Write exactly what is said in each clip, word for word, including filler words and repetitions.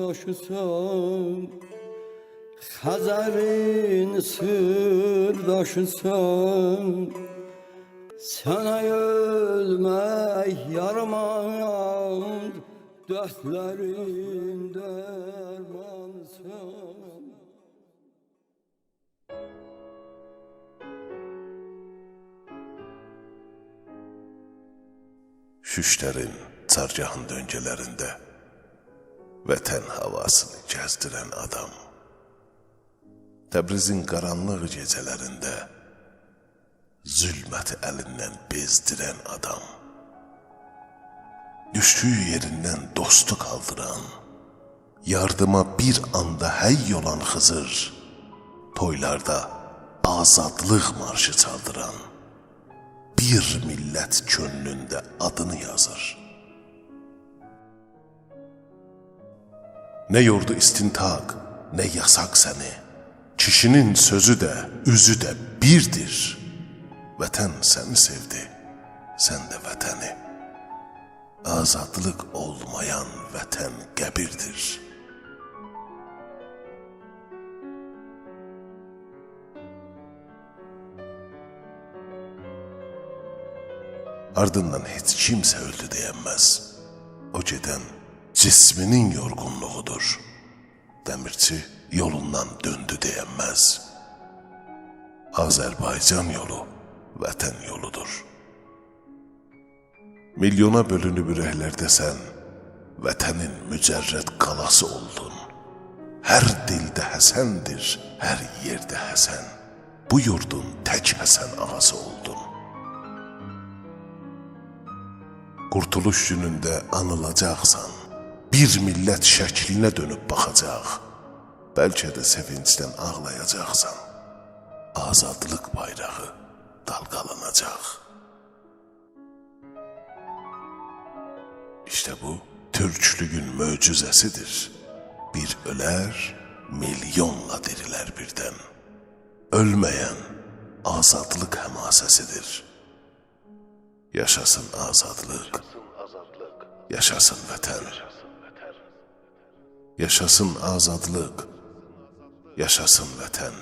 داشیسان، خزرین سیرداشیسان، سنه اؤلمک یاراماز، دردلرین درمانیسان. شوشترین چارگاهین دؤنگه‌لرینده وطن هاواسینی گزدیرن آدام، تبریزین قارانلیق گئجه‌لرینده ظلمتی الیندن بئزدیرن آدام، دوشدویو یئریندن دوستو قالدیران، یاردیما بیر آندا حی اولان خیزیر، تویلاردا آزادلیق مارشی چالدیران، بیر میللت کؤنلونده آدینی یازیر. نه یوردو استنطاق، نه یاساق سنی. کیشی‌نین سؤزو ده، اوزو ده بیردیر. وطن سنی سئودی، سن ده وطنی. آزادلیق اولمایان وطن قبیردیر. آردیندان هئچ کیمسه اؤلدو دئینمز. او گئدن جسمینین یورغونلوغودور. دمیرچی یولوندان دؤندو دئینمز. آذربایجان یولو وطن یولودور. میلیونا بؤلونوب اورکلرده سن، وطنین مجرد قالاسی اولدون. هر دیلده حسندیر، هر یئرده حسن. بو یوردون تک حسن آغاسی اولدون. قورتولوش گونونده آنیلاجاقسان، بیر میللت شکلینه دؤنوب باخاجاق. بلکه ده سئوینجدن آغلایاجاقسان، آزادلیق بایراغی دالغالاناجاق. ایشته بو، تورکلویون معجزه‌سیدیر. بیر اؤلر، میلیونلا دیریلر بیردن. اؤلمه‌ین آزادلیق حماسه‌سیدیر. یاشاسین آزادلیق، یاشاسین وطن. یاشاسین آزادلیق، یاشاسین وطن.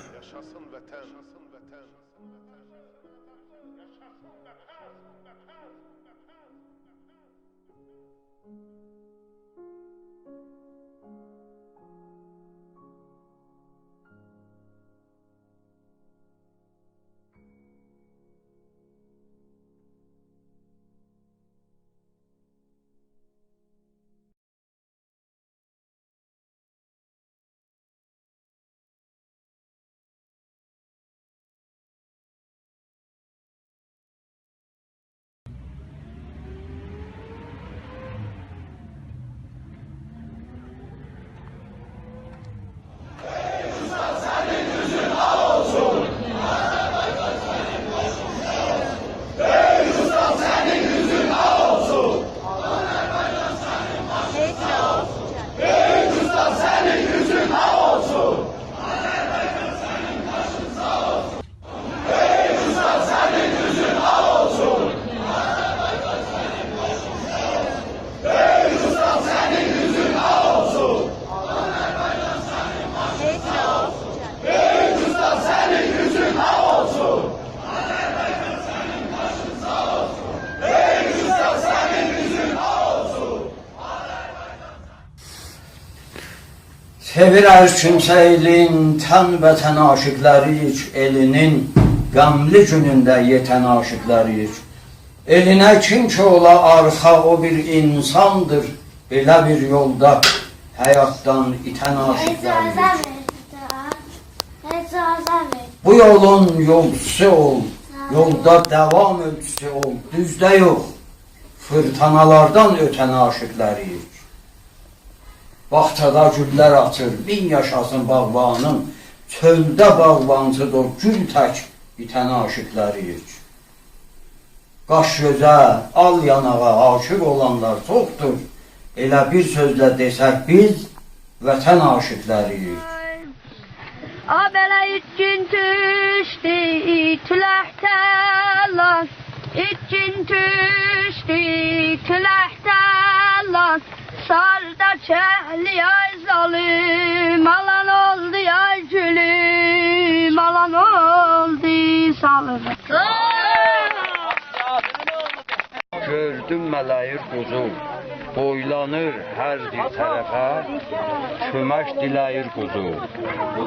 سئویر هر کیمسه ائلین، تن وطن عاشیقلری‌ییک، ائلینین غملی گونونده یئتن عاشیقلری‌ییک. ائلینه کیم کی اولا آرخا، او بیر اینساندیر، ائله بیر یولدا حیاتدان ایتن عاشیقلری‌ییک. اجازه وئر دا، اجازه وئر. بو یولون یولچوسو اول، یولدا داوام اؤلچوسو اول، دوزده یوخ، فیرتینالاردان اؤتن عاشیقلری‌ییک. باغچادا گوللر آچیر، مین یاشاسین باغبانین، چؤلده باغبانچیدیر او گول تک بیتن عاشیقلری‌ییک. قاش گؤزه، آل یاناغا عاشیق اولانلار چوخدور. ائله بیر سؤزله دئسک، بیز وطن عاشیقلری‌ییک. آ، بئله ایتگین دوشدو تولکدن، ایتگین دوشدو تولکدن. سارداش اهلی آی ظالیم، آلان اولدو آی گولوم، آلان اولدو سالیم. گؤردوم مله‌ییر قوزو، بویلانیر هر بیر طرفه، کؤمک دیله‌ییر قوزو،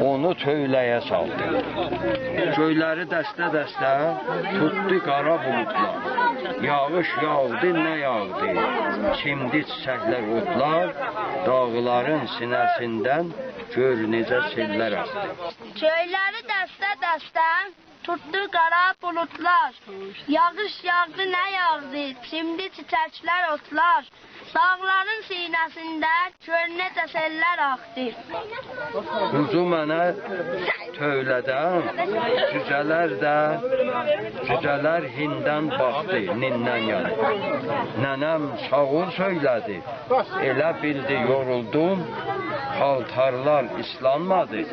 اونو تؤوله‌یه سالدی. گؤیلری دسته-دسته توتدو قارا بولودلار. یاغیش یاغدی، نه یاغدی، چیمدی چیچکلر، اوتلار، داغلارین سینه‌سیندن گؤر نئجه سئللر آخدی. گؤیلری دسته-دسته توتدو قارا بولودلار. یاغیش یاغدی، نه یاغدی، چیمدی چیچکلر، اوتلار، داغلارین سینه‌سینده گؤر نئجه سئللر آخدی. قوزو منه تؤوله‌دن، جوجه‌لر ده، جوجه‌لر هیندن باخدی، نیندن یعنی. ننه‌م ساغ اول سؤیله‌دی، ائله بیلدی یورولدوم، پالتارلار ایسلانمادی،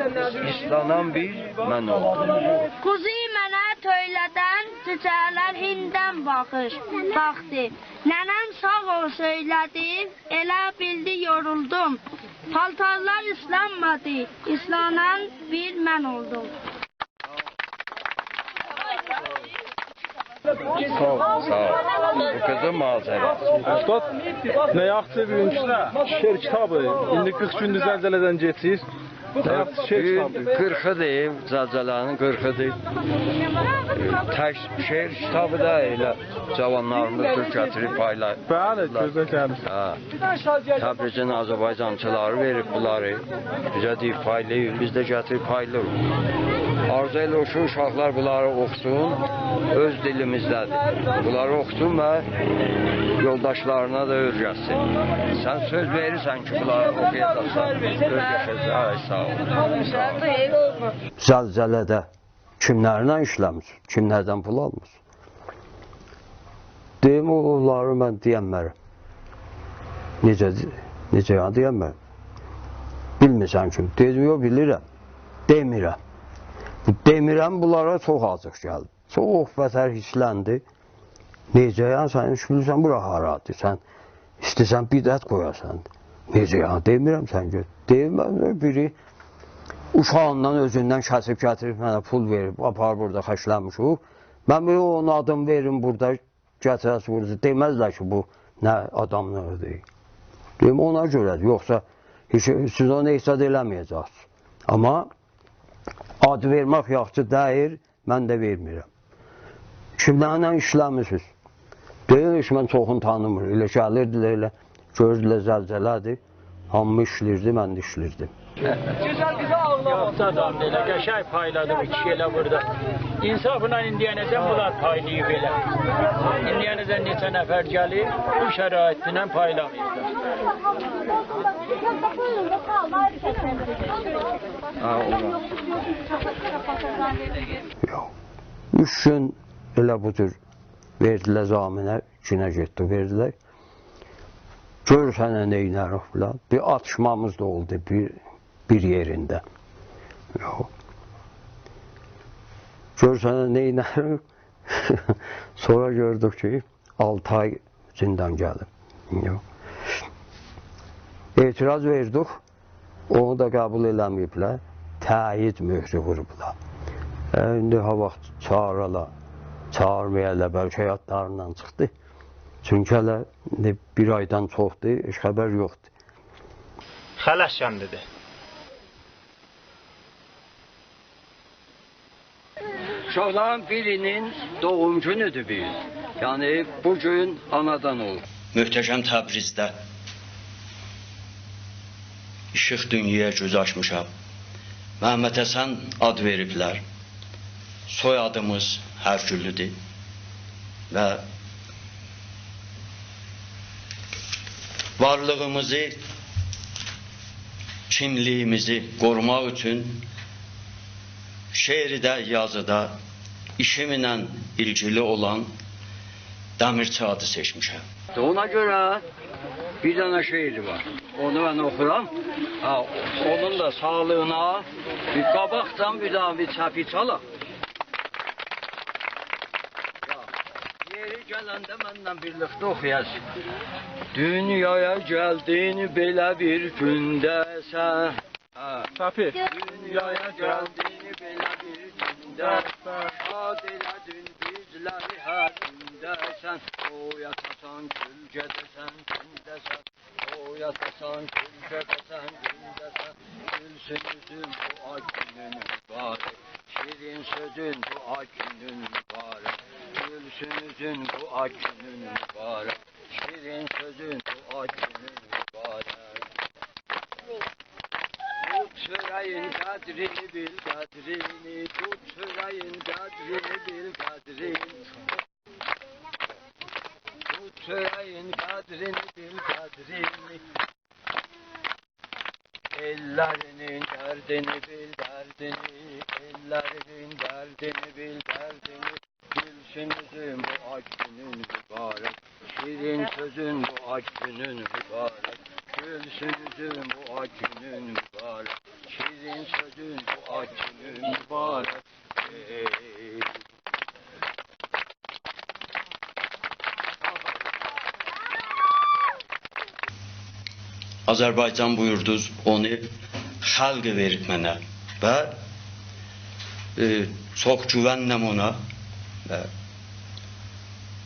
ایسلانان بیر من اولدوم. قوزو منه تؤوله‌دن، جوجه‌لر هیندن باخیر، باخدی. ننه‌م ساغ اول سؤیله‌دی، ائله بیلدی یورولدوم، پالتارلار ایسلانمادی، ایسلانان بیر من اولدوم. ساغ اول، ساغ اول. بو قیزی ماجرا. اوستاد، نه یاخشی بوگون شعر کیتابی. ایندی قیرخ گوندور زلزله‌دن کئچیر. نه یاخشی شعر کیتابی. قیرخیدیر، زلزله‌نین قیرخیدیر. تک شعر کیتابی دا ائله جاوانلاریمیز دا گتیریب پایلاییب. بلی، گؤزل گلیر. هه. تبریزین آذربایجانچیلاری وئریب بونلاری. بیزه دئییب پایلایین، بیز ده گتیریب پایلاییریق. آرزو ائله‌ییر کی، اوشاقلار بونلاری اوخوسون، اؤز دیلیمیزده‌دیر. بونلاری اوخوسون و یولداشلارینا دا اؤیرتسین. سن سؤز وئریرسن کی، بونلاری اوخویاجاقسان، اؤیرته‌جکسن. آی، ساغ اول. ساغ اول. زلزله‌ده کیملرله ایشله‌میسینیز؟ کیملردن پول آلمیسینیز؟ دئدیم، او، اونلاری من دئینمرم. نئجه، نئجه یعنی دئینمرم؟ بیلمیرسن کی؟ دئدیم، یوخ، بیلیرم. دئمیرم. بو دئمیرم، بونلارا چوخ آجیق گلدی. چوخ بتر هیرسلندی. نئجه یعنی، سن هئچ بیلیرسن، بورا هارادیر؟ سن ایسته‌ییرسن بدعت قویاسان. نئجه یعنی؟ دئمیرم سن گؤر. دئییر، من بیری اوشاغیندان، اؤزوندن کسیب گتیریب، منه پول وئریب، آپاریب اورادا خرجله‌میشیک. من بیر اونون آدینی وئریم بورادا، گتیره‌سیز بورادا. دئمزلر کی، بو نه آدامدیر. دئییم، اونا گؤره، یوخسا هئچ، سیز اونو هئچ زاد ائله‌مه‌یه‌جکسینیز. آمما آد وئرمک یاخشی دئییل، من ده وئرمیرم. کیملرله ایشله‌میسینیز؟ دئییر، هئچ، من چوخونو تانیمیرام. ائله گلیردیلر، ائله گؤردولر زلزله‌دیر. هامی ایشله‌ییردی، من ده ایشله‌ییردیم. گؤزل قیزی آغلاماسین. یاخشی آدامدیر، ائله قشنگ پایلادی بو کیشی ائله بورادا. انصافلا ایندییه‌نه‌جن بونلار پایلاییب ائله. ایندییه‌نه‌جن نئچه نفر گلیب، بو شرایطله پایلاییبلار. ها، اولار. یوخ. اوچ گون ائله بو جور وئردیلر ضامنه، ایچینه گئتدی، وئردیلر. گؤر سنه نئینه‌ریک فلان. بیر آتیشمامیز دا اولدو بیر، بیر یئرینده. یوخ. گؤر سنه نئینه‌ریک. سونرا گؤردوک کی، آلتی آی زندان گلیر. یوخ. اعتراض وئردیک، اونو دا قبول ائله‌مه‌ییبلر. تأیید مهرو ووروبلار. ائ، ایندی ها واخت چاغیرالار، چاغیرمایالار، بلکه یادلاریندان چیخدی. چونکی هله ایندی بیر آیدان چوخدور، هئچ خبر یوخدور. خلج کندی‌دیر. اوشاقلارین بیرینین دوغوم گونودور بیر. یعنی، بو گون آنادان اولور. محتشم تبریزده ایشیق دونیایا گؤز آچمیشام. محمدحسن آد وئریبلر. سویادیمیز هرگوللودور و وارلیغیمیزی، کیملیگیمیزی قوروماق اوچون شعرده، یازیدا ایشیمله ایلگیلی اولان دمیرچی آدی سئچمیشم. اونا گؤره بیر دنه شعری وار. اونو من اوخورام. ها، اونون دا ساغلیغینا بیر قاباقدان بیر دانا بیر چپیک چالاق. گلنده منن بیرلیکده اوخویاجاغیق. دونیایا گلدین بئله بیر گونده سن. هه. صافی. دونیایا گلدین بئله بیر گونده سن. شاد ائله‌دین بیزلری هر گونده سن. توی ائته‌سن، کؤلگه‌ده‌سن، گونده‌سن. توی ائته‌سن، کؤلگه‌ده‌سن، گونده‌سن. گولسون اوزون بو آی گونون مبارک. شیرین سؤزون بو آی گونون مبارک. گولسون اوزون بو آی گونون مبارک. شیرین سؤزون بو آی گونون مبارک. توت چؤره‌یین قدرینی بیل قدرینی، توت چؤره‌یین قدرینی بیل قدرینی. توت چؤره‌یین قدرینی بیل قدرینی. ائللری‌نین دردینی بیل دردینی، ائللری‌نین دردینی بیل دردینی. گولسون اوزون بو آی گونون مبارک. شیرین سؤزون بو آی گونون مبارک. گولسون اوزون بو آی گونون مبارک. شیرین سؤزون بو آی گونون مبارک. ائ. آذربایجان بویوردوز، اونو خلق وئریب منه و، ائ، چوخ گووننم اونا و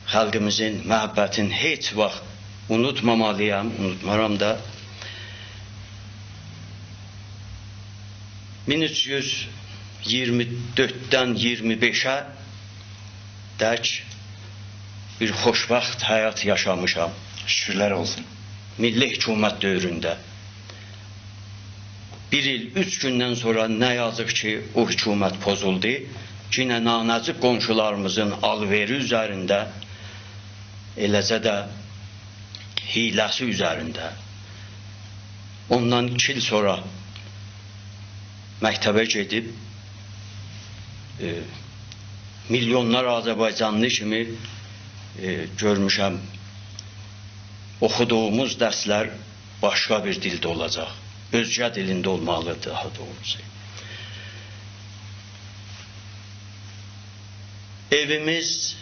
خلقیمیزین محبتین هئچ واخت اونوتمامالییام، اونوتمارام دا. مین اوچ یوز اییرمی دؤرددن اییرمی بئشه دک بیر خوشبخت حیات یاشامیشام. شوکورلر اولسون. میللی حکومت دؤورونده. بیر ایل اوچ گوندن سونرا نه یازیق کی، او حکومت پوزولدو. یئنه نانجیق قونشولاریمیزین آل‌وئری اوزرینده، ائله‌جه ده حیله‌سی اوزرینده. اوندان ایکی ایل سونرا مکتبه گئدیب، ائ، میلیونلار آذربایجانلی کیمی، ائ، گؤرموشم، اوخودوغوموز درسلر باشقا بیر دیلده اولاجاق. اؤزگه دیلینده اولمالیدیر، داها دوغروسو. ائویمیز،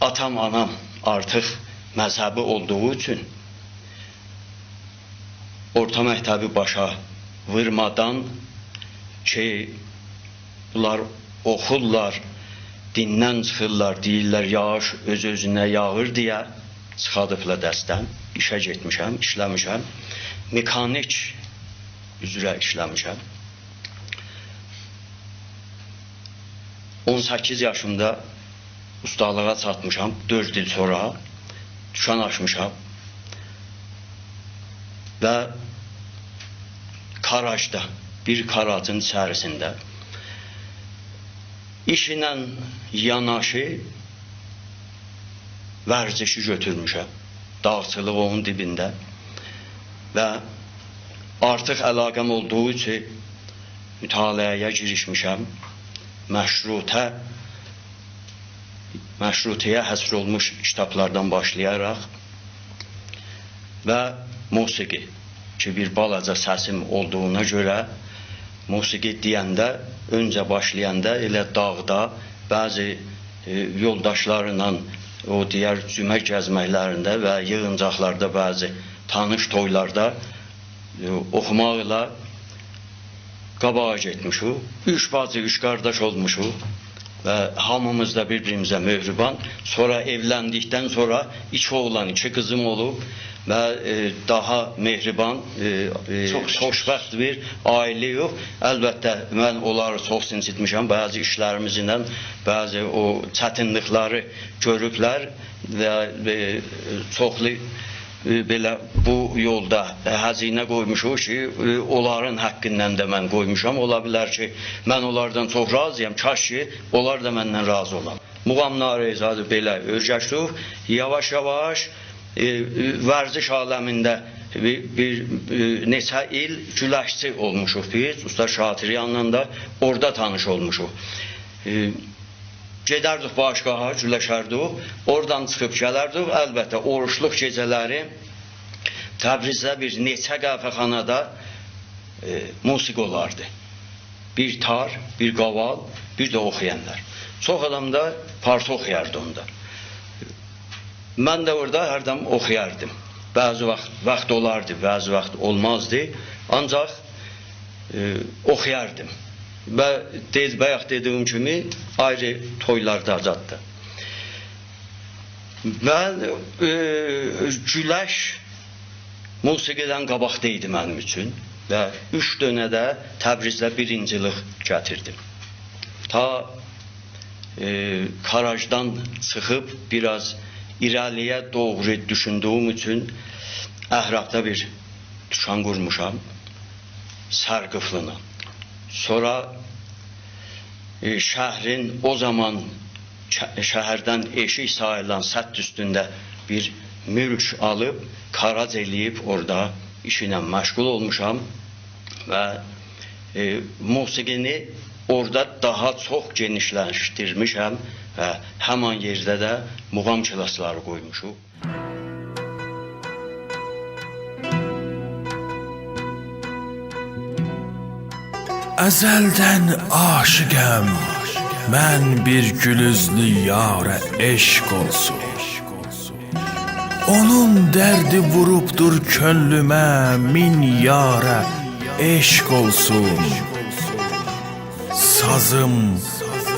آتام، آنام آرتیق مذهبی اولدوغو اوچون اورتا مکتبی باشا وورمادان کی، بونلار اوخورلار، دیندن چیخیرلار، دئییرلر، یاغیش اؤز-اؤزونه یاغیر دئیه چیخادیبلار درسدن. ایشه گئتمیشم، ایشله‌میشم. مکانیک اوزره ایشله‌میشم. اون سککیز یاشیمدا اوستالیغا چاتمیشام، دؤرد ایل سونرا دوکان آچمیشام و کاراژدا، بیر کاراژین ایچریسینده ایشله یاناشی ورزشی گؤتورموشم. داغچیلیق اونون دیبینده. و آرتیق علاقه‌م اولدوغو اوچون مطالعه‌یه گیریشمیشم. مشروطه، مشروطه‌یه حصر اولموش کیتابلاردان باشلایاراق و موسیقی کی، بیر بالاجا سسیم اولدوغونا گؤره موسیقی دئینده، اؤنجه باشلایاندا ائله داغدا بعضی، ائ، یولداشلارلا او دئیه‌ر جمعه گزمکلرینده و ییغینجاقلاردا، بعضی تانیش تویلاردا، ائ، اوخوماقلا قاباغا گئتمیشیک. اوچ باجی، اوچ قارداش اولموشوق و هامیمیز دا بیر-بیریمیزه مهربان. سونرا ائولندیکدن سونرا ایکی اوغلان، ایکی قیزیم اولوب و، ائ، داها مهربان، ائ، ائ، چوخ شوکور. خوشبخت بیر عائله‌یوخ. البته، من اونلاری چوخ اینجیتمیشم. بعضی ایشلریمیزله، بعضی او چتینلیکلری گؤروبلر و، ائ، چوخلو، ائ، بئله بو یولدا، ائ، هزینه قویموشوق کی، ائ، اونلارین حقیندن ده من قویموشام. اولا بیلر کی، من اونلاردان چوخ راضی‌یام، کاش کی، اونلار دا مندن راضی اولا. موغاملاری زادی بئله اؤیرشدیک. یاواش-یاواش، ائ، ائ، ورزش عالمینده بیر، بیر، ائ، نئچه ایل گولشچی اولموشوق بیز. اوستاد شاطری یانیندا اورادا تانیش اولموشوق. ائ، گئدردیک باشگاها، گولشردیک. اورادان چیخیب گلردیک. البته، اوروجلوق گئجه‌لری تبریزده بیر نئچه قهوه‌خانادا، ائ، موسیقی اولاردی. بیر تار، بیر قاوال، بیر ده اوخویانلار. چوخ آدام دا پارتی اوخویاردی اوندا. من ده اورادا هردن اوخویاردیم. بعضی واخت، واخت اولاردی، بعضی واخت اولمازدی. آنجاق، ائ، اوخویاردیم. و دئ-، بایاق دئدیگیم کیمی، آیری تویلاردا زاددی. من، ائ، گولش موسیقی‌دن قاباقدا ایدی منیم اوچون و اوچ دؤنه ده تبریزده بیرینجیلیک گتیردیم. تا، ائ، کاراژدان چیخیب بیر آز ایره‌لی‌یه دوغرو دوشوندویوم اوچون اهرابدا بیر دوکان قورموشام، سرقیفلینی. سونرا، ائ، شهرین او زامان شه-، شهردن ائشیک ساییلان سد اوستونده بیر مولک آلیب، گاراژ ائله‌ییب اورادا ایش ایله مشغول اولموشام و، ائ، موسیقینی اورادا داها چوخ گئنیشلشدیرمیشم و همان یئرده ده موغام کلاسلاری قویموشوق. ازلدن عاشقم من بیر گول اوزلو یاره، عشق اولسون. اونون دردی ووروبدور کؤنلومه مین یاره، عشق اولسون. سازیم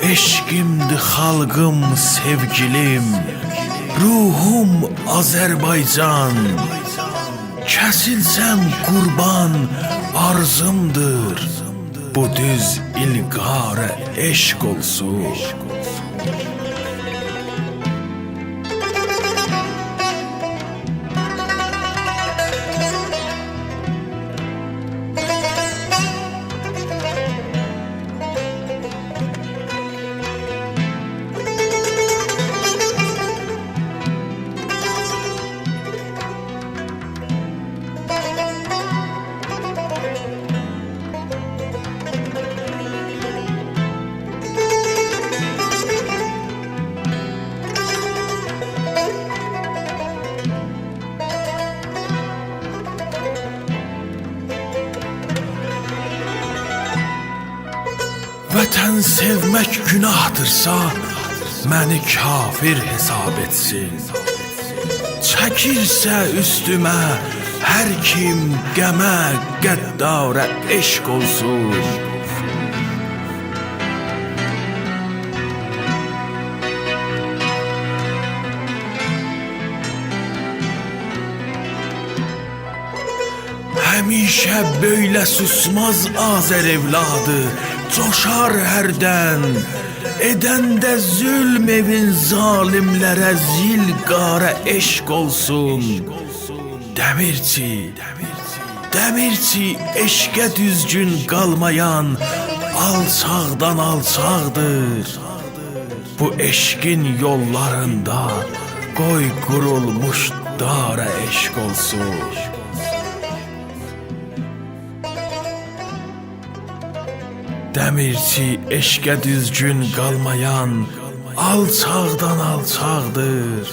عشقیمدی، خالقیم، سئوگیلیم، روحوم آذربایجان. کسیلسم قوربان، آرزیمدیر بو دوز ایلقاره، عشق اولسون. وطن سئومک گوناهدیرسا، منی کافر حساب ائتسین. چکیرسه اوستومه هر کیم غمه، غداره، عشق اولسون. همیشه بؤیله سوسماز آذر اولادی، جوشار هردن. ائدن ده ظلم ائوین ظالیملره، زیلقاره، عشق اولسون. دمیرچی، دمیرچی، عشقه دوزگون قالمایان آلچاقدان آلچاقدیر. بو عشقین یوللاریندا قوی قورولموش داره، عشق اولسون. دمیرچی، عشقه دوزگون قالمایان آلچاقدان آلچاقدیر.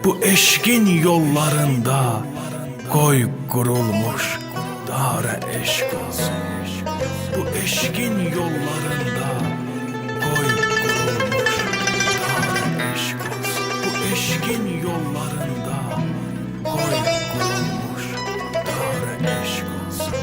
بو عشقین یوللاریندا قوی قورولموش داره، عشق اولسون. بو عشقین یوللاریندا قوی قورولموش داره، عشق اولسون. بو عشقین یوللاریندا قوی قورولموش داره، عشق اولسون.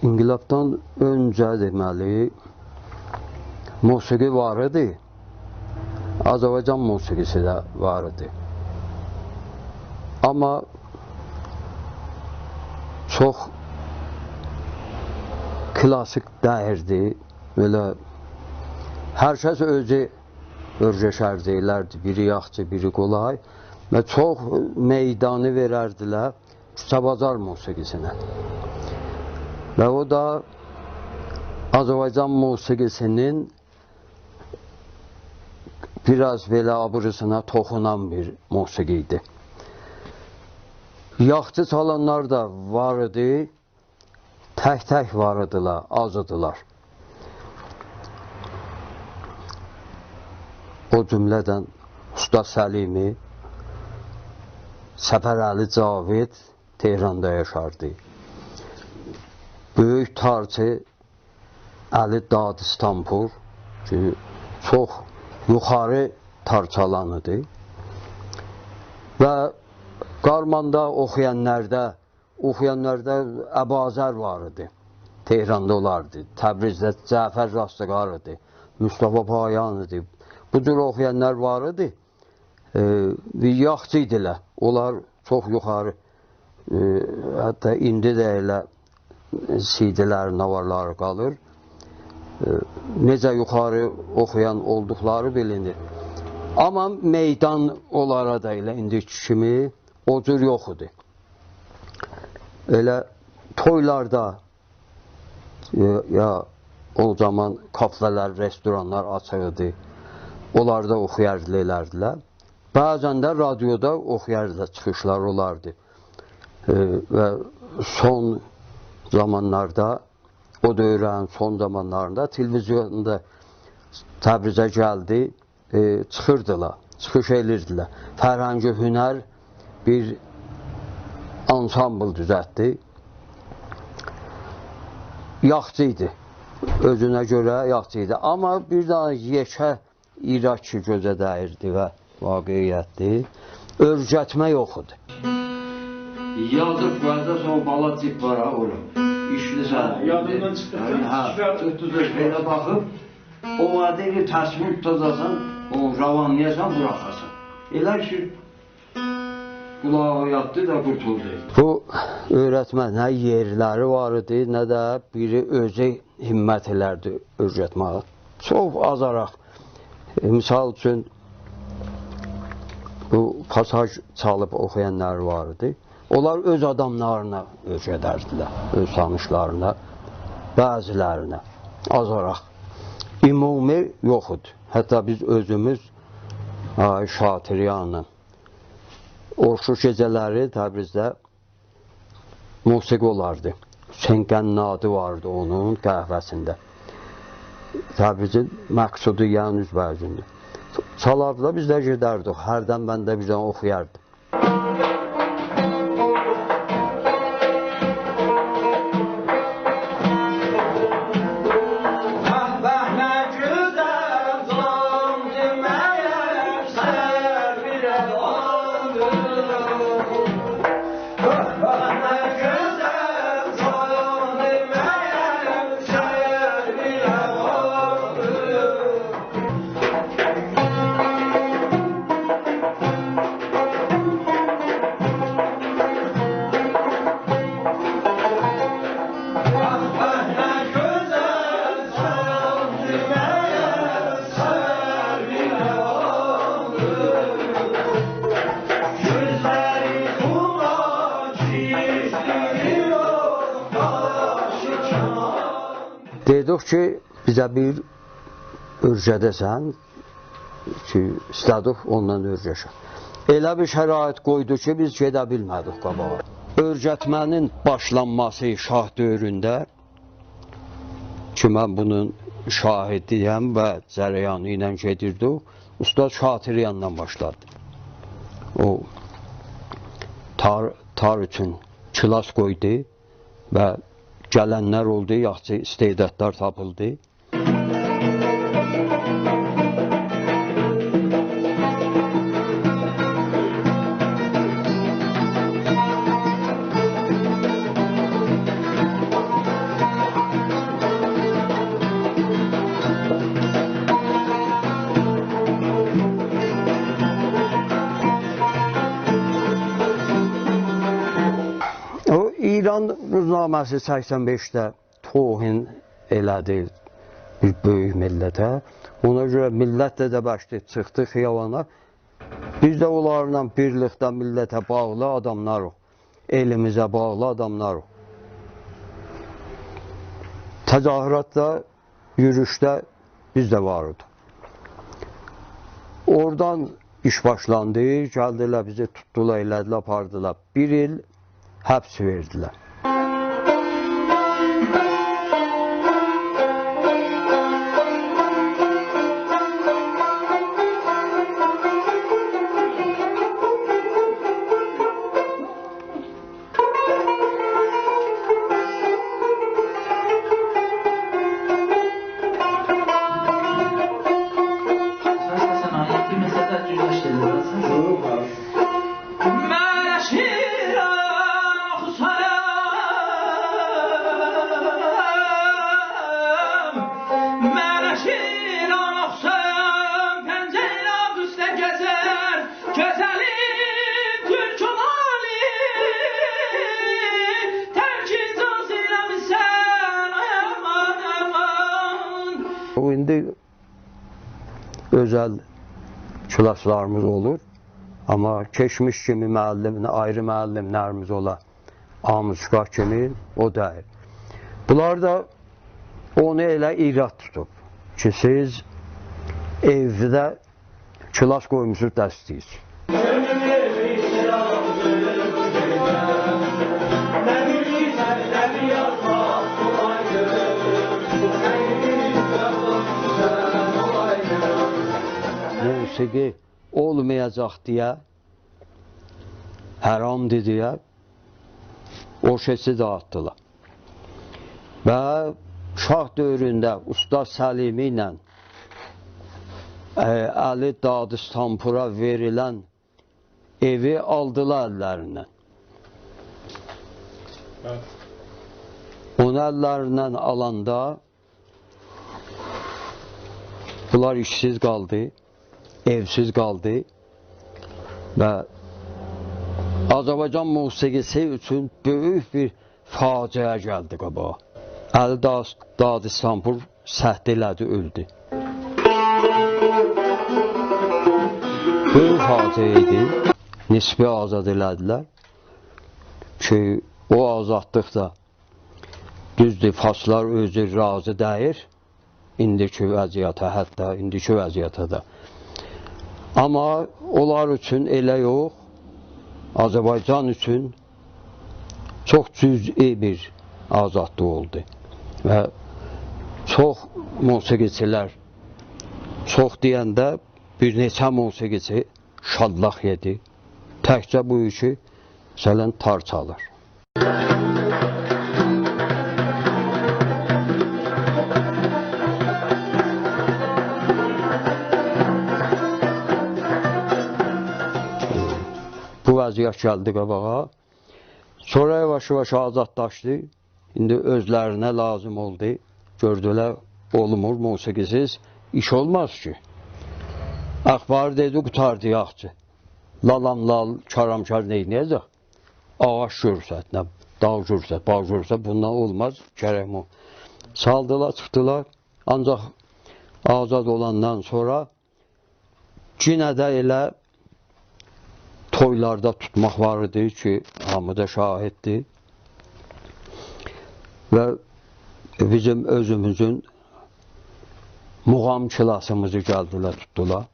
انقلابدان اؤنجه، دئمه‌لی، موسیقی وار ایدی. آذربایجان موسیقی‌سی ده وار ایدی. آمما چوخ کلاسیک دئییردی. بئله هر کس اؤزو اؤرگشردی، ائلردی. بیری یاخچی، بیری قولای. و چوخ میدانی وئرردیلر کوچه بازار موسیقی‌سینه. و او دا آذربایجان موسیقی‌سینین بیر آز بئله آبیری‌سینه توخونان بیر موسیقی ایدی. یاخچی چالانلار دا وار ایدی، تک-تک وار ایدیلر، آز ایدیلر. او جمله‌دن اوستا سلیمی، صفرعلی جاوید تهراندا یاشاردی. بؤیوک تارچی علی دادستان‌پور کی، چوخ یوخاری تار چالان ایدی. و قارماندا اوخویانلاردا، اوخویانلاردا اباذر وار ایدی. تهراندا اولاردی. تبریزده جعفر راستگار ایدی. مصطفی پایان ایدی. بو جور اوخویانلار وار ایدی. ائ، یاخچی ایدیلر. اونلار چوخ یوخاری، ائ، حتی ایندی ده ائله سی‌دی‌لر، ناوارلاری قالیر. ائ، نئجه یوخاری اوخویان اولدوقلاری بیلینیر. آمما میدان اونلارا دا ائله ایندیکی کیمی او جور یوخ ایدی. ائله تویلاردا، ائ، یا او زامان کافه‌لر، رستورانلار آچیق ایدی. اونلاردا اوخویاردیلار، ائلردیلر. بعضا ده رادیودا اوخویاردیلار، چیخیشلار اولاردی. ائ، و سون زامانلاردا، او دؤورون سون زامانلاریندا تلویزیوندا تبریزه گلدی، ائ، چیخیردیلار، چیخیش ائدیردیلر. فرهنگ و هنر بیر آنسامبل دوزلتدی. یاخچی ایدی. اؤزونه گؤره یاخچی ایدی. آمما بیر دنه یئکه ایراد کی گؤزه دَییردی و واقعیتدیر. اؤیرتمه یوخ ایدی. یازیب قویاجاقسان او بالا جیب وار ها اورا. ایشلیسن. هه، یادیمدان چیخدی. هه، هه. چیخاردیم. دوتدو دا بئله باخیب، او وعده تصمیم توتاجاقسان، او روانلایاسان، بوراخاسان. ائله کی قولاغی یاتدی دا قورتولدو. بو اؤیرتمه نه یئرلری وار ایدی، نه ده بیری اؤزو همت ائلردی اؤیرتمه‌یه. چوخ آزاراق. ائ، مثال اوچون، بو پاساژ چالیب اوخویانلار وار ایدی. اونلار اؤز آداملارینا اؤیره‌دردیلر، اؤز تانیشلارینا، بعضی‌لرینه، آزاراق. عمومی یوخ ایدی. حتی بیز اؤزوموز، آی، شاتریانلا اورشو گئجه‌لری تبریزده موسیقی اولاردی. حسین قنادی واردی اونون قهوه‌سینده. تبریزین مقصودو، یعنی اوزبه‌اوزونده. چالاردی دا، بیز ده گئدردیک. هردن من ده بیر دنه اوخویاردیم. دئدیک کی، بیزه بیر اؤیره‌ده‌سن کی، ایسته‌دیک اوندان اؤیره‌شک. ائله بیر شرایط قویدو کی، بیز گئده بیلمه‌دیک قاباغا. اؤیرتمه‌نین باشلانماسی شاه دؤورونده کی، من بونون شاهدی‌یم و جریانی ایله گئدیردی، اوستاد شاتریاندان باشلادی. او تار، تار اوچون کلاس قویدو و گلنلر اولدو، یاخشی استعدادلار تاپیلدی. اصل سکسن بئشده توهین ائله‌دی بیر بؤیوک میللته. اونا گؤره میللت ده دبشدی، چیخدی خیابانا. بیز ده اونلارلا بیرلیکده میللته باغلی آداملاریق، ائلیمیزه باغلی آداملاریق. تظاهراتدا، یوروشده بیز ده واریدیق. اورادان ایش باشلاندی، گلدیلر بیزی توتدولار، ائله‌دیلر، آپاردیلار. بیر ایل حبس وئردیلر. سس، سس، سس، سس. من شیران اوخوسایام، من شیران اوخوسایام، پنجه‌یله دوسته گزر، گؤزلیم تورک اولالی، ترک جان ائله‌میسن، آی آمان، آمان. او ایندی اؤزل کلاسلاریمیز اولور. آمما کئچمیش کیمی معلم، آیری معلملریمیز اولا، آموزشگاه کیمی، او دئییل. بونلار دا اونو ائله ایراد توتوب کی، سیز ائوده کلاس قویموسونوز، درس دئییل. موسیقی اولمایاجاق دئیه، حرامدیر دئیه، او شعری ده آتدیلار. و شاه دؤورونده اوستاد سلیمی ایله، ائ، علی دادستانپورا وئریلن ائوی آلدیلار اللریندن. بلی. اونو اللریندن آلاندا بونلار ایشسیز قالدی، ائوسیز قالدی و آذربایجان موسیقی‌سی اوچون بؤیوک بیر فاجعه گلدی قاباغا. علی داس-، دادستانپور سهد ائله‌دی، اؤلدو. بؤیوک فاجعه ایدی. نسبی آزاد ائله‌دیلر کی، او آزادلیق دا، دوزدور، فارسلار اؤزو راضی دئییل ایندیکی وضعیته، حتی ایندیکی وضعیته ده. آمما اونلار اوچون ائله یوخ، آذربایجان اوچون چوخ جزئی بیر آزادلیق اولدو. و چوخ موسیقی‌چیلر، چوخ دئینده بیر نئچه موسیقی‌چی شاللاق یئدی. تکجه بو کی، مثلا، تار چالیر. بو وضعیت گلدی قاباغا. سونرا یاواش-یاواش آزادلاشدی. ایندی اؤزلرینه لازیم اولدو. گؤردولر، اولمور، موسیقی‌سیز ایش اولماز کی. اخبار دئدی، قوتاردی، یاخشی. لالام لال، کارام کار نئینیه‌جک؟ آغاج گؤرسه، نه داغ گؤرسه، باغ گؤرسه، بوندان اولماز، گرک بو. سالدیلار، چیخدیلار. آنجاق آزاد اولاندان سونرا یئنه ده ائله تویلاردا توتماق وار ایدی کی، هامی دا شاهددیر. و بیزیم اؤزوموزون موغام کلاسیمیزی گلدیلر، توتدولار.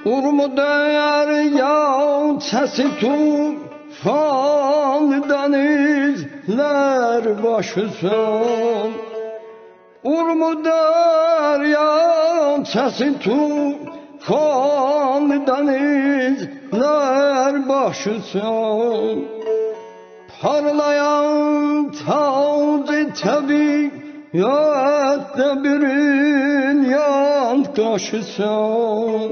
اورمو دریا سسی، طوفان دنیزلر باش اوستون. اورمو دریا سسی، تو خالی دنیزلر باشیسان، پارلایان تاج طبیعت، دبیرین یان قاشیسان.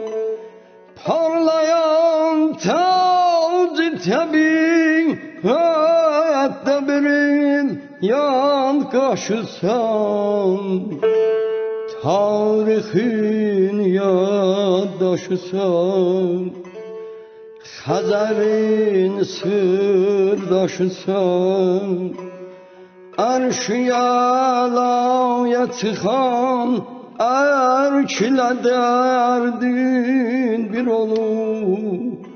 پارلایان تاج طبیعت، دبیرین یان قاشیسان، تاریخین یادداشیسان، خزرین سیرداشیسان. عرش اعلایا چیخان، ارک ایله دردین بیر اولوب.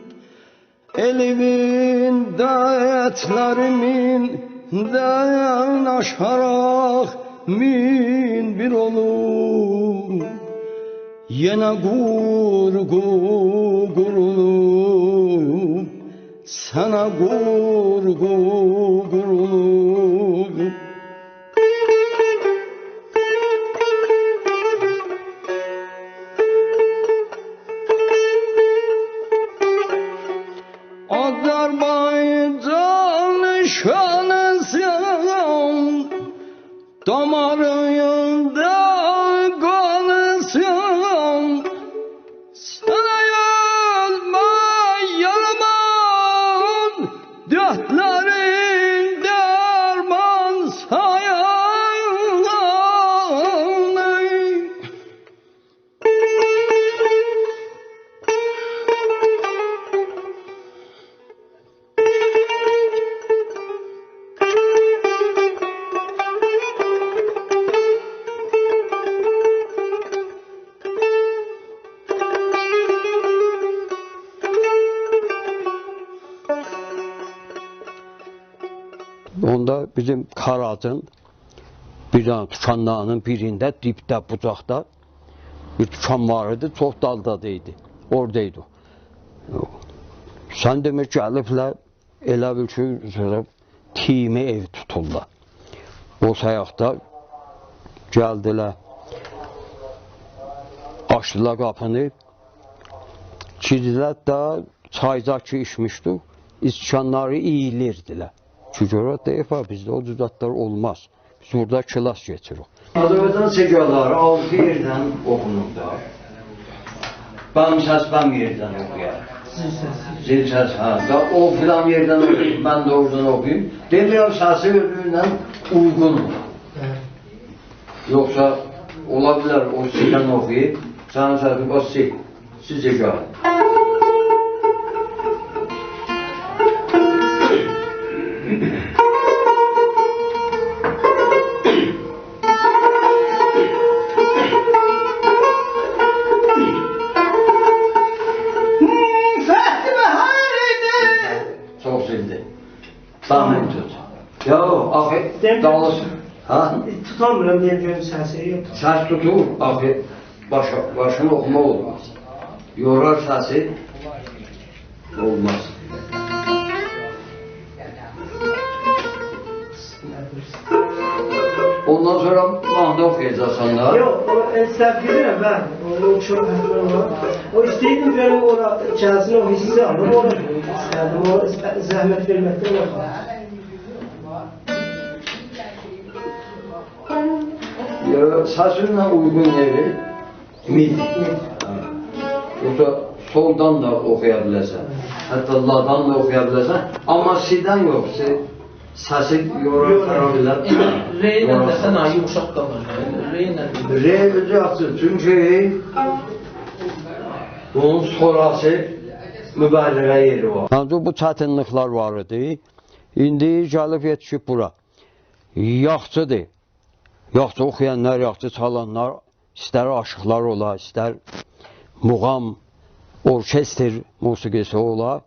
ائلیوین دردلری میندن آشاراق مین بیر اولوب. یئنه قورغو قورولوب، سنه قورغو قورولوب. آذربایجان شانیسان، داماریندا قانیسان، سنه اؤلمک یارامان، دردلرین درمان سایان. اوندا بیزیم کاراجین بیر دنه دوکانلارینین بیرینده، دیبده، بوجاقدا بیر دوکان وار ایدی، چوخ دالدا دا ایدی. اورادا ایدی او. سن دئمه گلیبلر، ائله بیل کی، سونرا تیمی ائو توتورلار. او سایاقدا گلدیلر، آچدیلار قاپینی. گیردیلر ده، چایجا کی ایچمیشدیک، استکانلاری اییلیردیلر. کی گؤره دئییب: «ها، بیزده او جور زادلار اولماز. بیز بورادا کلاس کئچیریک.» آذربایجان سگالاری آلتی یئردن اوخونور دا. بم سس بم یئردن اوخویار. زیل سس، هه. دا او فلان یئردن اوخویور، من ده اورادان اوخویوم. دئمیرم سسی اؤزوندن اویغوندور. هه. یوخسا اولا بیلر او سی‌دن اوخویوب، سنین سسین باش سی. سیزجه گؤرون. فتی بهار ایدی. چوخ سئودیم. ساغ اول، توت. یا، آخی، دئمیر. دالیسی. ها؟ توتامیرام، دئییم، گؤروم سسی یوخ. سس توتور، آخی، باشا-، باشینی اوخوماق اولماز. یورار سسی، اولماز. اوندان سونرا ماندی اوخویاجاقسان دا. یوخ، او، ائ، ایسته‌ییرم، بیلیرم، بلی. او، او چوخ حقی وار. او ایسته‌ییردیم، گؤروم اورا گلسین، او حیسی آلیم، اورا ایسته‌دیم، او ز-، زحمت وئرمکدن اورا. یا، سسینله اویغون یئری می. هه. یوخسا سولدان دا اوخویا بیلرسن. حتی لادان دا اوخویا بیلرسن. آمما سی‌دن یوخ، سی، سسی یورار، یورار. خراب ائلر. ر ایله ده سن آیری اوشاق قالیر. ر ایله. ر اؤزو یاخشی، چونکی بونون سونراسی مبالغه یئری وار. آنجاق بو چتینلیکلر وار ایدی. ایندی گلیب یئتیشیب بورا. یاخشیدیر. یاخشی اوخویانلار، یاخشی چالانلار، ایستر آشیقلار اولا، ایستر موغام، اورکستر موسیقی‌سی اولا،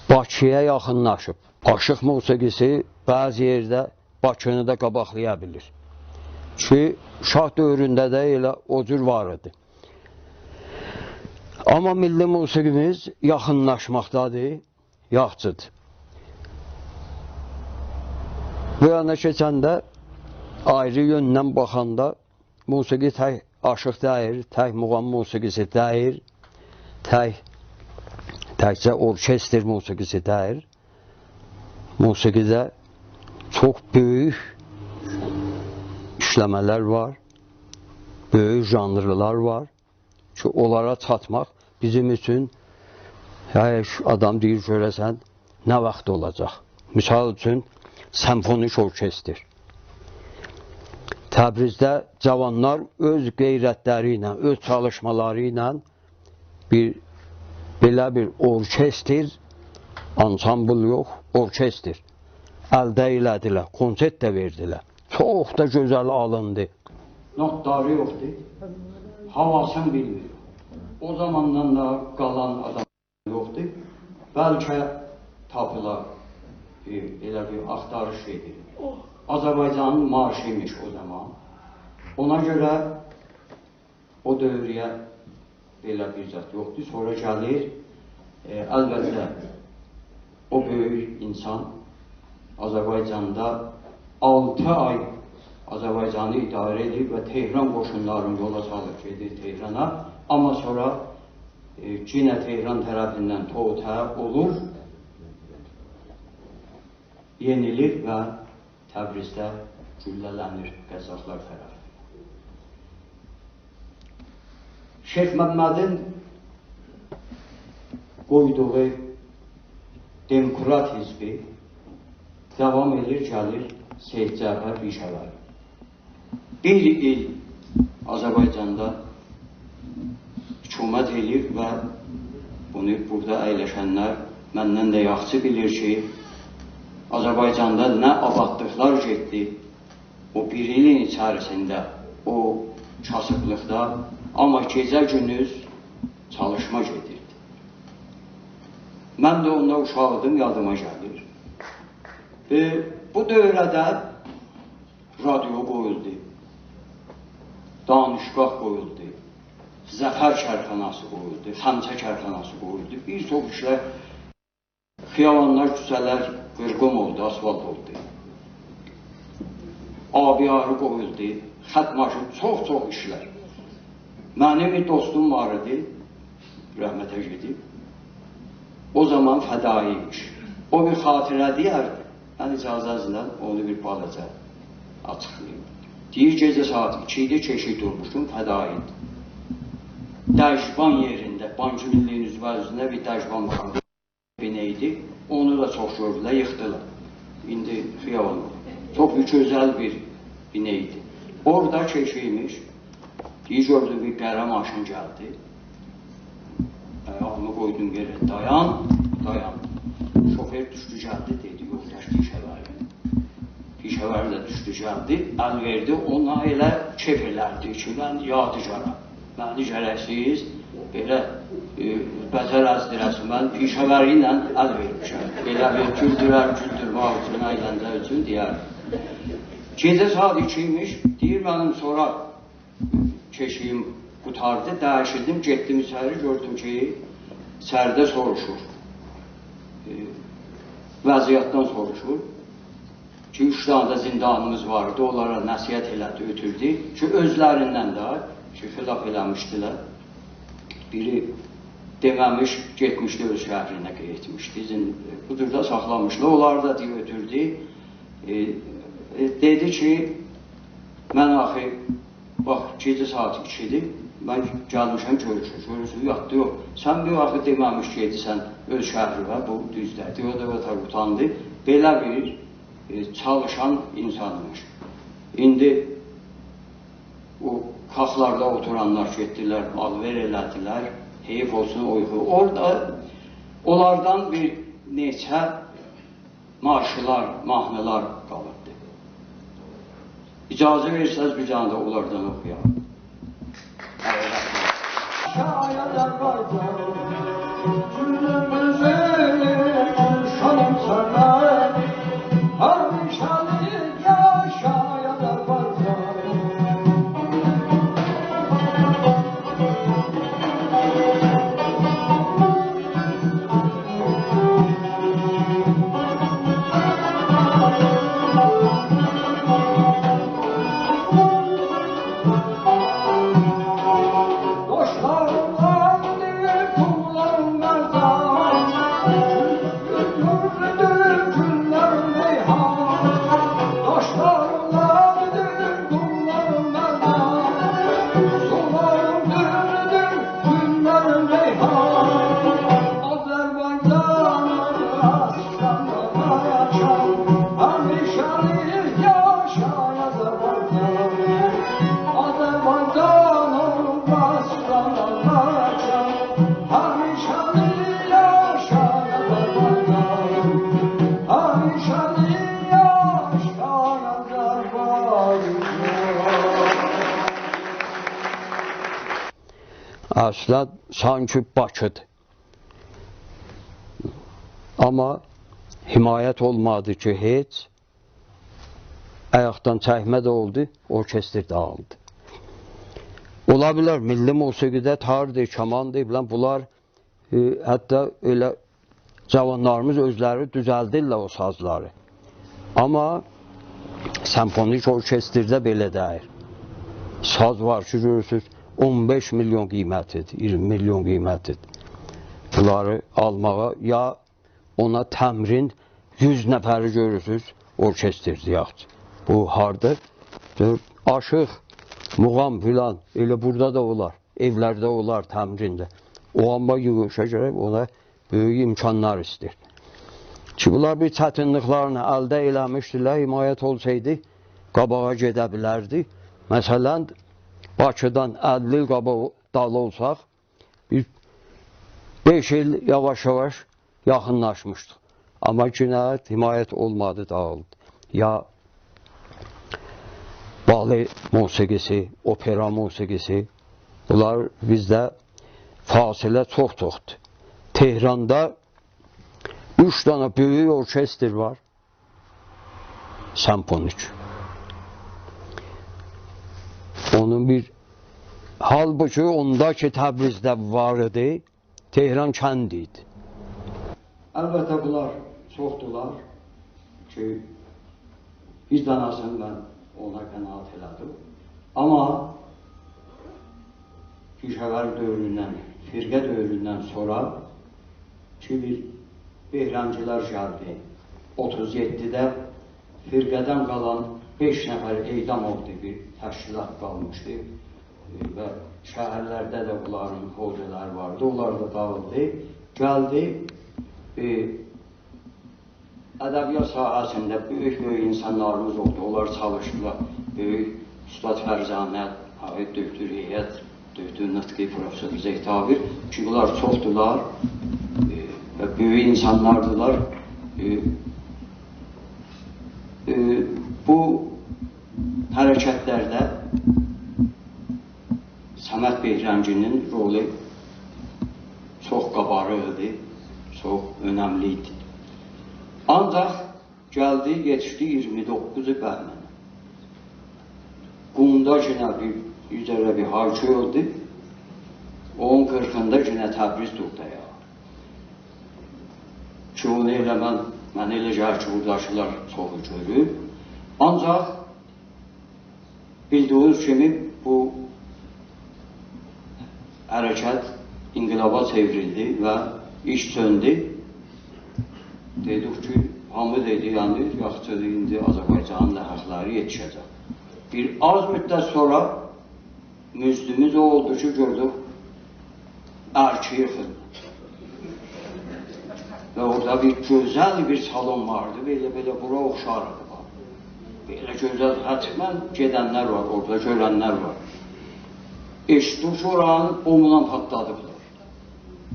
باکی‌یا یاخینلاشیب. آشیق موسیقی‌سی بعضی یئرده باکینی دا قاباقلایا بیلیر. کی، شاه دؤورونده ده ائله او جور وار ایدی. آمما میللی موسیقیمیز یاخینلاشماقدادیر. یاخشیدیر. بو یانا کئچنده، آیری یؤندن باخاندا، موسیقی تک آشیق دئییل، تک موغام موسیقی‌سی دئییل، تک، تکجه اورکستر موسیقی‌سی دئییل. موسیقی‌ده چوخ بؤیوک ایشله‌مه‌لر وار، بؤیوک ژانرلار وار کی، اونلارا چاتماق بیزیم اوچون، هر آدام دئییر، گؤره‌سن نه واخت اولاجاق؟ مثال اوچون، سمفونیک اورکستر. تبریزده جاوانلار اؤز غیرتلری ایله، اؤز چالیشمالاری ایله بیر، بئله بیر اورکستر، آنسامبل یوخ، اورکستر الده ائله‌دیلر، کنسرت ده وئردیلر. چوخ دا گؤزل آلیندی. نوتلاری یوخدور، هاواسینی بیلمیر. او زاماندان دا قالان آدام یوخدور. بلکه تاپیلار، بیر، ائله بیر آختاریش گئدیر. آذربایجانین مارشی ایمیش او زامان. اونا گؤره او دؤوره‌یه بئله بیر زاد یوخدور. سونرا گلیر، ائ، البته، او بؤیوک اینسان آذربایجاندا آلتی آی آذربایجانی اداره ائدیب و تهران قوشونلارینی یولا سالیر، گئدیر تهرانا. آمما سونرا، ائ، یئنه تهران طرفیندن توطئه اولور، یئنیلیر و تبریزده گولله‌لنیر قزاقلار طرفیندن. شیخ محمدین قویدوغو دموکرات حزبی داوام ائدیر، گلیر سید جعفر پیشه‌وری. بیر ایل آذربایجاندا حکومت ائله‌ییر و بونو بورادا اَیلشنلر مندن ده یاخشی بیلیر کی، آذربایجاندا نه آبادلیقلار گئتدی او بیر ایلین ایچریسینده، او کاسیبلیقدا، آمما گئجه گوندوز چالیشما گئدیردی. من ده اوندا اوشاق ایدیم، یادیما گلیر. ائ، بو دؤوره‌ده رادیو قویولدو، دانشگاه قویولدو، ظفر کارخاناسی قویولدو، خمسه کارخاناسی قویولدو، بیر چوخ ایشلر، خیابانلار، کوچه‌لر قیرغون اولدو، آسفالت اولدو. آبیاری قویولدو، خط ماشین، چوخ-چوخ ایشلر. منیم بیر دوستوم وار ایدی، رحمته گئدیب. او زامان فدایی ایمیش. او بیر خاطره دئیر، من اجازه‌نیزله اونو بیر بالاجا آچیقلاییم. دئییر، گئجه ساعات ایکی ایدی، کئشیک دورموشدوم، فدایی ایدی. دژبان یئرینده، بانک ملی‌نین اوزبه‌اوزونده بیر دژبان وار. بینه ایدی. اونو دا چوخ گؤردولر، ییخدیلار. ایندی خیابان اولدو. چوخ گؤزل بیر بینه ایدی. اورادا کئشیک ایمیش. بیر گؤردوم، بیر قره ماشین گلدی. آیاغیمی قویدوم یئره، «دایان، دایان.» شوفئر دوشدو، گلدی، دئدی، «یولداش پیشه‌وری.» پیشه‌وری ده دوشدو، گلدی، ال وئردی، اونا ائله کئف ائله‌دی کی، من یادگارام. منی گرک سیز بئله، ائ، بتر ازدیره‌سیز، من پیشه‌وری ایله ال وئرمیشم. بئله بیر گولدورر، گولدورمک اوچون، اَیلنجه اوچون دئیر. گئجه ساعات ایکی ایمیش، دئییر، منیم سونرا کئشیگیم قوتاردی، دَییشدیم، گئتدیم ایچری، گؤردوم کی، ایچریده سوروشور. ائ، وضعیتدن سوروشور. کی، اوچ دنه ده زندانیمیز وار ایدی، اونلارا نصیحت ائله‌دی، اؤتوردو. کی، اؤزلریندن ده کی، خلاف ائله‌میشدیلر. بیری دئمه‌میش گئتمیشدی، اؤز شهرینه گئتمیشدی. زین-، بو جور دا ساخلامیشلار. اونلاری دا دئییر، اؤتوردو. ائ، ائ، دئدی کی، من آخی، باخ، گئجه ساعات ایکی ایدی، من گلمیشم گؤروشوم، گؤروشوم، یاتدی، یوخ. سن بیر آخی دئمه‌میش گئدیسن اؤز شهرینه، بو دوزدور. دئییر، او دا وطن قوتاندی. بئله بیر، ائ، چالیشان اینسانمیش. ایندی او کاخلاردا اوتورانلار گئتدیلر، آل‌وئر ائله‌دیلر. حئیف اولسون او یوخو. اورادا اونلاردان بیر نئچه مارشلار، ماهنیلار قالیبدی. اجازه وئرسز، بیر دنه ده اونلاردان اوخویام. شاید آذربایجان، گولوموزون گولشنیم سنه، همیشه‌لیک یاشا آذربایجان. اصلاً سانکی باکی‌دیر. آمما حمایت اولمادی کی، هئچ. آیاقدان چکمه ده اولدو، اورکستر داغیلدی. اولا بیلر، میللی موسیقی‌ده تاردیر، کاماندیر، بیلن بونلار، ائ، حتی ائله جاوانلاریمیز اؤزلری دوزلدیرلر او سازلاری. آمما سمفونیک اورکسترده بئله دئییل. ساز وار کی، گؤرورسونوز، اون بئش میلیون قیمتی‌دیر، اییرمی میلیون قیمتی‌دیر. بونلاری آلماغا یا اونا تمرین، یوز نفری گؤرورسونوز، اورکستر یاخشی. بو هاردا؟ آشیق، موغام فلان، ائله بورادا دا اولار، ائولرده اولار تمرینده. او آمما یوغوشا گرک، اونا بؤیوک امکانلار ایسته‌ییر. کی، بونلار بیر چتینلیکلرینی الده ائله‌میشدیلر، حمایت اولسایدی، قاباغا گئده بیلردی. مثلاً، باکیدان اللی ایل قاباق دالی اولساق، بیر بئش ایل یاواش-یاواش یاخینلاشمیشدیق. آمما یئنه حمایت اولمادی، داغیلدی. یا باله موسیقی‌سی، اوپئرا موسیقی‌سی، بونلار بیزده فاصله چوخ چوخدور. تهراندا اوچ دنه بؤیوک اورکستر وار. سمفونیک. اونون بیر، حالبوکی اوندا کی تبریزده وار ایدی، تهران کند ایدی. البته، بونلار چوخدولار کی، بیر دنه‌سینی من اونا قناعت ائله‌دیم. آمما پیشه‌ور دؤوروندن، فرقه دؤوروندن سونرا کی، بیر بهرنگی‌لر گلدی. اوتوز یئددیده فرقه‌دن قالان بئش نفر اعدام اولدو، بیر تشکیلات قالمیشدی. ائ، و شهرلرده ده بونلارین حوزه‌لری واردی، اونلار دا داغیلدی. گلدی، ائ، ادبیات ساحه‌سینده بؤیوک-بؤیوک اینسانلاریمیز اولدو. اونلار چالیشدیلار. بؤیوک اوستاد فرزانه، آقای دکتر هیئت، دکتر نطقی، پروفسور زهتابی، کی، بونلار چوخدولار، ائ، و بؤیوک اینسانلاردیلار. ائ، ائ، بو حرکتلرده صمد بهرنگی‌نین رولو چوخ قاباریق ایدی، چوخ اؤنملی ایدی. آنجاق گلدی، یئتیشدی اییرمی دوققوز بهمنه. قومدا یئنه بیر، بیر ذره بیر های‌کوی اولدو. اونون قیرخیندا یئنه تبریز دوردو آیاغا. کی، اونو ائله من، منه ائله گلیر کی، بوراداکیلار چوخو گؤروب. آنجاق بیلدیگینیز کیمی، بو حرکت انقلابا چئوریلدی و ایش چؤندو. دئدیک کی، هامی دئدی، یعنی، یاخشیدیر، ایندی آذربایجانین دا حاقلاری یئتیشه‌جک. بیر آز مدت سونرا مزدیمیز او اولدو کی، گؤردوک، ارکی ییخیلدی. و اورادا بیر گؤزل بیر سالون واردی، بئله، بئله بورا اوخشار ایدی، باخ. بئله گؤزل، حتماً گئدنلر وار، اورادا گؤرنلر وار. ائشیتدیک کی، اورانین بوموندان پاتلادیبلار.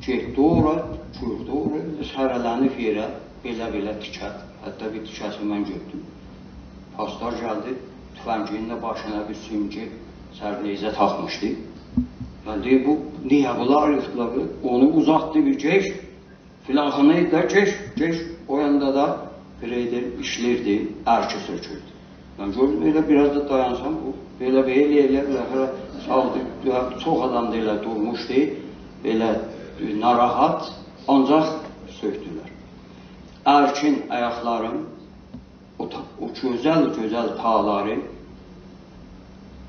گئتدی اورا، گؤردو اورا، سره‌لنیب یئره، بئله-بئله تیکه، حتی بیر تیکه‌سینی من گؤتوردوم. پاسدار گلدی، توفنگینین ده باشینا بیر سوموگو، سرنیزه تاخمیشدی. من دئدیم، بو نییه بونلاری ییخدیلار؟ اونو اوزاتدی بیر گئج، فلانخانایا دا گئج، گئج. او یاندا دا گرئیدر ایشله‌ییردی، ارکی سؤکوردو. من گؤردوم، ائله بیر آز دا دایانسام، بو بئله بئله ائله‌یه، ائله‌یه، بالاخره سالدی، چوخ آدام دا ائله دورموشدو، بئله ناراحت، آنجاق سؤکدولر. ارکین آیاقلارین او تا-، او گؤزل، گؤزل تالاری،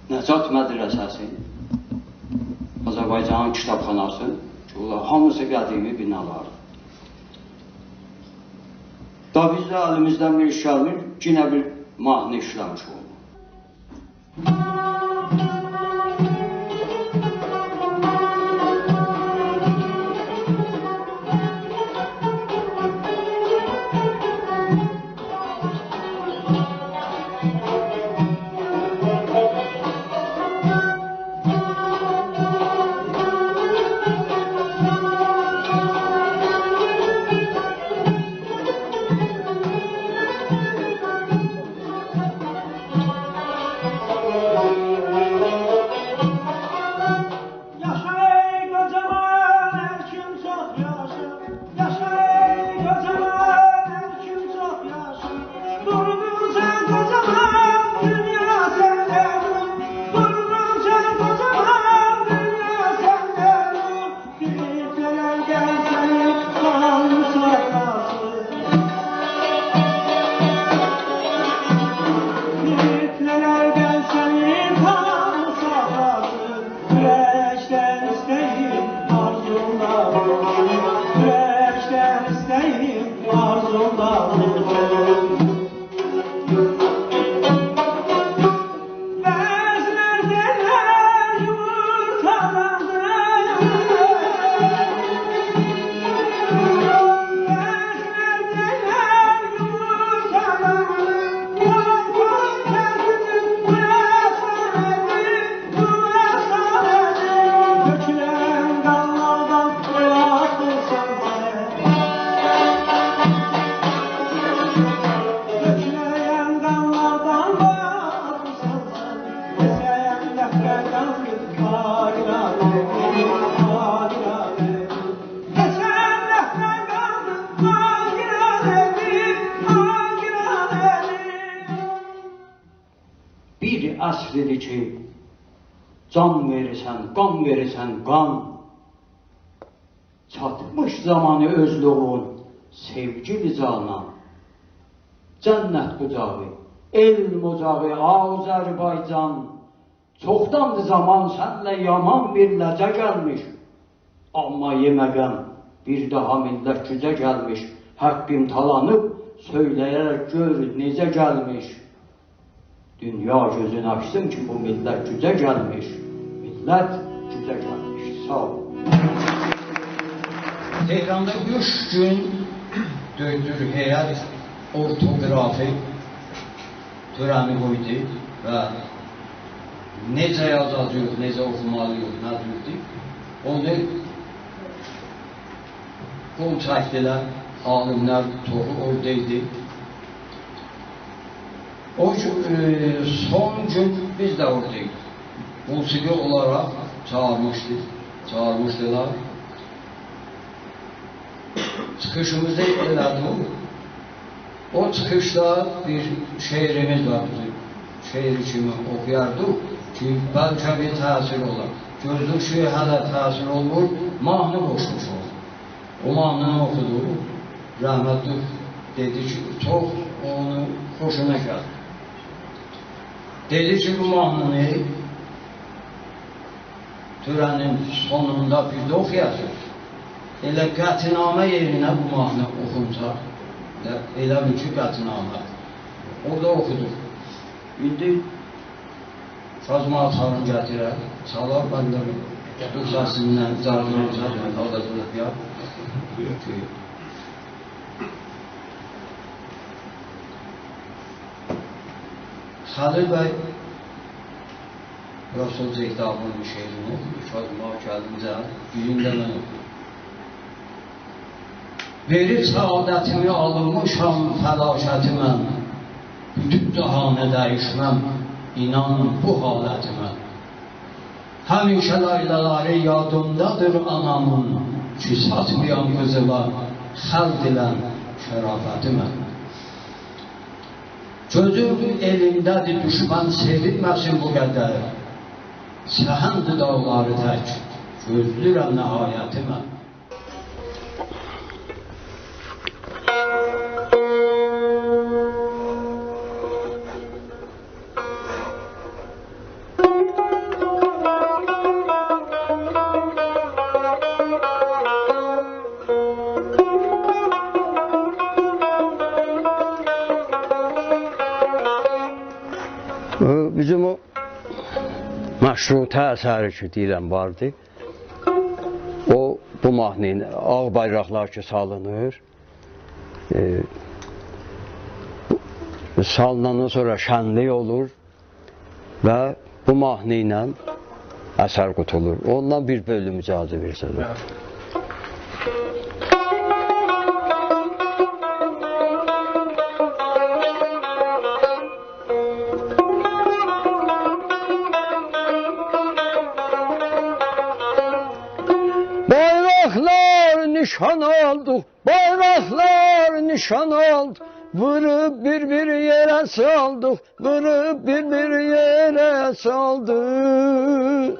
نجات مدرسه‌سی، آذربایجانین کیتابخاناسی، کی، بونلار هامیسی قدیمی بینالاردیر. دا بیز ده الیمیزدن بیر ایش گلمیر، یئنه بیر ماهنی ایشله‌میش اولدوق. کی، جان وئریرسن، قان وئریرسن، قان. چاتمیش زامانی اؤزلویون، سئوگیلی جانان. جنت قوجاغی، علم اوجاغی، آذربایجان. چوخداندیر زامان سنله یامان بیر لجه گلمیش. آمما یئمه غم، بیر داها میللت گوجه گلمیش. حقیم تالانیب، سؤیله‌یه‌رک گؤر نئجه گلمیش. دونیا گؤزونو آچسین کی، بو میللت گوجه گلمیش. میللت گوجه گلمیش. ساغ اول. تهراندا اوچ گون دؤکتور هیئت اورتوگرافی تؤره‌نی قویدو و نئجه یازاجاغیق، نئجه اوخومالی‌ییق، نه جوردور، اونو قول چکدیلر، عالیملر چوخو اورادا ایدی. او گون، ائ، سون گون بیز ده اورادا ایدیک. موسیقی اولاراق چاغیرمیشدی، چاغیرمیشدیلار. چیخیشیمیزی ائله‌دیک. او چیخیشدا بیر شعریمیز وار، بیزیم شعر کیمی اوخویاردیق کی، بلکه بیر تأثیر اولار. گؤردوک کی، هله تأثیر اولمور، ماهنی قوشموش اولدوق. او ماهنینی اوخودوق. رحمتلیک دئدی کی، چوخ اونون خوشونا گلدی. دئدی کی، بو ماهنینی تؤره‌نین سونوندا بیر ده اوخویاجاغیق. ائله قطعنامه یئرینه بو ماهنی اوخونجا، ائله، ائله بیل کی، قطعنامه. اورادا اوخودوق. ایندی سازما آچارین گتیرر، چالار، من ده بو سسیندن، جاردیندان آلاجاغیق یا. خلیل بی، رسول زیدابی‌نین شعرینی اوخویور، سازما گلینجه، بیرینجه من اوخویوم. وئریب سعادتیمی آلمیشام فلاکتی من، بوتون جهانی دییشمم، اینان بو حالتی من. همیشه لایلالاری یادیمدادیر آنامین، کی ساتمایام قیزیلا خلق ایله شرافتی من. گؤزوم ائلیمده‌دیر، دوشمن سئوینمه‌سین بو قدر، سهندی داغلاری تک، گؤزله‌ییرم نهایتی من. بیزیم او مشروطه اثری کی، دئییرم، واردی. او، بو ماهنی ایله آغ بایراقلار کی، سالینیر. ائ، سالیناندان سونرا شنلیک اولور و بو ماهنی ایله اثر قوتولور. اوندان بیر بؤلوم اجازه وئرسز. بایراقلار نیشان آلدیق، بایراقلار نیشان آلدیق، ووروب بیر-بیر یئره سالدیق، ووروب بیر-بیر یئره سالدیق.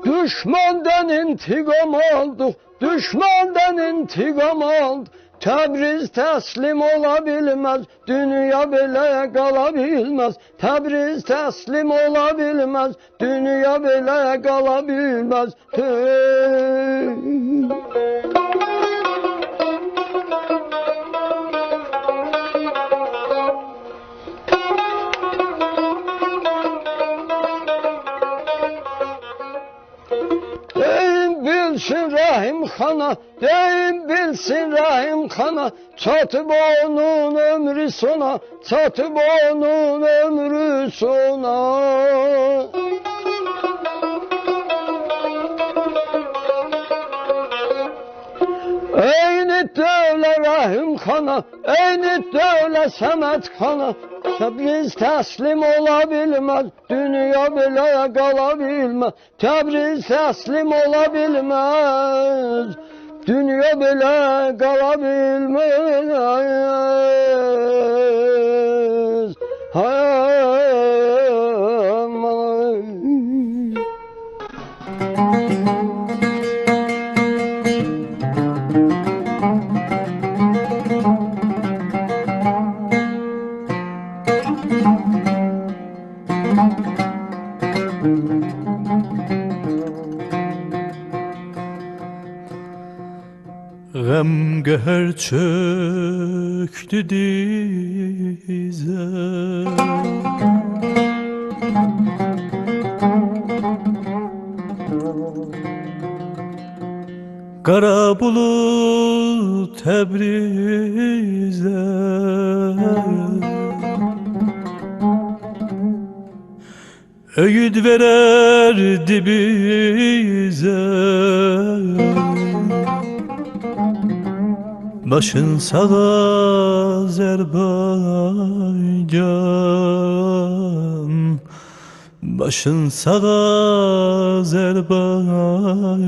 دوشمندن انتقام آلدیق، دوشمندن انتقام آلدیق. تبریز تسلیم اولا بیلمز، دونیا بئله قالا بیلمز. تبریز تسلیم اولا بیلمز، دونیا بئله قالا بیلمز. هئی! دئیین بیلسین رحیم خانا، دئیین بیلسین رحیم خانا، چاتیب اونون عؤمرو سونا، چاتیب اونون عؤمرو سونا. عین‌الدوله رحیم خانا، عین‌الدوله صمد خانا، تبریز تسلیم اولا بیلمز، دونیا بئله قالا بیلمز. تبریز تسلیم اولا بیلمز، دونیا بئله قالا بیلمز. هه، آمان. غم قهر چؤکدو دیزه. قارا بولود تبریزه. اؤیود وئرردی بیزه. باشین ساغ، آذربایجان، باشین ساغ، آذربایجان.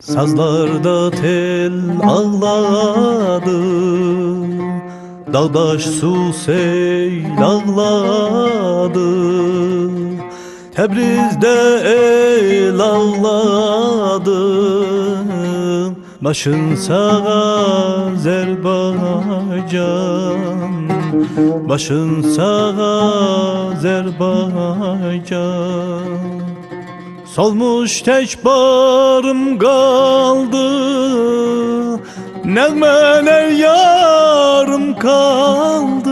سازلاردا تئل آغلادی، داغ داش سو سئیل آغلادی، تبریزده ائل آغلادی. باشین ساغ، آذربایجان، باشین ساغ، آذربایجان. سولموش تک باغریم قالدی، نغمه‌لر یاریم قالدی.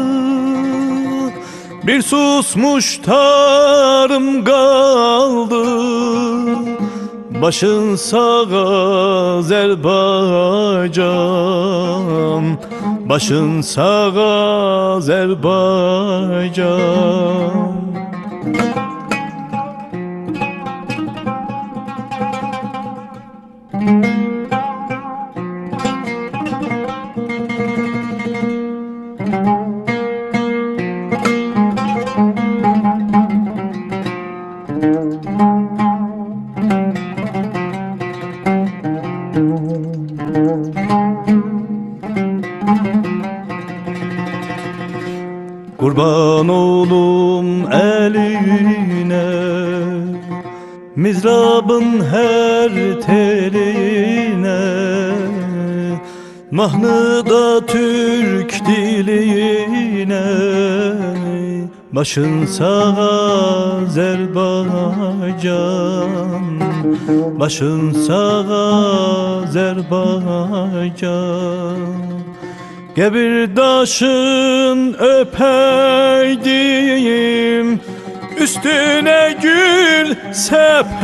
بیر سوسموش تاریم قالدی. باشین ساغ، آذربایجان، باشین ساغ، آذربایجان. قوربان اولوم الینه، مضرابین هر تئلینه، ماهنیدا تورک دیلینه. باشین ساغ، آذربایجان، باشین ساغ، آذربایجان. قبیر داشین اؤپه‌یدیم، اوستونه گول سپه‌یدیم.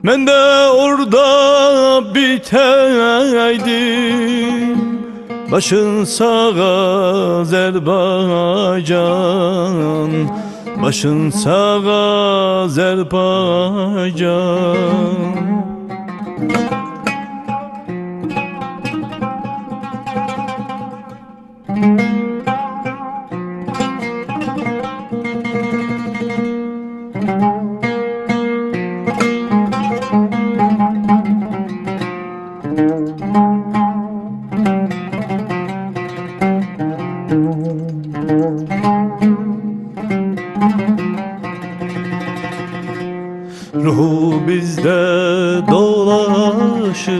من ده اورادا بیته‌یدیم. باشین ساغ، آذربایجان، باشین ساغ، آذربایجان. روحو بیزده دولاشیر،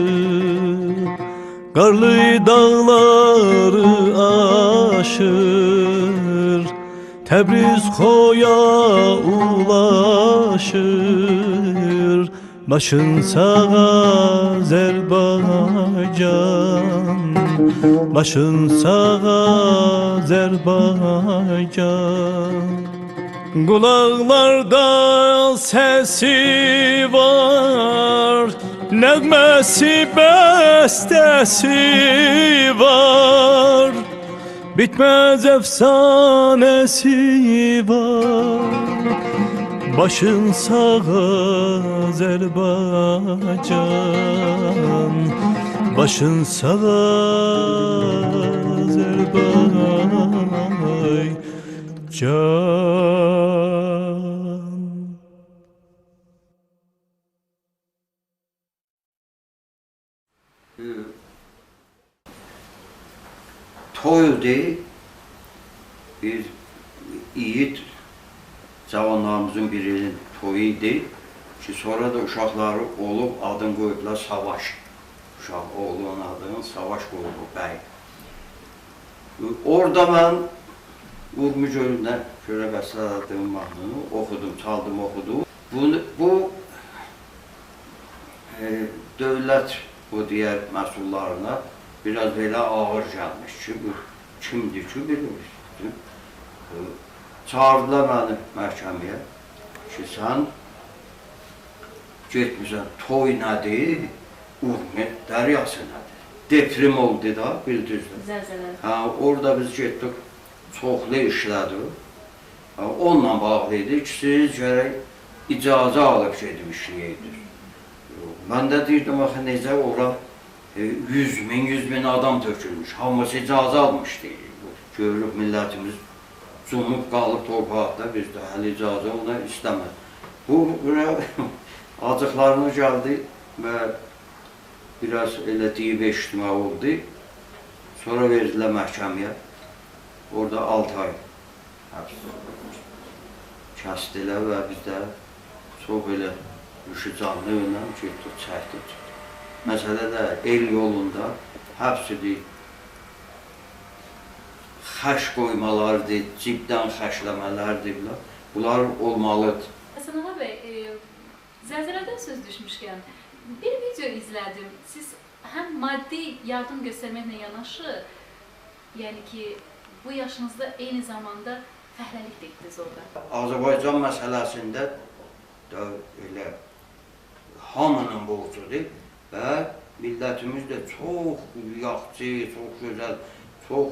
قارلی داغلاری آشیر، تبریز خویا اولاشیر. باشین ساغ، آذربایجان، باشین ساغ، آذربایجان. قولاقلاردا سسی وار، نغمه‌سی، بسته‌سی وار، بیتمز افسانه‌سی وار. باشین ساغ، آذربایجان، باشین ساغ، آذربایجان. ائ، توی ایدی، بیر ایگید جاوانلاریمیزین بیری‌نین تویو ایدی کی، سونرا دا اوشاقلاری اولوب، آدینی قویوبلار ساواش. اوشاق، اوغلونون آدینی ساواش قویوب او بی. اورادا من اورمو گؤلونده گؤره بسله‌دیم ماهنینی، اوخودوم، چالدیم، اوخودوم. بو، بو، ائ، دؤولت، او دیگر مسئوللارینا بیر آز بئله آغیر گلمیش کی، بو کیمدیر کی، بیلمیریک. ائ، چاغیردیلار منی محکمه‌یه کی، سن گئتمیسن، توی نه‌دیر، اورمو دریاسی نه‌دیر؟ دپرم اولدو دا، بیلدینیز ده. زلزله. هه، اورادا بیز گئتدیک، چوخلو ایشله‌دیک. هه، اونونلا باغلی ایدی کی، سیز گرک اجازه آلیب گئدیب ایشله‌یه‌یدینیز. من ده دئییردیم، آخی نئجه اورا، ائ، یوز مین، یوز مین آدام تؤکولموش، هامیسی اجازه آلمیشدی. گؤروروک، میللتیمیز جوموب قالیب تورپاقدا، بیز ده هله اجازه اونا ایسته‌مه‌دیک. بو، بورا آجیقلارینا گلدی و بیر آز ائله دئییب ائشیتمک اولدو. سونرا وئردیلر محکمه‌یه. اورادا آلتی آی حبس کسدیلر و بیز ده چوخ ائله دوشونجه‌لی ایله گئتدیک، چکدیک. مسئله ده ائل یولوندا حبس ائدیب خرج قویمالاریدیر، جیبدن خرجله‌مه‌لریدیر، بونلار، بونلار اولمالیدیر. حسن آغا بی، ائ، زلزله‌دن سؤز دوشموشکن، بیر ویدئو ایزله‌دیم. سیز هم مادی یاردیم گؤسترمکله یاناشی، یعنی کی، بو یاشینیزدا عینی زاماندا فعله‌لیک ده ائتدینیز اورادا. آذربایجان مسئله‌سینده ده ائله هامینین بورجودور و میللتیمیز ده چوخ یاخشی، چوخ گؤزل، چوخ،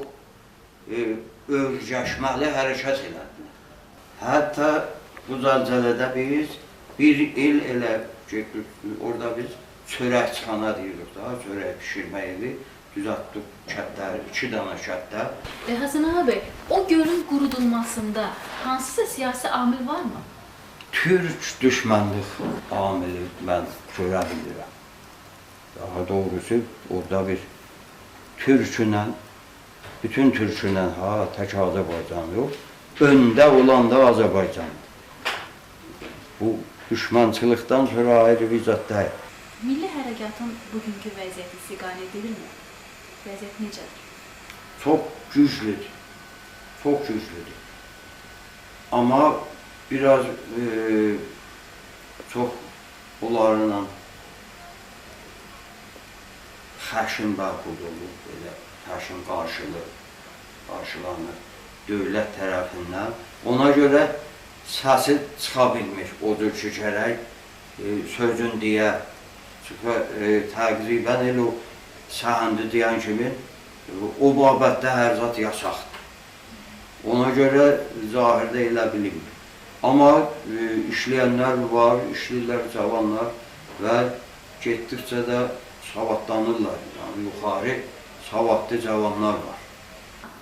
ائ، اؤرگشمه‌لی حرکت ائله‌دیلر. حتی بو زلزله‌ده بیز بیر ایل ائله گئتدیک، اورادا بیز چؤرکچی‌خانا دئییریک دا، چؤرک بیشیرمه ائوی دوزلتدیک کتلر، ایکی دنه کتده. ائ، حسن آغا بی، او گؤلون قورودولماسیندا هانسیسا سیاسی عامل وارمی؟ تورک دوشمنلیک عاملی من گؤره بیلیرم. داها دوغروسو، اورادا بیر تورکونن، بوتون تورکونن، ها، تک آذربایجان یوخ، اؤنده اولان دا آذربایجاندیر. بو دوشمنچیلیکدن سونرا آیری بیر زاد دئییل. میللی حرکاتین بوگونکو وضعیتی سیقایه ائدیلمی؟ وضعیت نئجه‌دیر؟ چوخ گوجلودور. چوخ گوجلودور. آمما بیر آز، ائ، چوخ اونلارلا خشم برخورد اولونور، بئله خشم قارشیلی-، قارشیلانیر دؤولت طرفیندن. اونا گؤره سسی چیخا بیلمیر، او جور کی گرک، ائ، سؤزون دئیه، چیخا، ائ، تقریباً ائله او سهندی دئین کیمی، ائ، او بابتده هر زاد یاساقدیر. اونا گؤره ظاهرده ائله بیلینمیر. آمما، ائ، ایشله‌ینلر وار، ایشله‌ییرلر جاوانلار و گئتدیکجه ده سوادلانیرلار. یعنی، یوخاری سوادلی جاوانلار وار.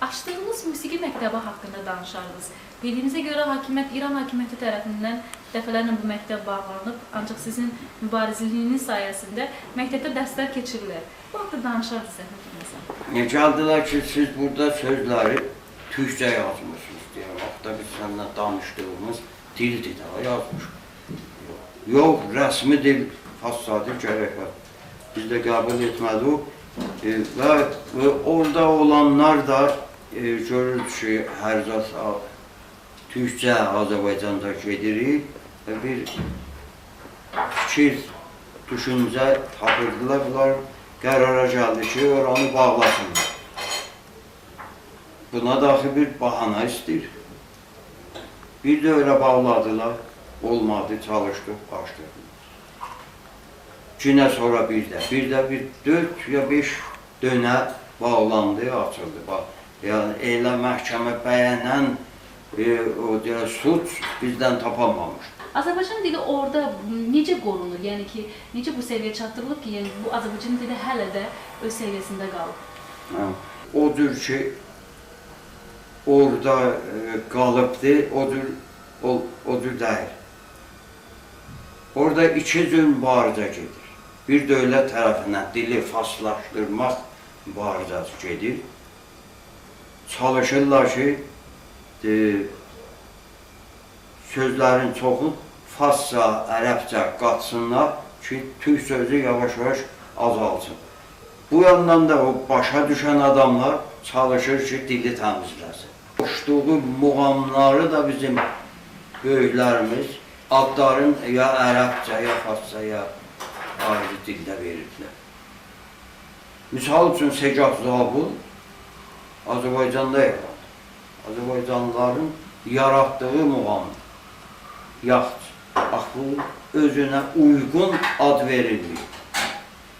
آچدیغینیز موسیقی مکتبی حاقیندا دانیشاردینیز. بیلدیگیمیزه گؤره، حاکمیت، ایران حاکمیتی طرفیندن دفعه‌لرله بو مکتب باغلانیب، آنجاق سیزین موباریزه‌لیگینیز سایه‌سینده مکتبده درسلر کئچیریلیر. بو حاقدا دانیشاردینیز، زحمت اولماسا. نئجه دئدیلر کی، سیز بورادا سؤزلری تورکجه یازمیسینیز دئیه، وقتدا بیز سنینله دانیشدیغیمیز دیلدیر ده، یازمیش. یوخ، رسمی دیل فارسجادیر، گرک وار. بیز ده قبول ائتمه‌دیک. ائ، و، و اورادا اولانلار دا، ائ، گؤرور کی، هر زاد، آ، تورکجه آذربایجاندا گئدیریک و بیر فیکیر، دوشونجه تاپیردیلار. بونلار قرارا گلدی کی، اورانی باغلاسینلار. بونا دا آخی بیر بهانه ایسته‌ییر. بیر دؤوره باغلادیلار، اولمادی، چالیشدیق، آچدیق. یئنه سونرا بیر ده، بیر ده بیر دؤرد یا بئش دؤنه باغلاندی، آچیلدی. باخ، یعنی ائله محکمه بَیه‌نن، ائ، او دئیه سوچ بیزدن تاپانمامیشدی. آذربایجان دیلی اورادا نئجه قورونور؟ یعنی کی، نئجه بو سویه‌یه چاتدیریلیب کی، یعنی بو آذربایجان دیلی هله ده اؤز سویه‌سینده قالیب؟ هه، او جور کی، اورادا، ائ، قالیبدی، او جور، او، او جور دئییل. اورادا ایکی جور مبارزه گئدیر. بیر دؤولت طرفیندن دیلی فارسلاشدیرماق مبارزه‌سی گئدیر. چالیشیرلار کی، ائ، سؤزلرین چوخو فارسجا، عربجه قاتسینلار کی، تورک سؤزو یاواش-یاواش آزالسین. بو یاندان دا او باشا دوشن آداملار چالیشیر کی، دیلی تمیزله‌سین. قوشدوغو موغاملاری دا بیزیم بؤیوکلریمیز آدلارین یا عربجه، یا فارسجا، یا آیری دیلده وئریبلر. مثال اوچون، سه‌گاه زابل آذربایجاندا یاراندی. آذربایجانلیلارین یاراتدیغی موغام، یاخچی. آخی بو اؤزونه اویغون آد وئریلمه‌ییب.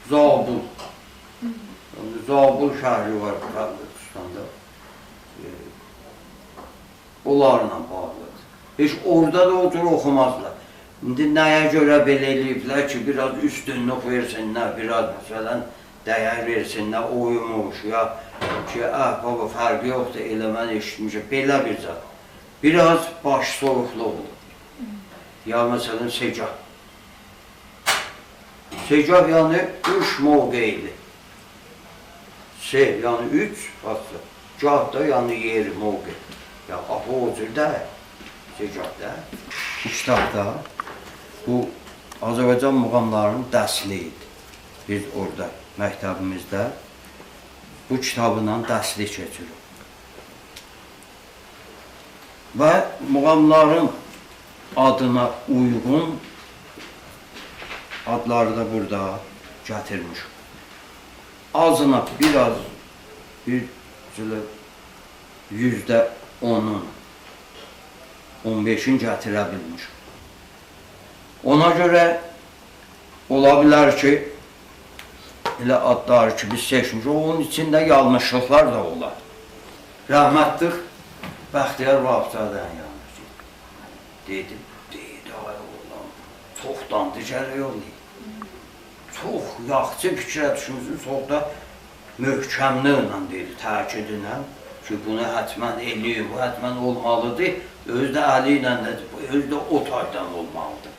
زابل. یعنی، زابل شهری وار بلوچیستاندا. ائ، اونلارلا باغلیدیر. هئچ اورادا دا او جور اوخومازلار. ایندی نه‌یه گؤره بئله ائله‌ییبلر کی، بیر آز اوستونلوک وئرسینلر، بیر آز، مثلا، دَیَر وئرسینلر اویوموشویا کی، «اه، بابا، فرقی یوخدور، ائله من ائشیتمیشم.» بئله بیر زاد. بیر آز باش سویوقلوغو. یا، مثلا، سه‌گاه. سه‌گاه، یعنی، اوچ موقعلی. سه، یعنی اوچ، فارسجا. گاه دا، یعنی یئری، موقع. یا، آخی او جور دئییل. سه‌گاه دا. بو کیتابدا بو آذربایجان موغاملارینین درسلیگی ایدی. بیز اورادا، مکتبیمیزده بو کیتابلا درسلیک کئچیریریک. و موغاملارین آدینا اویغون آدلاری دا بورادا گتیرمیشیک. آزینا بیر آز، بیر، شئیله، یوزده اونون، اون بئشین گتیره بیلمیشیک. اونا گؤره اولا بیلر کی، ائله آدلاری کی، بیز سئچمیشیک، اونون ایچینده یانلیشلیقلار دا اولار. رحمتلیک بختیار واقف‌زاده‌نین یانینا گئتدیم. دئدیم، دئدی، «آی اوغلان، چوخداندیر گرک اولایدی.» چوخ یاخشی فیکره دوشموشدو، چوخ دا محکملیکله دئدی، تأکیدله کی، بونو حتما ائله‌یین، بو حتما اولمالیدیر. اؤزو ده الی ایله دئدی، بو اؤزو ده او تایدان اولمالیدیر.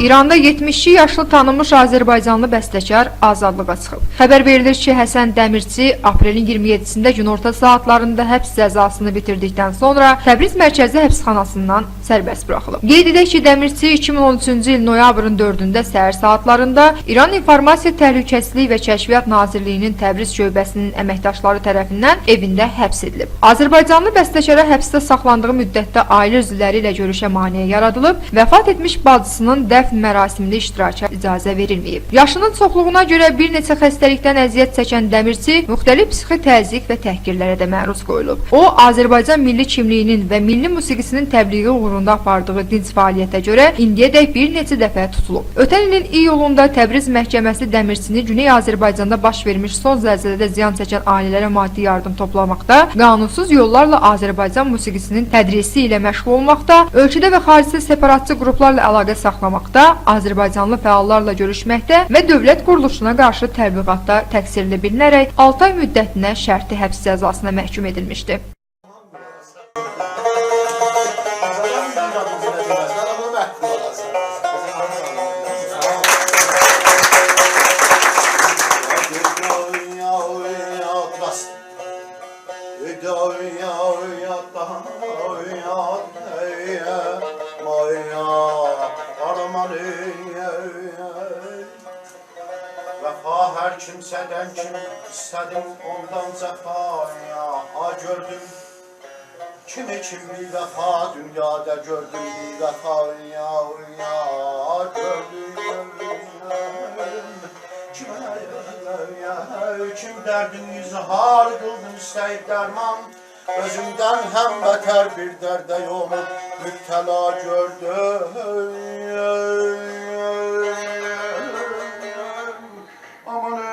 ایراندا یئتمیش ایکی یاشلی تانینمیش آذربایجانلی بسته‌کار آزادلیغا چیخیب. خبر وئریلیر کی، حسن دمیرچی آپرئلین اییرمی یئددیسینده گون‌اورتا ساعاتلاریندا حبس جزاسینی بیتیردیکدن سونرا تبریز مرکزی حبسخاناسیندان سربست بوراخیلیب. قید ائدک کی، دمیرچی ایکی مین اون اوچونجو ایل نویابرین دؤردونده سحر ساعاتلاریندا ایران اینفورماسیا تهلکه‌سیزلیگی و کشفیات ناظرلیگی‌نین تبریز شعبه‌سی‌نین امکداشلاری طرفیندن ائوینده حبس ائدیلیب. آذربایجانلی بسته‌کارا حبسده ساخلاندیغی مدتده عائله عضولری ایله گؤروشه مانع یارادیلیب، وفات ائتمیش باجیسی‌نین دفن مراسیمینده اشتراکا اجازه وئریلمه‌ییب. یاشی‌نین چوخلوغونا گؤره بیر نئچه خسته‌لیکدن اذیت چکن دمیرچی مختلف پسیخی تضییق و تحقیرلره ده معروض قویولوب. او، آذربایجان میللی کیملیگی‌نین و میللی موسیقی‌سی‌نین تبلیغی اوغروندا آپاردیغی دینج فعالیته گؤره ایندیه‌دک بیر نئچه دفعه توتولوب. اؤتن ایلین اییولوندا تبریز محکمه‌سی دمیرچینی گونئی آذربایجاندا باش وئرمیش سون زلزله‌ده زیان چکن عائله‌لره مادی یاردیم توپلاماقدا، قانونسوز یوللارلا آذربایجان موسیقی‌سی‌نین تدریسی ایله مشغول اولماقدا، اؤلکه‌ده و خارجده سپاراتچی قروپلارلا علاقه ساخلاماقدا، آذربایجانلی فعاللارلا گؤروشمکده و دؤولت قورولوشونا قارشی تبلیغاتدا تقصیرلی بیلینه‌رک آلتی آی مدتینه شرطی حبس جزاسینا محکوم ائدیلمیشدی. وفا هر کیمسه‌دن کیم ایسته‌دیم، اوندان جفا، یا، ها، گؤردوم. کیم، کیم بی‌وفا دونیادا گؤردون، بی‌وفا، یا، یا، گؤردون. کیم، کیم دردین اظهار قیلدین، ایسته‌ییب درمان، اؤزوندن هم بتر بیر درده اونو مبتلا گؤردون. آمان ای.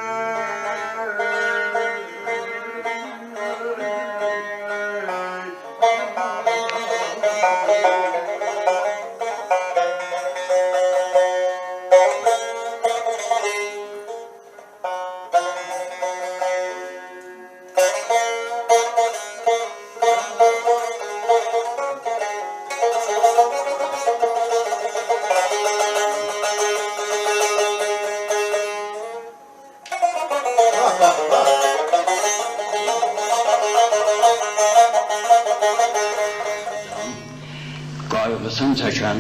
قایغیسینی چکن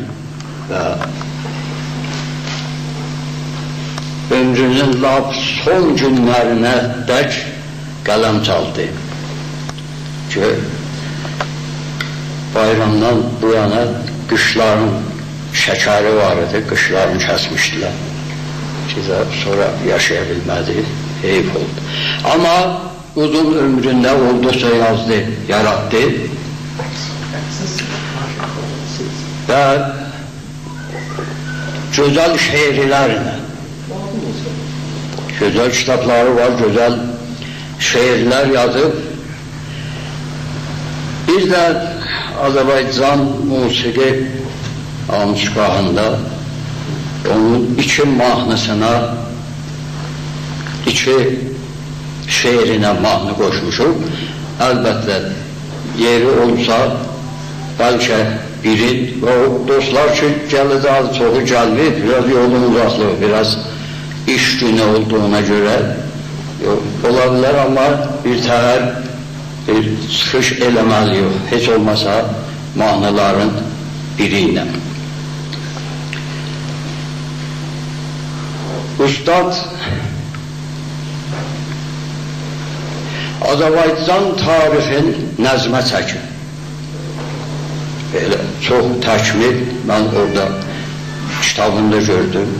و عؤمرونون لاپ سون گونلرینه‌دک قلم چالدی کی، بایرامدان بو یانا قیشلارین شکری وار ایدی، قیشلارینی کسمیشدیلر. کی، سونرا یاشایا بیلمه‌دی، حئیف اولدو. آمما اوزون عؤمرونده اولدوقجا یازدی، یاراتدی. و گؤزل شعرلرله، گؤزل کیتابلاری وار، گؤزل شعرلر یازیب. بیر ده آذربایجان موسیقی آموزشگاهیندا اونون ایکی ماهنی‌سینا، ایکی شعرینه ماهنی قوشموشوق. البته، یئری اولسا، بلکه بیرین، و او دوستلار کی، گله‌جک، چوخو گلمه‌ییب، بیر آز یولون اوزاقلیغی، بیر آز ایش گونو اولدوغونا گؤره، یوخ، اولا بیلر، آمما بیر تهر بیر چیخیش ائله‌مه‌لی‌ییک، هئچ اولماسا ماهنی‌لارین بیری ایله. اوستاد آذربایجان تاریخین نظمه چکیر. بئله چوخ تکمیل، من اورادا کیتابینی دا گؤردوم.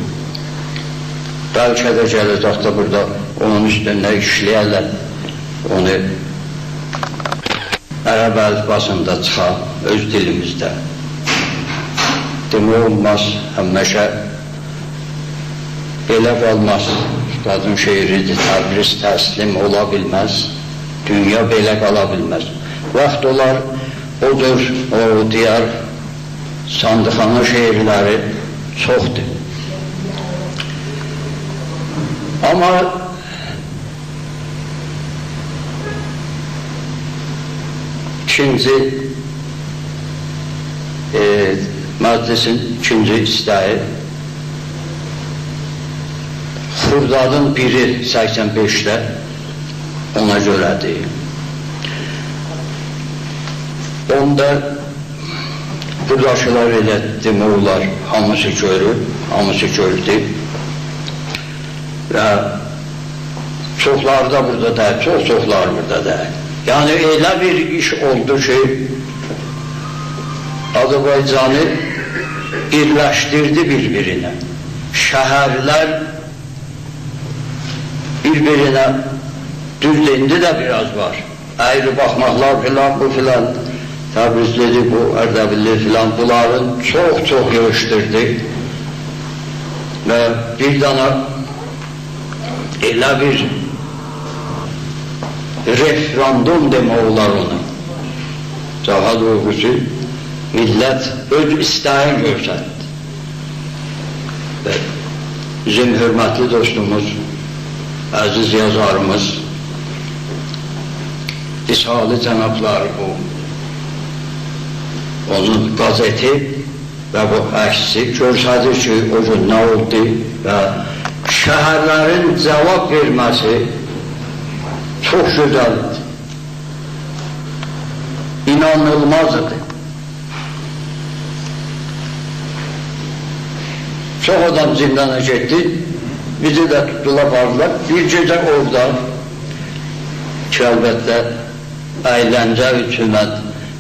بلکه ده گله‌جکده بورادا اونون اوستونده ایشله‌یرلر. اونو عرب الفباسیندا چیخار اؤز دیلیمیزده. دئمک اولماز، همیشه بئله قالماز. اوستادین شعری‌دیر، «تبریز تسلیم اولا بیلمز، دونیا بئله قالا بیلمز.» واخت اولار، او جور، او دیار صندیق‌خانا شعرلری چوخدور. آمما ایکینجی، ائ، مجلسین ایکینجی ایسته‌یی خردادین بیری سکسن بئشده، اونا گؤره‌دیر. اوندا بوراداکیلار ائله دئمک اولار، هامیسی گؤروب، هامیسی گؤردو. و چوخلاری دا بورادا دئییل، چوخ-چوخلاری بورادا دئییل. یعنی، ائله بیر ایش اولدو کی، آذربایجانی بیرلشدیردی بیر-بیرینه. شهرلر بیر-بیرینه، دوز، ایندی ده بیر آز وار. اَیری باخماقلار فلان، بو فلان، تبریزلی‌دیر، بو اردبیللی فلان، بونلارین چوخ-چوخ ییغیشدیردی. و بیر دنه ائله بیر رفراندوم دئمک اولار اونا. داها دوغروسو، میللت اؤز ایسته‌یین گؤستردی. و بیزیم حؤرمتلی دوستوموز، عزیز یازاریمیز، رسالی جنابلاری بو، اونون قازئتی و بو عکسی گؤستریر کی، او گون نه اولدو و شهرلرین جاواب وئرمه‌سی چوخ گؤزلدیر. اینانیلماز ایدی. چوخ آدام زندانا گئتدی، بیزی ده توتدولار، آپاردیلار. بیر گئجه اورادا کی، البته، اَیلنجه اوچون،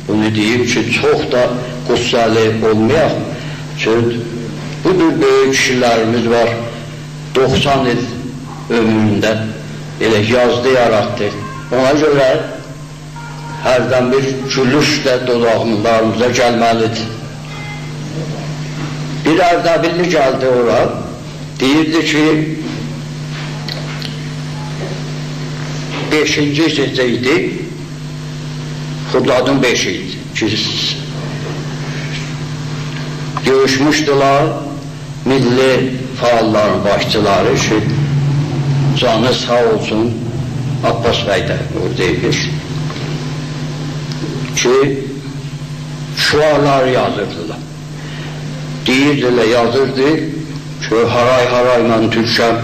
بونو دئییم کی، چوخ دا غصه‌لی اولمایاق. چونکی بو جور بؤیوک کیشی‌لریمیز وار، دوخسان ایل عؤمرونده ائله یازدی، یاراتدی. اونا گؤره هردن بیر گولوش ده دوداغیمیزا گلمه‌لیدیر. بیر اردبیللی گلدی اورا، دئییردی کی، بئشینجی گئجه ایدی، خردادین بئشی ایدی کی، ییغیشمیشدیلار میللی فعاللارین باشچیلاری کی، جانی ساغ اولسون، عباس بی ده اورادا ایمیش کی، شعارلاری یازیردیلار. دئییردیلر، یازیردی کی، «هارای، هارای، من تورکم،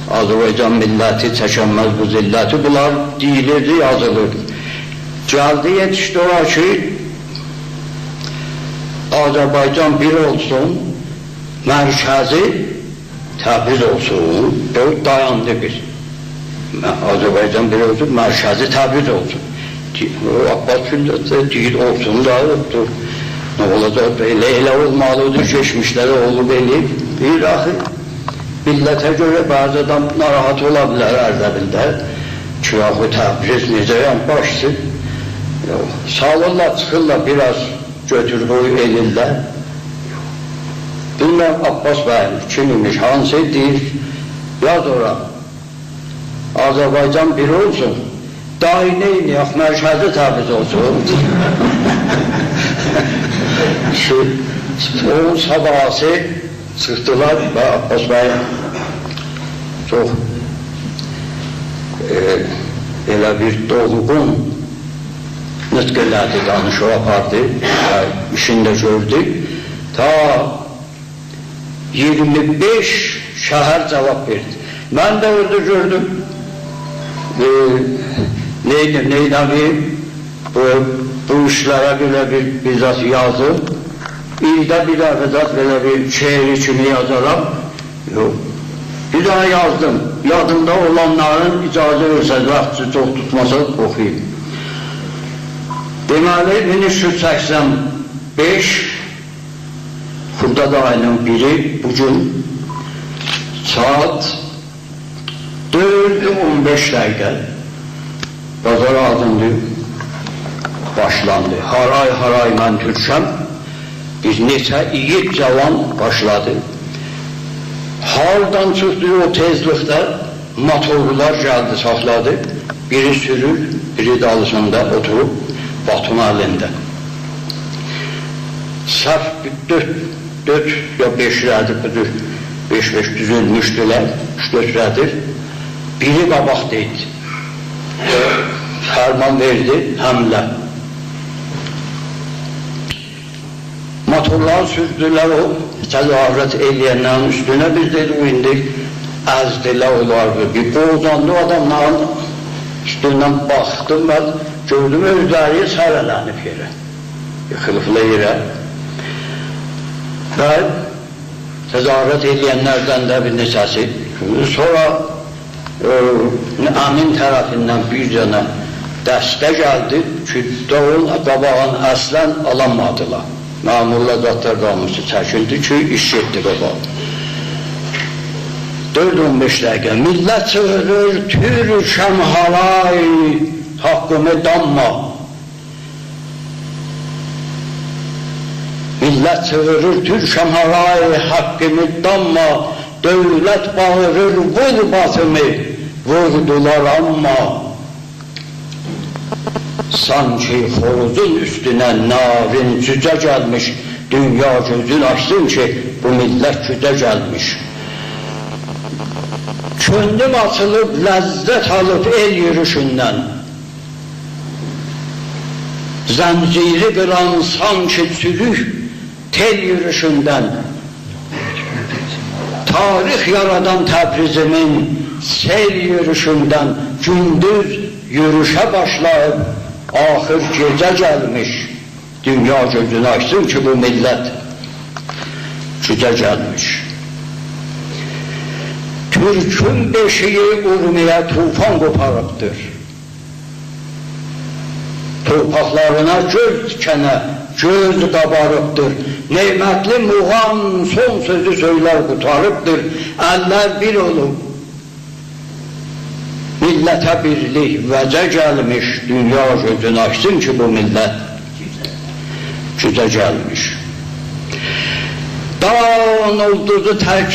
آذربایجان میللتی چکنمز بو ذلتی.» بونلار دئییلیردی، یازیلیردی. گلدی، یئتیشدی اورا کی، «آذربایجان بیر اولسون، مرکزی تبریز اولسون.» یوخ، دایاندی بیر. مه-، آذربایجان بیر اولسون، مرکزی تبریز اولسون. دی-، او عباس گوللک ده دئییر، اولسون دا، یوخدور. نه اولاجاق؟ ائله، ائله اولمالیدیر، کئچمیشده ده اولوب ائله‌ییب. دئییر، آخی، میللته گؤره بعضی آدام ناراحت اولا بیلر اردبیلده کی، آخی تبریز نئجه، یعنی، باشچی؟ یوخ، سالیرلار، چیخیرلار، بیر آز گؤتور قوی ائلیرلر. بیلمیرم، عباس بی کیم ایمیش، هانسی دئییر، یاز اورا، «آذربایجان بیر اولسون، دای نئینیه‌ک، مرکزی تبریز اولسون.» شو، اونون صاباحیسی چیخدیلار و عباس بی چوخ، ائ، ائله بیر دولغون نطق ائله‌دی، دانیشیق آپاردی و ایشینی ده گؤردو. تا اییرمی بئش شهر جاواب وئردی. من ده اورادا گؤردوم، ائ، نئینیم، نئینه‌مه‌ییم، بو، بو ایشلره بئله بیر، بیر زاد یازیم. ایلده بیر دفعه زاد بئله بیر شعری کیمی یازارام. یوخ. بیر دانا یازدیم. یادیمدا اولانلارین، اجازه وئرسز، واختی چوخ توتماساز، اوخویوم. دئمه‌لی، مین اوچ یوز سکسن بئش، خرداد آیی‌نین بیری، بو گون ساعات دؤرد اون بئش دقیقه بازار آغزیندا باشلاندی. «هارای، هارای، من تورکم»، بیر نئچه ایگید جاوان باشلادی. هاردان چیخدی او تئزلیکده؟ موتورلار گلدی، ساخلادی. بیری سورور، بیری دالیسیندا اوتوروب، باتون الینده. صف دؤرد، دؤرد یا بئش رد بودور، بئش-بئش دوزولموشدولر، اوچ-دؤرد رد. بیری قاباقدا ایدی. فرمان وئردی، حمله. موتورلاری سوردولر او تظاهرات ائله‌ینلرین اوستونه. بیز دئدیک، «او ایندی ازدیلر اونلاری.» بیر قووزاندی او آداملارین اوستوندن، باخدیم من، گؤردوم اؤزلری سره‌لنیب یئره، ییخیلیبلار یئره. و تظاهرات ائله‌ینلردن ده بیر نئچه‌سی. سونرا ائ، امین طرفیندن بیر دنه دسته گلدی کی، دا اونون قاباغینی اصلاً آلانمادیلار. مأمورلار زادلار دا هامیسی چکیلدی کی، ایش گئتدی قاباغا. دؤرد اون بئش دقیقه. میللت چیغیریر: «تورکم هارای، حاققیمی دانما.» میللت چیغیریر: «تورکم هارای، حاققیمی دانما.» دؤولت باغیریر: «وور باتیمی، ووردولار آمما.» سانکی خوروزون اوستونه نارین جوجه گلمیش، دونیا گؤزون آچسین کی، بو میللت گوجه گلمیش. کؤنلوم آچیلیب، لذت آلیب ائل یوروشوندن. زنجیری قیران سانکی چوروک تئل یوروشوندن، تاریخ یارادان تبریزیمین سئل یوروشوندن گوندوز یوروشه باشلاییب، آخیر گئجه گلمیش. دونیا گؤزون آچسین کی، بو میللت گوجه گلمیش. تورکون بئشیگی اورمیه طوفان قوپاریبدیر. تورپاقلارینا گؤز تیکنه گؤز قاباریبدیر. نعمتلی موغان سون سؤزو سؤیلر قوتاریبدیر. اللر بیر اولوب میللته بیرلیک وجه گلمیش، دونیا گؤزون آچسین کی، بو میللت گوجه گلمیش. داغین اولدوزو تک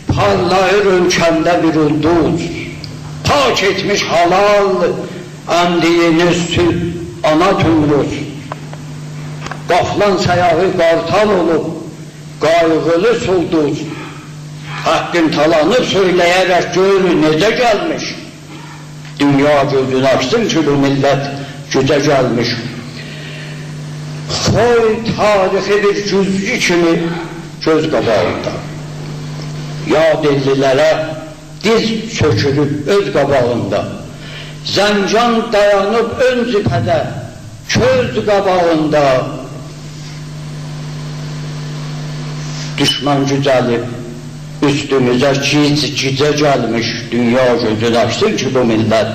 پارلاییر اؤلکه‌نده بیر اولدوز. پاک ائتمیش حلال اندییینی سود آنا تومروز. قافلان سایاغی قارتال اولوب، قایغیلی سولدوز. حاققین تالانی سؤیله‌یه‌رک گؤر نئجه گلمیش. دونیا گؤزون آچسین کی، بو میللت گوجه گلمیش. قوی تاریخی بیر گوزگو کیمی گؤز قاباغیندا. یاد ائللی‌لره دیز چؤکولوب اؤز قاباغیندا. زنجان دایانیب اؤن جبهه‌ده، کؤز قاباغیندا. دوشمن گوجلیب اوستوموزه گیج-، گیجه گلمیش، دونیا گؤزون آچسین کی، بو میللت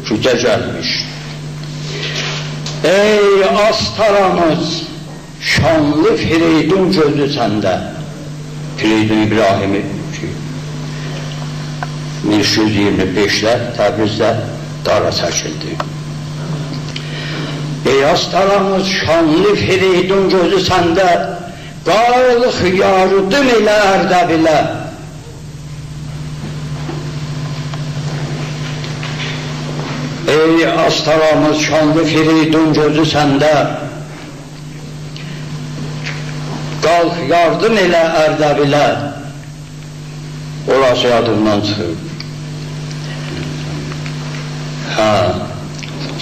گوجه گلمیش. ای آستارامیز، شانلی فریدون گؤزو سنده. فریدون ابراهیمی کی، مین اوچ یوز اییرمی بئشده تبریزده دارا چکیلدی. ای آستارامیز، شانلی فریدون گؤزو سنده، قالخ یاردیم ائله اردبیله. ای آستارامیز، شانلی فریدون گؤزو سنده، قالخ یاردیم ائله اردبیله. اوراسی یادیمدان چیخیب. هه.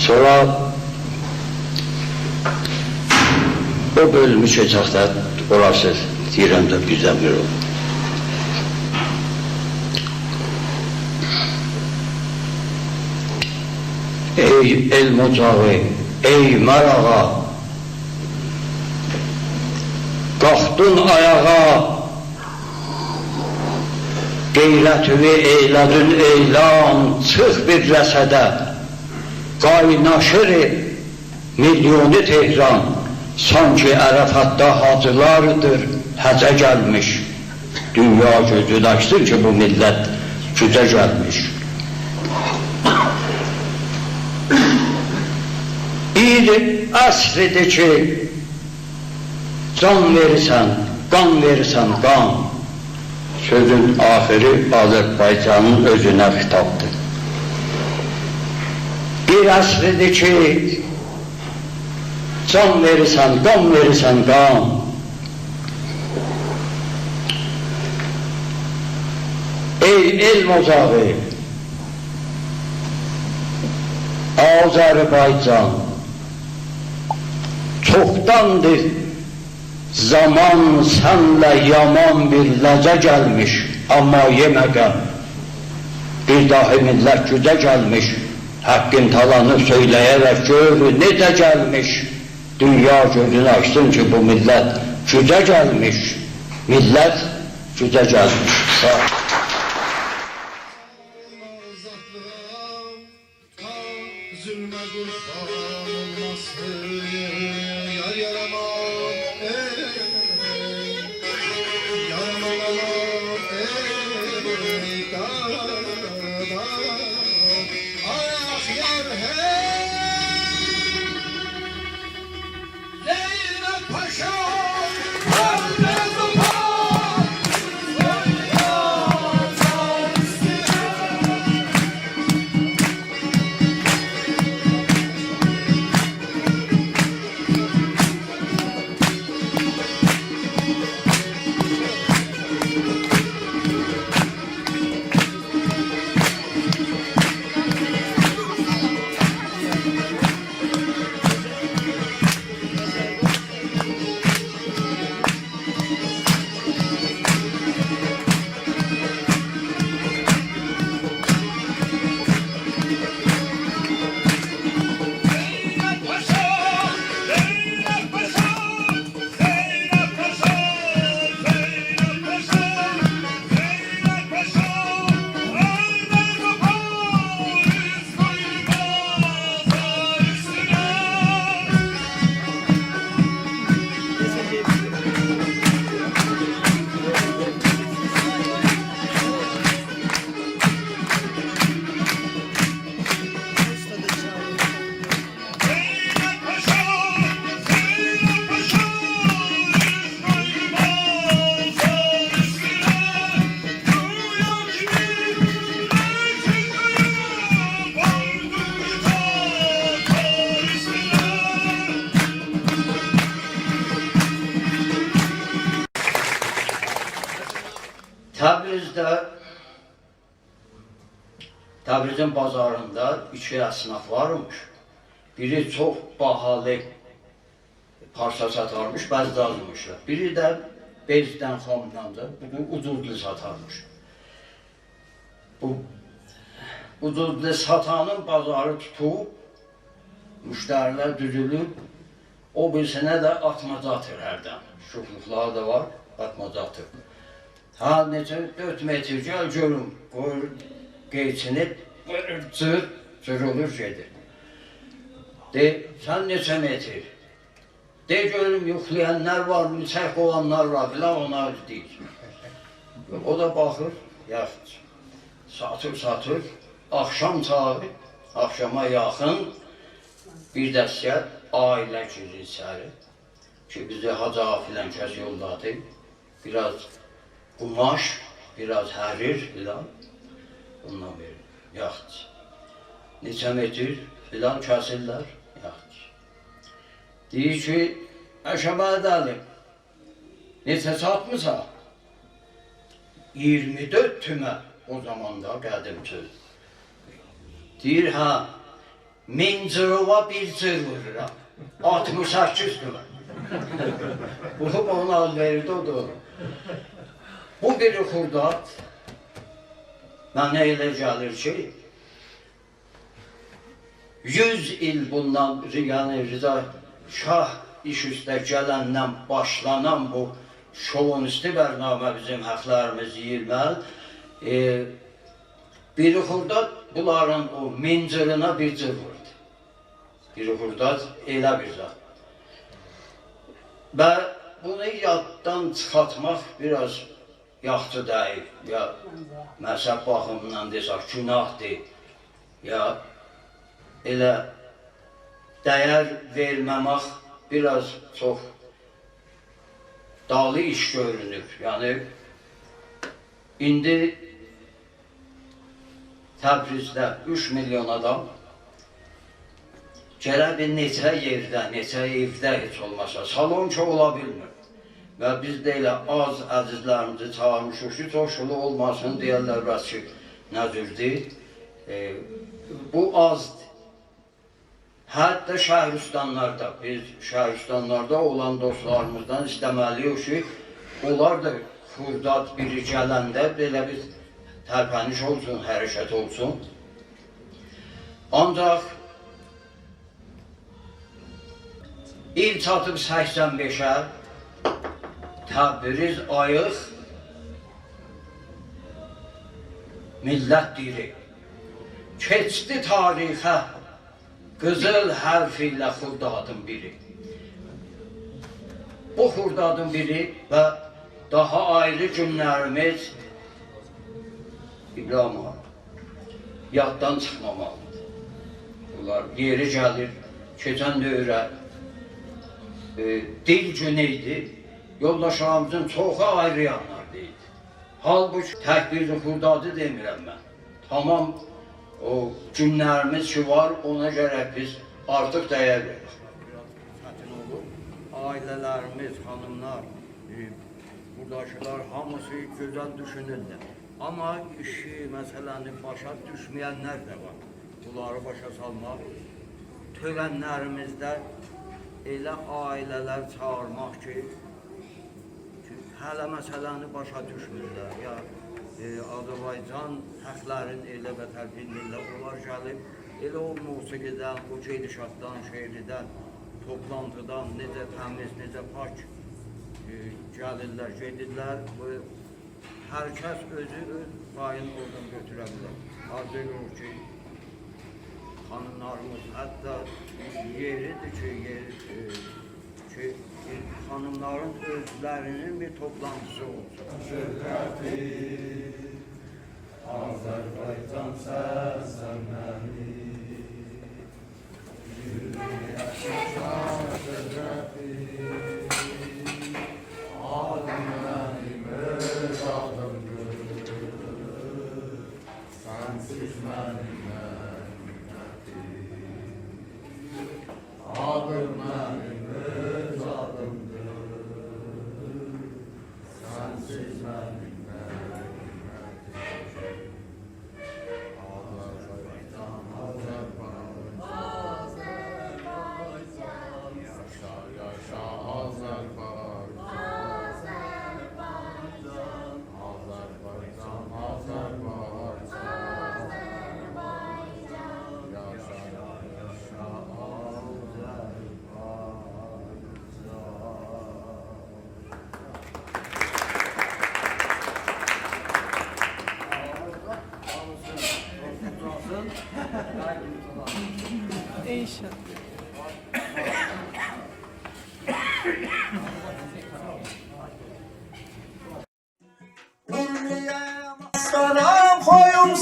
سونرا او بؤلومو کئچک ده، اوراسی دئییرم ده بیزدن بیر اولدو. ای علم اوجاغی، ای ماراغا، قالخدین آیاغا، غیرتیوی ائیله‌دین اعلان، چیخ بیر رصده. قایناشیر میلیونی تهران، سانکی عرفاتدا حاجیلاردیر حجه گلمیش. دونیا گؤزون آچسین کی، بو میللت گوجه گلمیش. بیر عصردیر کی، جان وئریرسن، قان وئریرسن، قان. سؤزون آخیری آذربایجانین اؤزونه خطابدیر. بیر عصردیر کی، جان وئریرسن، قان وئریرسن، قان. ای علم اوجاغی، آذربایجان، چوخداندیر زامان سنله یامان بیر لجه گلمیش، آمما یئمه غم. بیر داهی میللت گوجه گلمیش، حاققین تالانی سؤیله‌یه‌رک گؤر نئجه گلمیش. دونیا گؤزون آچسین کی، بو میللت گوجه گلمیش. میللت گوجه گلمیش. ساغ اول. ظلمه قوربان اولماسین یار یارامان، ای، یارامان، ای، دادا. آخ یار، هئی. لئیلا پاشا، پرواز پا. بیزده تبریزین بازاریندا ایکی اصناف وارمیش. بیری چوخ باهالی پارچا ساتارمیش، بزدازمیش. بیری ده بزدن، خامدان دا، بو دا اوجوزلو ساتارمیش. بو اوجوزلو ساتانین بازاری توتوب، مشتری‌لر دوزولوب، او بیریسینه ده آتماجا آتیر هردن. شوخلوقلاری دا وار، آتماجا آتیر. هه، نئچه، دؤرد متر، گل گؤروم. قویور، قئیچینیب، وورور، جیر، جیر اولور، گئدیر. دئ، سن نئچه متر؟ دئ گؤروم، یوخلایانلار وار، میلچک قووانلار وار، فلان، اونا دئییر. او دا باخیر، یاخشی. ساتیر، ساتیر. آخشام چاغی، آخشاما یاخین بیر دسته عائله گیریر ایچری. کی، بیزی حاجی آقا فلان کس یوللادی. بیر آز قوماش، بیر آز حریر فلان. اوندان وئریر. یاخشی. نئچه متر فلان کسیرلر. یاخشی. دئییر کی، «اشه‌محمدعلی، نئچه ساتمیسان؟» «اییرمی دؤرد تومن.» او زاماندا قدیم سؤز. دئییر، «هه، مین جیرووا بیر جیر وورورام. آلتمیش سککیز تومن.» بو اونون آل‌وئریدی، او دا اونون. بو بیری خرداد منه ائله گلیر کی، یوز ایل بوندان، یعنی رضا شاه ایش اوسته گلندن باشلانان بو شووینیستی برنامه، بیزیم حاقلاریمیز یئییلمه، ائ، بیری خرداد بونلارین او مین جیرینا بیر جیر ووردو. بیری خرداد ائله بیر زاد. و بونو یاددان چیخارتماق بیر آز یاخشی دئییل، یا مذهب باخیمیندان دئسک، گوناهدیر، یا ائله دیر وئرمه‌مک بیر آز چوخ دالی ایش گؤرونور. یعنی، ایندی تبریزده اوچ میلیون آدام، گرک بیر نئچه یئرده، نئچه ائوده هئچ اولماسا، سالون کی اولا بیلمیر. و بیز ده ائله آز عزیزلریمیزی چاغیرمیشیق کی، چوخ شولو اولماسین، دئیرلر، «بس کی، نه جوردور؟» ائ، بو آزدیر. حتی شهرستانلاردا، بیز شهرستانلاردا اولان دوستلاریمیزدان ایسته‌مه‌لی‌ییک کی، اونلار دا خرداد بیری گلنده بئله بیر ترپنیش اولسون، حرکت اولسون. آنجاق ایل چاتیب سکسن بئشه، تبریز آییق، میللت دیری. کئچدی تاریخه قیزیل حرف ایله خردادین بیری. بو خردادین بیری و داها آیری گونلریمیز، ابراهیم آقا، یاددان چیخمامالیدیر. بونلار یئری گلیر، کئچن دوره، ائ، دیل گونو ایدی. یولداشلاریمیزین چوخو آیری یانلاردا ایدی. حالبوکی تک بیر خردادی دئمیرم من. تمام او گونلریمیز کی وار، اونا گرک بیز آرتیق دیر وئرک. چتین اولور. عائله‌لریمیز، خانیملار، ائ، بوراداکیلار هامیسی گؤزل دوشونورلر. آمما ایشی، مسئله‌نی باشا دوشمه‌ینلر ده وار. بونلاری باشا سالماق، تؤرنلریمیزده ائله عائله‌لر چاغیرماق کی، هله مسئله‌نی باشا دوشمورلر. یا، ائ، آذربایجان حاقلارین ائله بتر بیلمیرلر. اونلار گلیب، ائله او موسیقی‌دن، او گئدیشاتدان، شعریدن، توپلانتیدان، نئجه تمیز، نئجه پاک، ائ، گلیرلر، گئدیرلر. بو هر کس اؤزو اؤز پایینی اورادان گؤتوره بیلر. آرزو ائدیریک کی، خانیملاریمیز، حتی یئریدیر کی، یئری، ائ، کی، خانیملارین اؤزلری‌نین بیر توپلانتیسی اولسون. شهرتی آذربایجان سرزمینی. آدیم منیم اؤز آدیمدیر. سنسیز منیم منیمتیم. آدیم منیم اؤز آدیمدیر. سنسیز منیم منیمتیم.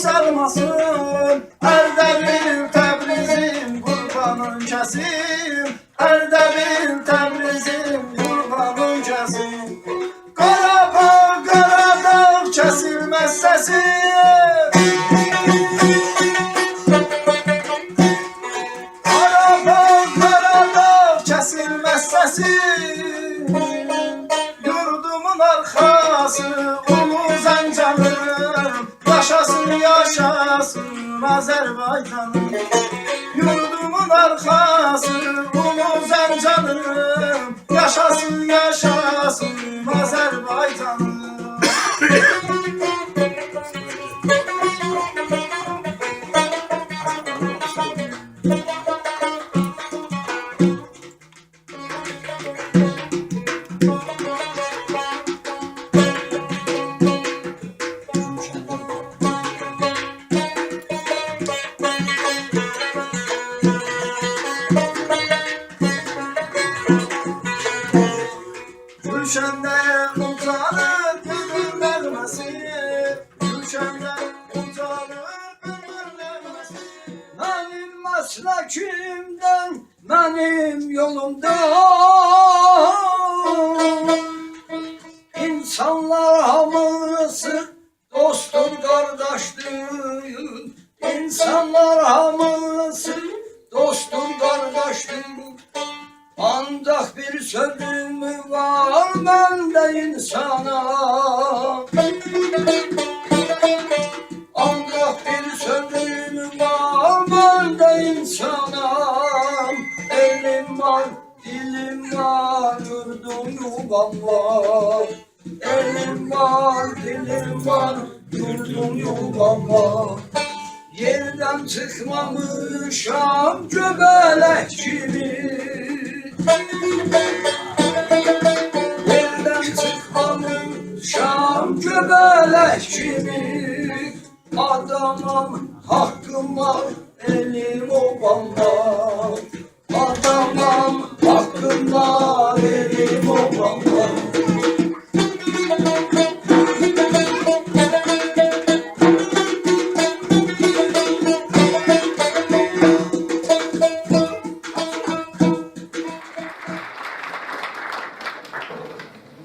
سالماسین، اردبیل تبریزیم، قوربانین کسیم. اردبیل تبریزیم، قوربانین کسیم. قاراباغ، قاراداغ، کسیلمز سسی. قاراباغ، قاراداغ، کسیلمز سسی. یوردومون آرخاسی، اولو زنجانیم. یاشاسین، یاشاسین آذربایجانیم. یوردومون آرخاسی، اولو زنجانیم. یاشاسین، یاشاسین آذربایجانیم. گولشنده اوجالیر بولبول نغمه‌سی، گولشنده اوجالیر بولبول نغمه‌سی. منیم مسلکیمدن، منیم یولومدان، اینسانلار هامیسی دوستدور، قارداشدیر. اینسانلار هامیسی دوستدور، قارداشدیر. آنجاق بیر سؤزوم وار من ده اینسانا. آنجاق بیر سؤزوم وار من ده اینسانا. ائلیم وار، دیلیم وار، یوردوم، یووام وار. ائلیم وار، دیلیم وار، یوردوم، یووام وار. یئردن چیخمامیشام گؤبه‌لک کیمی. یئردن چیخمامیشام گؤبه‌لک کیمی. آدامام، حاققیم وار، ائلیم، اوبام وار. آدامام، حاققیم وار، ائلیم، اوبام وار.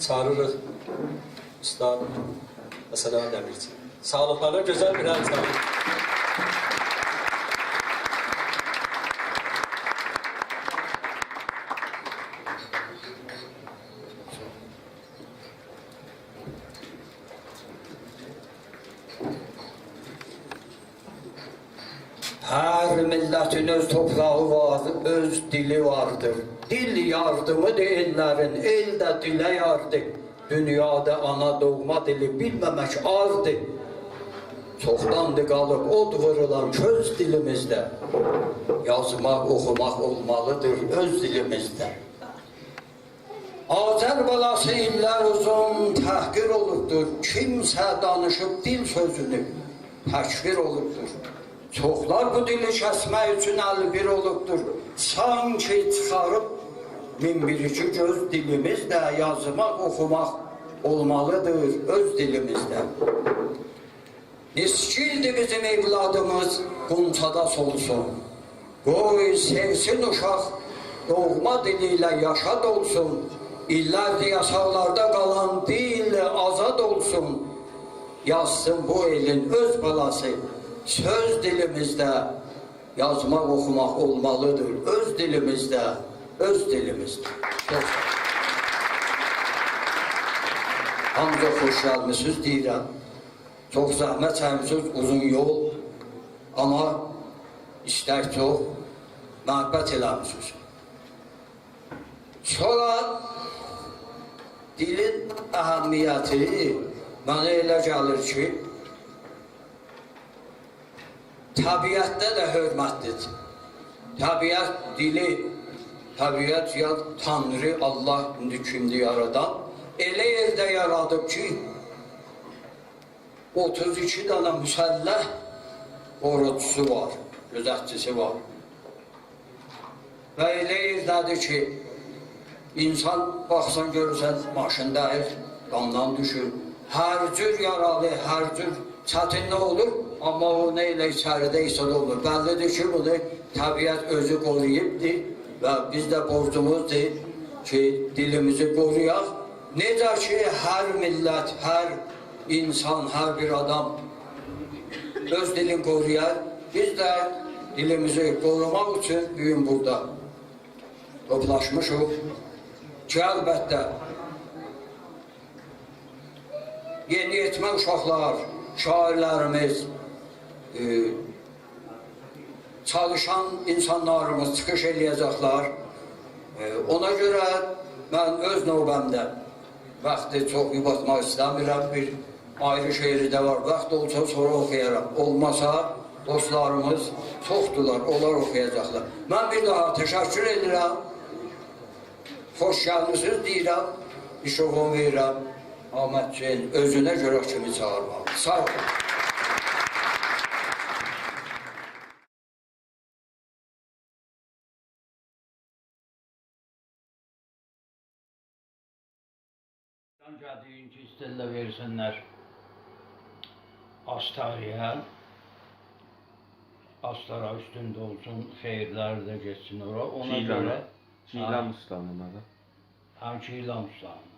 چاغیریریق اوستاد حسن آقا دمیرچی. ساغلیقلارا گؤزل بیر ال چالین. هر میللتین اؤز توپراغی وار، اؤز دیلی واردیر. دیل یاردیمیدیر ائللرین، ائل ده دیله یاردیر. دونیادا آنا دوغما دیلی بیلمه‌مک عاردیر. چوخداندیر قالیب اود وورولان کؤز دیلیمیزده. یازماق، اوخوماق اولمالیدیر اؤز دیلیمیزده. آذر بالاسی ایللر اوزون تحقیر اولوبدور. کیمسه دانیشیب دیل سؤزونو تکفیر اولوبدور. چوخلار بو دیلی کسمک اوچون ال‌بیر اولوبدور. سانکی چیخاریب مین بیر ایکی گؤز دیلیمیزده. یازماق، اوخوماق اولمالیدیر اؤز دیلیمیزده. نیسگیلدیر بیزیم اولادیمیز، غونچادا سولسون. قوی سئوسین اوشاق، دوغما دیلی ایله یاشا دولسون. ایللردیر یاساقلاردا قالان دیل آزاد اولسون. یازسین بو ائلین اؤز بالاسی سؤز دیلیمیزده. یازماق، اوخوماق اولمالیدیر اؤز دیلیمیزده، اؤز دیلیمیزده. چوخ ساغ اولون. هامینیزا خوش گلمیسینیز دئییرم. چوخ زحمت چکمیسینیز، اوزون یول. آمما ایستک چوخ، محبت ائله‌میسینیز. سونرا دیلین اهمیتی منه ائله گلیر کی، طبیعتده ده حؤرمتلیدیر. طبیعت دیلی، طبیعت یا تانری، آللاه ایندی کیمدیر یارادان، ائله یئرده یارادیب کی، اوتوز ایکی دنه مسلح قوروجوسو وار، گؤزتچیسی وار. و ائله یئرده‌دیر کی، اینسان باخسان گؤرورسن ماشین دَییر، دامدان دوشور. هر جور یارالی، هر جور چتین نه اولور، آمما او نه ایله ایچریده ایسه ده اولور. بللی‌دیر کی، بونو طبیعت اؤزو قورویوبدور و بیز ده بورجوموزدور کی، دیلیمیزی قورویاق. نئجه کی، هر میللت، هر اینسان، هر بیر آدام اؤز دیلینی قورویار، بیز ده دیلیمیزی قوروماق اوچون بو گون بورادا توپلاشمیشیق کی، البته، یئنی‌یئتمه اوشاقلار، شاعیرلریمیز، ائ، چالیشان اینسانلاریمیز چیخیش ائله‌یه‌جکلر. ائ، اونا گؤره من اؤز نوبه‌مده واختی چوخ یوباتماق ایسته‌میرم. بیر آیری شعری ده وار. واخت اولسا سونرا اوخویارام. اولماسا دوستلاریمیز چوخدولار، اونلار اوخویاجاقلار. من بیر داها تشکر ائدیرم. خوش گلمیسینیز دئییرم، میکروفون وئریرم آمد حسین اؤزونه گؤرک کیمی چاغیرماق. ساغ اولون. جان گلدیگین کی، ایسته‌ییرلر وئرسینلر آستارایا. آستارا اوستونده اولسون، خئییرلری ده گئتسین اورا. اونا گیلان. گؤره گیلان، هه، اوستانین آدی. هه، گیلان اوستانین.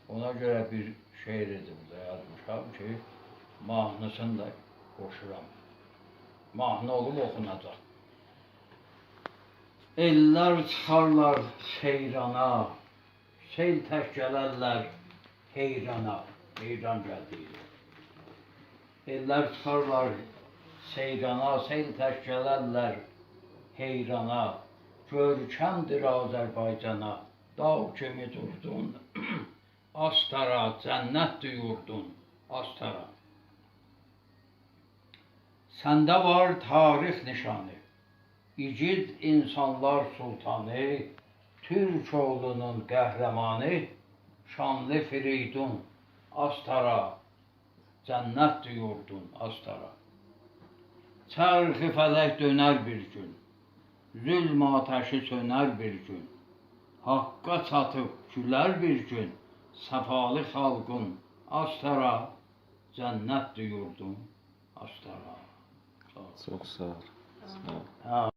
اونا گؤره بیر شعر ائدیب بورادا یازمیشام کی، ماهنی‌سینی دا قوشورام. ماهنی اولوب اوخوناجاق. ائللر چیخارلار سئیرانا، سئل تک گلرلر حئیرانا، حئیران گلدیگی. ائللر چیخارلار سئیرانا، سئل تک گلرلر حئیرانا. گؤرکمدیر آذربایجانا، داغ کیمی دوردون آستارا، جنتدیر یوردون آستارا. سنده وار تاریخ نیشانی، ایگید اینسانلار سلطانی، تورک اوغلونون قهرمانی، شانلی فریدون آستارا، جنتدیر یوردون آستارا. چرخ فلک دؤنر بیر گون، ظلم آتشی سؤنر بیر گون، حاققا چاتیب گولر بیر گون صفالی خالقون آستارا، جنتدیر یوردون آستارا. ساغ اول. چوخ ساغ اول. ساغ اول. هه.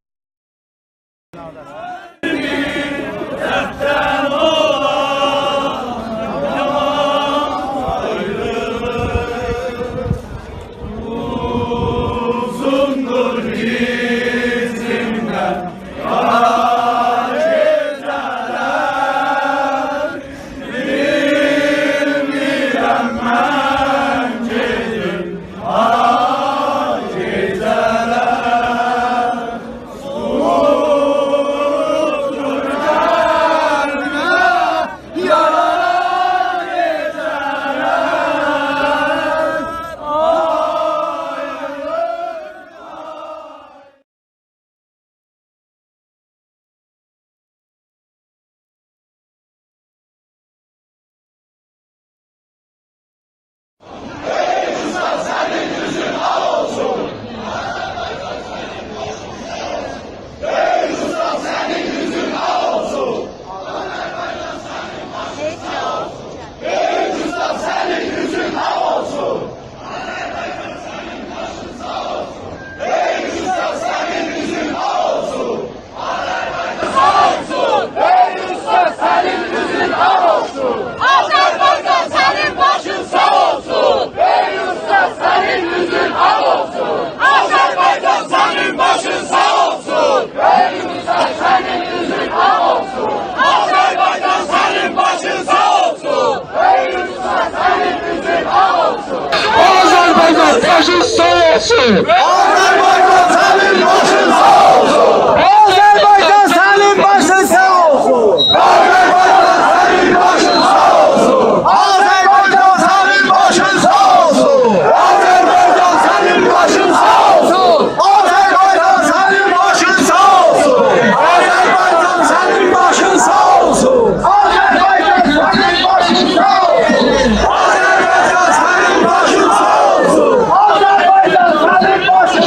آذربایجان، سنین باشین ساغ اولسون! ای اوستا، سنین اوزون آغ اولسون! آذربایجان، سنین باشین ساغ اولسون! ای اوستا، سنین اوزون آغ اولسون! آذربایجان، سنین باشین ساغ اولسون! ای اوستا، سنین اوزون آغ اولسون! آذربایجان، باشین ساغ اولسون! آذربایجان، سنین باشین ساغ اولسون! آذربایجان، سنین باشین ساغ اولسون! آذربایجان، سنین باشین ساغ اولسون! آذربایجان، سنین باشین ساغ اولسون! آذربایجان، سنین باشین ساغ اولسون! آذربایجان، سنین باشین ساغ اولسون! آذربایجان، سنین باشین ساغ اولسون! آذربایجان، سنین باشین ساغ اولسون! آذربایجان، سنین باشین ساغ اولسون! آذربایجان، سنین باشین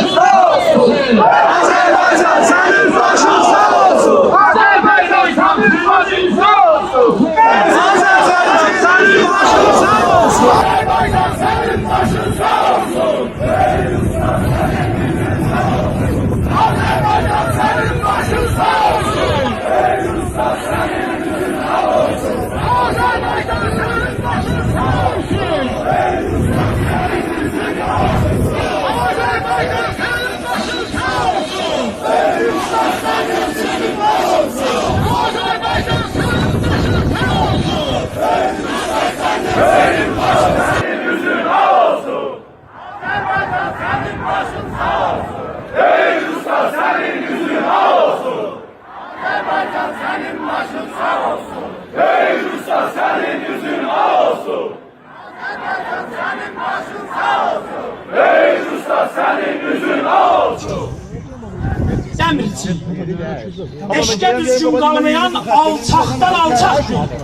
عشقه دوزگون قالمایان آلچاقدان آلچاق گؤندر.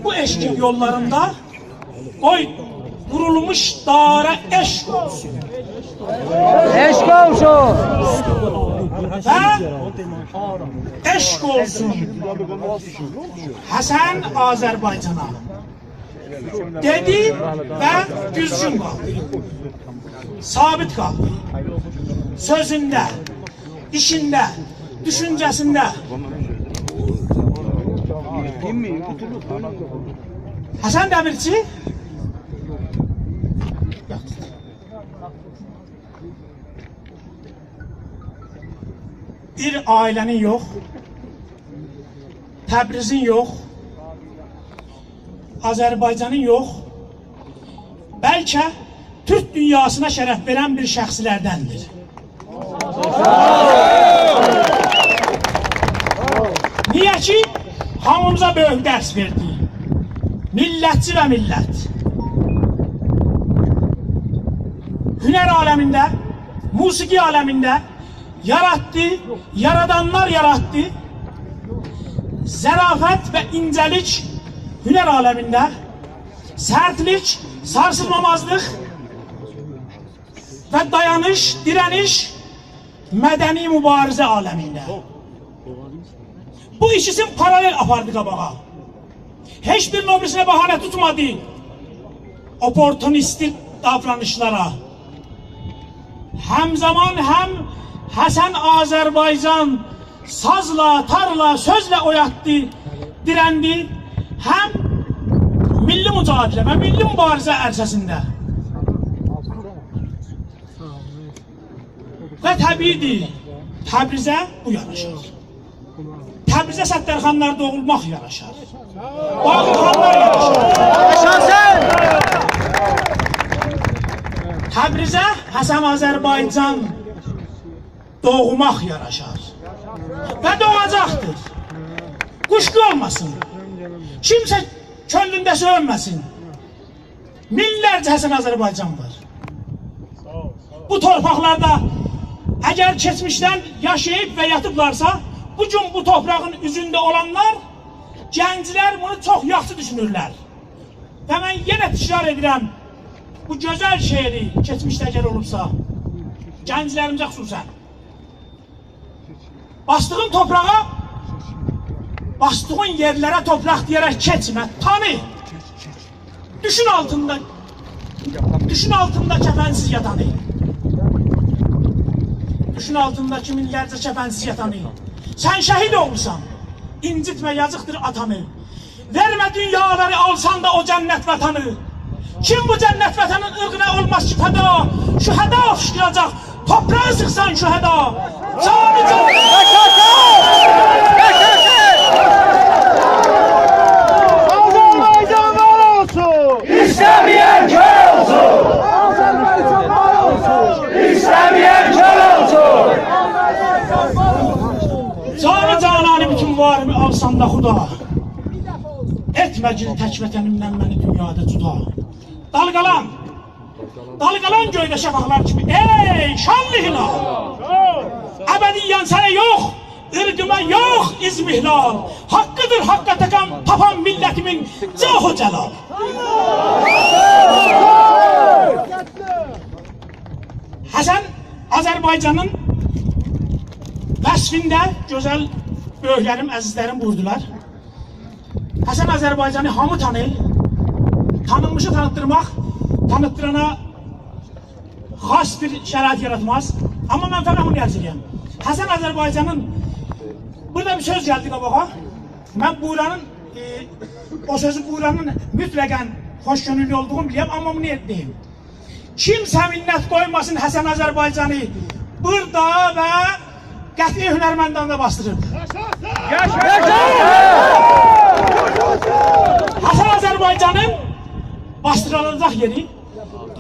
بو عشقین یوللاریندا قوی وورولموش دارا عشق اولسون. عشق اولسون. و عشق اولسون حسن آذربایجانا. دئدی و دوزگون قالدی. ثابت قالدی. سؤزونده، ایشینده، دوشونجه‌سینده. حسن دمیرچی بیر عائله‌نین یوخ، تبریزین یوخ، آذربایجانین یوخ، بلکه تورک دونیاسینا شرف وئرن بیر شخصلردندیر. نییه کی، هامیمیزا بؤیوک درس وئردی. میللتچی و میللت. هنر عالمینده، موسیقی عالمینده یاراتدی، یارادانلار یاراتدی. ظرافت و اینجه‌لیک هنر عالمینده، سرتلیک، سارسیلمامازلیق و دایانیش، دیره‌نیش مدنی موباریزه عالمینده. بو ایکیسینی پارالل آپاردی قاباغا. هئچ بیرینی او بیریسینه بهانه توتمادی. اپورتونیستی داورانیشلارا. همزامان هم حسن آذربایجان سازلا، تارلا، سؤزله اویاتدی، دیرندی. هم میللی مجادله و میللی موباریزه عرصه‌سینده. و طبیعی‌دیر، تبریزه بو یاراشار. تبریزه ستارخانلار دوغولماق یاراشار. باقرخانلار یاراشار. یاشاسین! تبریزه حسن آذربایجان دوغماق یاراشار. و دوغاجاقدیر. قوشقو اولماسین. کیمسه کؤنلونده سؤیونمه‌سین. مینلرجه حسن آذربایجان وار. بو تورپاقلاردا اگر کئچمیشدن یاشاییب و یاتیبلارسا، بو گون بو تورپاغین اوزونده اولانلار، گنجلر بونو چوخ یاخشی دوشونورلر. و من یئنه تکرار ائدیرم، بو گؤزل شعری کئچمیشده اگر اولوبسا، گنجلریمیزه خصوصاً، باسدیغین تورپاغا، باسدیغین یئرلره تورپاق دئیه‌رک کئچمه، تانی. دوشون آلتیندا، دوشون آلتیندا کفنسیز یاتانی. دوشون آلتیندا کی مینلرجه کفنسیز یاتانی. سن شهید اوغلوسان، اینجیتمه، یازیقدیر آتانی. وئرمه دونیالاری، آلسان دا او جنت وطنی. کیم بو جنت وطنین عرقینه اولماز کی فدا؟ شهدا فیشقیراجاق، تورپاغی سیخسان شهدا. جانی جان. آذربایجان وار اولسون! ایسته‌مه‌ین کؤر اولسون! آذربایجان وار اولسون! ایسته‌مه‌ین کؤر اولسون! جانی جانانی بوتون واریمی آلسان دا خدا، ائتمه گیل تک وطنیمدن منی دونیادا جدا. دالغالان، دالغالان گؤیده شفقلر کیمی، ای شانلی هلال! ابدیاً سنه یوخ، عرقیما یوخ اضمحلال. حاققیدیر حاققا تاپان، تاپان میللتیمین جاه و جلال. حسن آذربایجانین وصفینده گؤزل بؤیوکلریم، عزیزلریم بویوردولار. حسن آذربایجانی هامی تانیییر. تانینمیشی تانیتدیرماق، تانیتدیرانا خاص بیر شرایط یاراتماز. آمما من فقط بونو عرض ائدیرم. حسن آذربایجانین، بورادا بیر سؤز گلدی قاباغا. من بورانین، ائ، او سؤزو بورانین مطلقاً خوش‌کؤنوللو اولدوغونو بیلیرم، آمما بونو دئییم. کیمسه منت قویماسین حسن آذربایجانی بورادا و قطعی هنرمنداندا باسدیریب. یاشا! حسن آذربایجانین باسدیریلاجاق یئری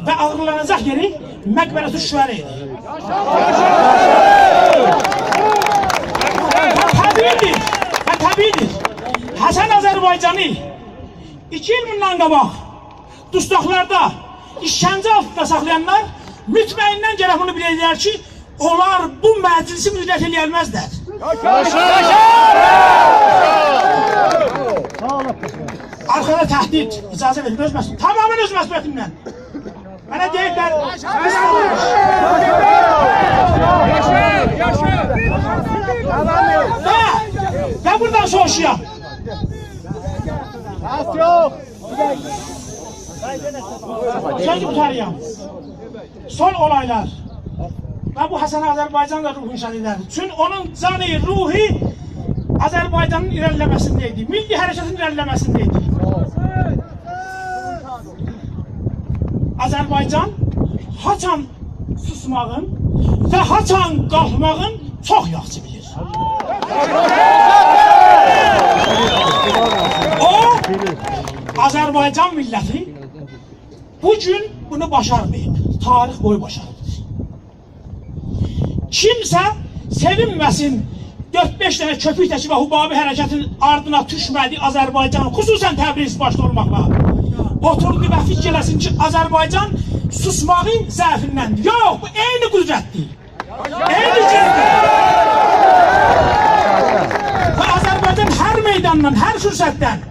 و آغیرلاناجاق یئری مقبرة شهدا ایدی. و طبیعی‌دیر، و طبیعی‌دیر. حسن آذربایجانی ایکی ایل بوندان قاباق دوستاقلاردا ایشکنجه آلتیندا ساخلایانلار مطمئناً گرک بونو بیله‌لر کی، اونلار بو مجلسی مدیریت ائلیه بیلمزلر. یاشا! آرخادا تهدید، اجازه وئرین، اؤز مسئولینیزه، تمامیله اؤز مسئولیتیمدن. منه دئییبلر. و، و بورادان سونرا شیعه. سؤزو قوتاریام. سون اولایلار و بو حسن آذربایجان دا روحونو شاد ائدر. چون اونون جانی، روحو آذربایجانین ایره‌لیله‌مه‌سینده ایدی. میللی حرکتین ایره‌لیله‌مه‌سینده ایدی. آذربایجان هاچان سوسماغین و هاچان قالخماغین چوخ یاخشی بیلیر. او، آذربایجان میللتی بو گون بونو باشارماییب، تاریخ بویو باشاریبدیر. کیمسه سئوینمه‌سین، دؤرد-بئش دنه کؤپوک تکی و حبابی حرکتین آردینا دوشمه‌دی آذربایجان، خصوصاً تبریز باشدا اولماقلا. اوتوردو و فیکیر ائله‌سین کی، آذربایجان سوسماغین ضعفیندندیر. یوخ، بو عینی قدرتدیر. عینی گوجدور. و آذربایجان هر میداندان، هر فرصتدن،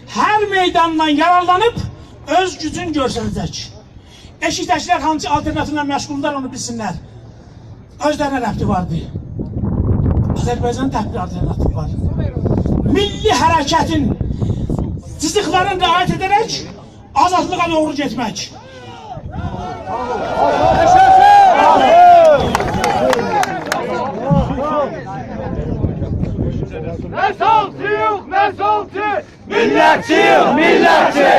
هر میداندان یارارلانیب اؤز گوجونو گؤستره‌جک. ائشیکده‌کیلر هانسی آلترناتیولا مشغولدولار، اونو بیلسینلر. اؤزلرینه ربطی واردی. آذربایجانین تک بیر آلترناتیوی وار. میللی حرکتین جیزیقلارینی رعایت ائده‌رک آزادلیغا دوغرو گئتمک. نه ساغچی‌ییق، نه سولچو. میللتچی‌ییک، میللتچی.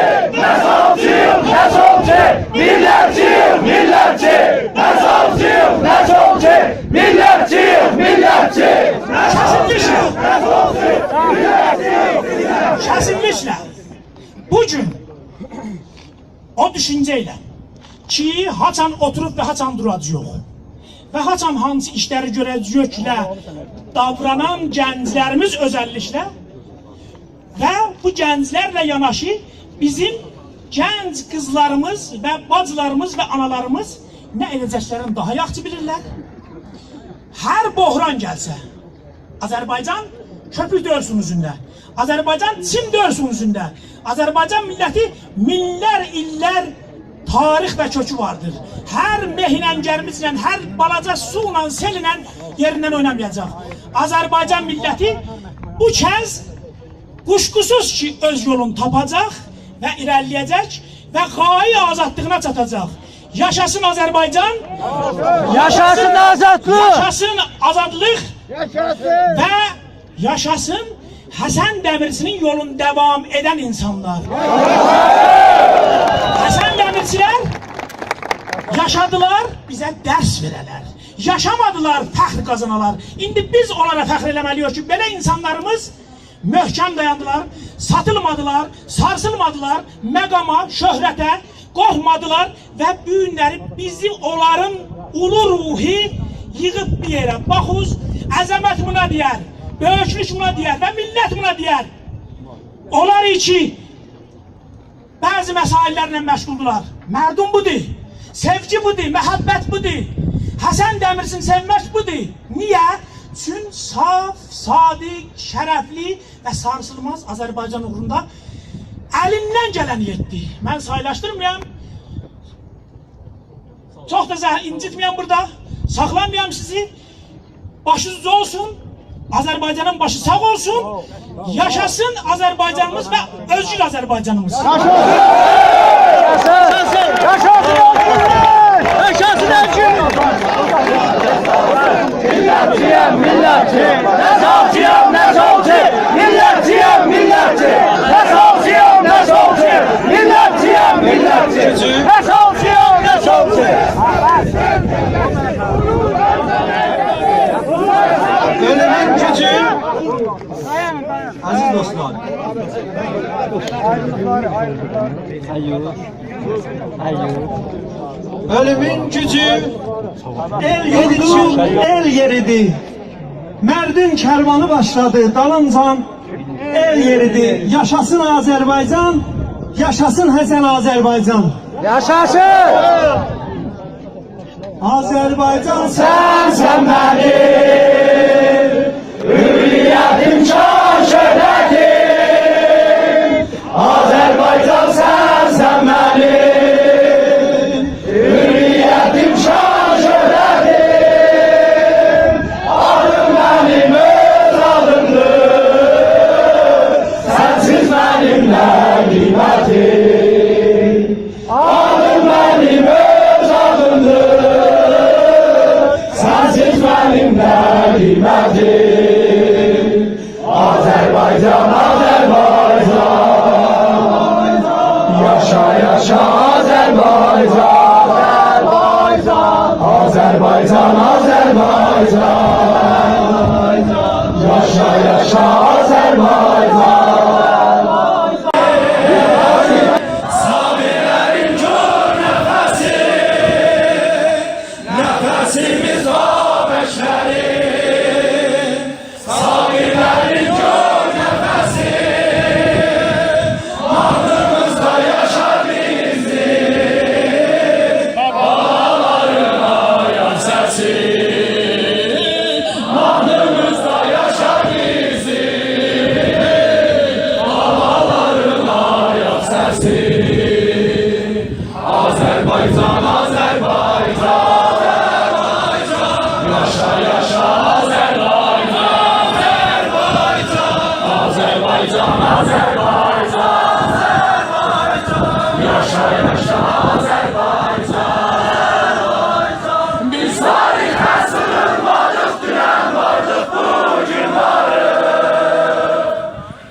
نه ساغچی‌ییق، نه سولچو. میللتچی‌ییک، میللتچی. نه ساغچی‌ییق، نه سولچو. میللتچی‌ییک، میللتچی. نه ساغچی‌ییق، نه سولچو. میللتچی‌ییک، میللتچی. کسینلیکله. بو گون او دوشونجه ایله کی، هاچان اوتوروب و هاچان دوراجاغیق و هاچان هانسی ایشلری گؤره‌جه‌ییکله داورانان گنجلریمیز اؤزللیکله و بو گنجلرله یاناشی بیزیم گنج قیزلاریمیز و باجیلاریمیز و آنالاریمیز نه ائده‌جکلرینی داها یاخشی بیلیرلر. هر بحران گلسه، آذربایجان کؤپوک دؤرسون اوزونده. آذربایجان چیم دؤرسون اوزونده. آذربایجان میللتی مینلر ایللر تاریخ و کؤکو واردیر. هر مه‌ینن، گرمیجله، هر بالاجا سویلا، سئلله یئریندن اوینامایاجاق. آذربایجان میللتی بو کز قوشقوسوز کی، اؤز یولونو تاپاجاق و ایره‌لیله‌یه‌جک و غایی آزادلیغینا چاتاجاق. یاشاسین آذربایجان! یاشاسین آزادلیق! یاشاسین آزادلیق! یاشاسین! و یاشاسین حسن دمیرچی‌نین یولونو داوام ائدن اینسانلار! حسن دمیرچی‌لر یاشادیلار، بیزه درس وئره‌لر. یاشامادیلار، فخر قازانالار. ایندی بیز اونلارا فخر ائله‌مه‌لی‌ییک کی، بئله اینسانلاریمیز محکم دایاندیلار، ساتیلمادیلار، سارسیلمادیلار، مقاما، شهرته قورخمادیلار و بو گونلری بیزی اونلارین اولو روحو ییغیب بیر یئره. باخوز، عظمت بونا دئیر، بؤیوکلوک بونا دئیر و میللت بونا دئیر. اونلار کی، بعضی مسائل‌لرله مشغولدولار. مردم بودور، سئوگی بودور، محبت بودور. حسن دمیرچینی سئومک بودور. نییه؟ چون صاف، صادق، شرفلی و سارسیلماز آذربایجان اوغروندا الیندن گلنی ائتدی. من سایلاشدیرمایام. چوخ دا زه-، اینجیتمه‌یم بورادا. ساخلامایام سیزی. باشینیز اوجا اولسون. آذربایجانین باشی ساغ اولسون. یاشاسین آذربایجانیمیز و اؤزگور آذربایجانیمیز. یاشاسین! یاشاسین! یاشاسین اؤزگورلوک! یاشاسین اؤزگورلوک! میللتچی‌یم، میللتچی. نه ساغچی‌یام، نه سولچو. میللتچی‌یم، میللتچی. نه ساغچی‌یام، نه سولچو. میللتچی‌یم، میللتچی. نه ساغچی‌یام، نه سولچو. اؤلومون گوجو، عزیز دوستلار. اؤلومون گوجو ائل یئریدیر، ائل یئریدیر. مردین کروانی باشلادی، دالینجا ائل یئریدیر. یاشاسین آذربایجان، یاشاسین حسن آذربایجان. یاشاسین! آذربایجان، سنسن منیم حریتیم، کان شهرتیم. آذربایجان، سنسن منیم حریتیم، کان شهرتیم. آدیم منیم اؤز آدیمدیر، سنسیز منیم نه قیمتیم؟ آدیم منیم اؤز آدیمدیر، سنسیز منیم نه قیمتیم؟ آذربایجان، آذربایجان، یاشا، یاشا، آذربایجان. آذربایجان، آذربایجان، یاشا، یاشا، آذربایجان. صابرلرین گور نفسی، نفسیمیز او بشری. صابرلرین گور نفسی، ماهنیمیزدا یاشا بیزیم بالالارین آیاق سسی. ماهنیمیزدا یاشا بیزیم بالالارین آیاق سسی. آذربایجان، آذربایجان، یاشا، یاشا، آذربایجان، آذربایجان، آذربایجان، آذربایجان، یاشا، یاشا، آذربایجان. بیز تاریخه سیغینمادیق، دونن واردیق، بو گون واریق.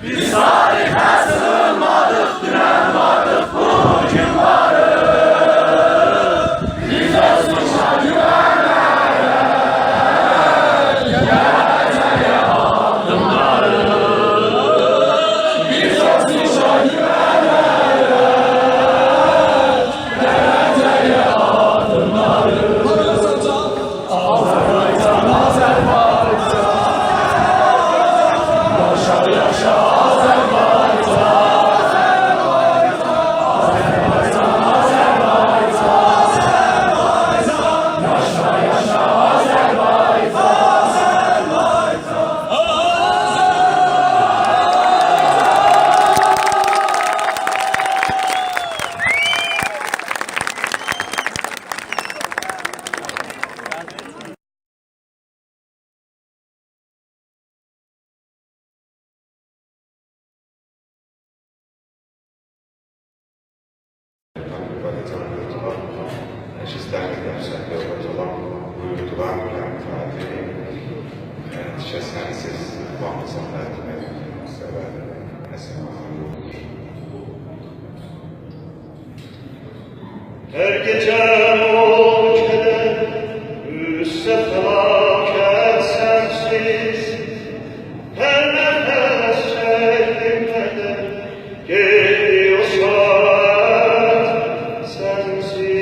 بیز تاریخه سیغینمادیق، دونن واردیق، بو گون واریق. بیز اؤز گوجوموزه گوونه‌رک گله‌جه‌یه آددیملاریق. بیز اؤز گوجوموزه گوونه‌رک گله‌جه‌یه آددیملاریق. آذربایجان، آذربایجان، یاشا، یاشا، آذربایجان. آذربایجان، آذربایجان، یاشا، یاشا، آذربایجان. هر گئجه اولدو کدر، اوسته فلاکت سنسیز. هر نفس چکدیم کدر، گئتدی او ساعت سنسیز.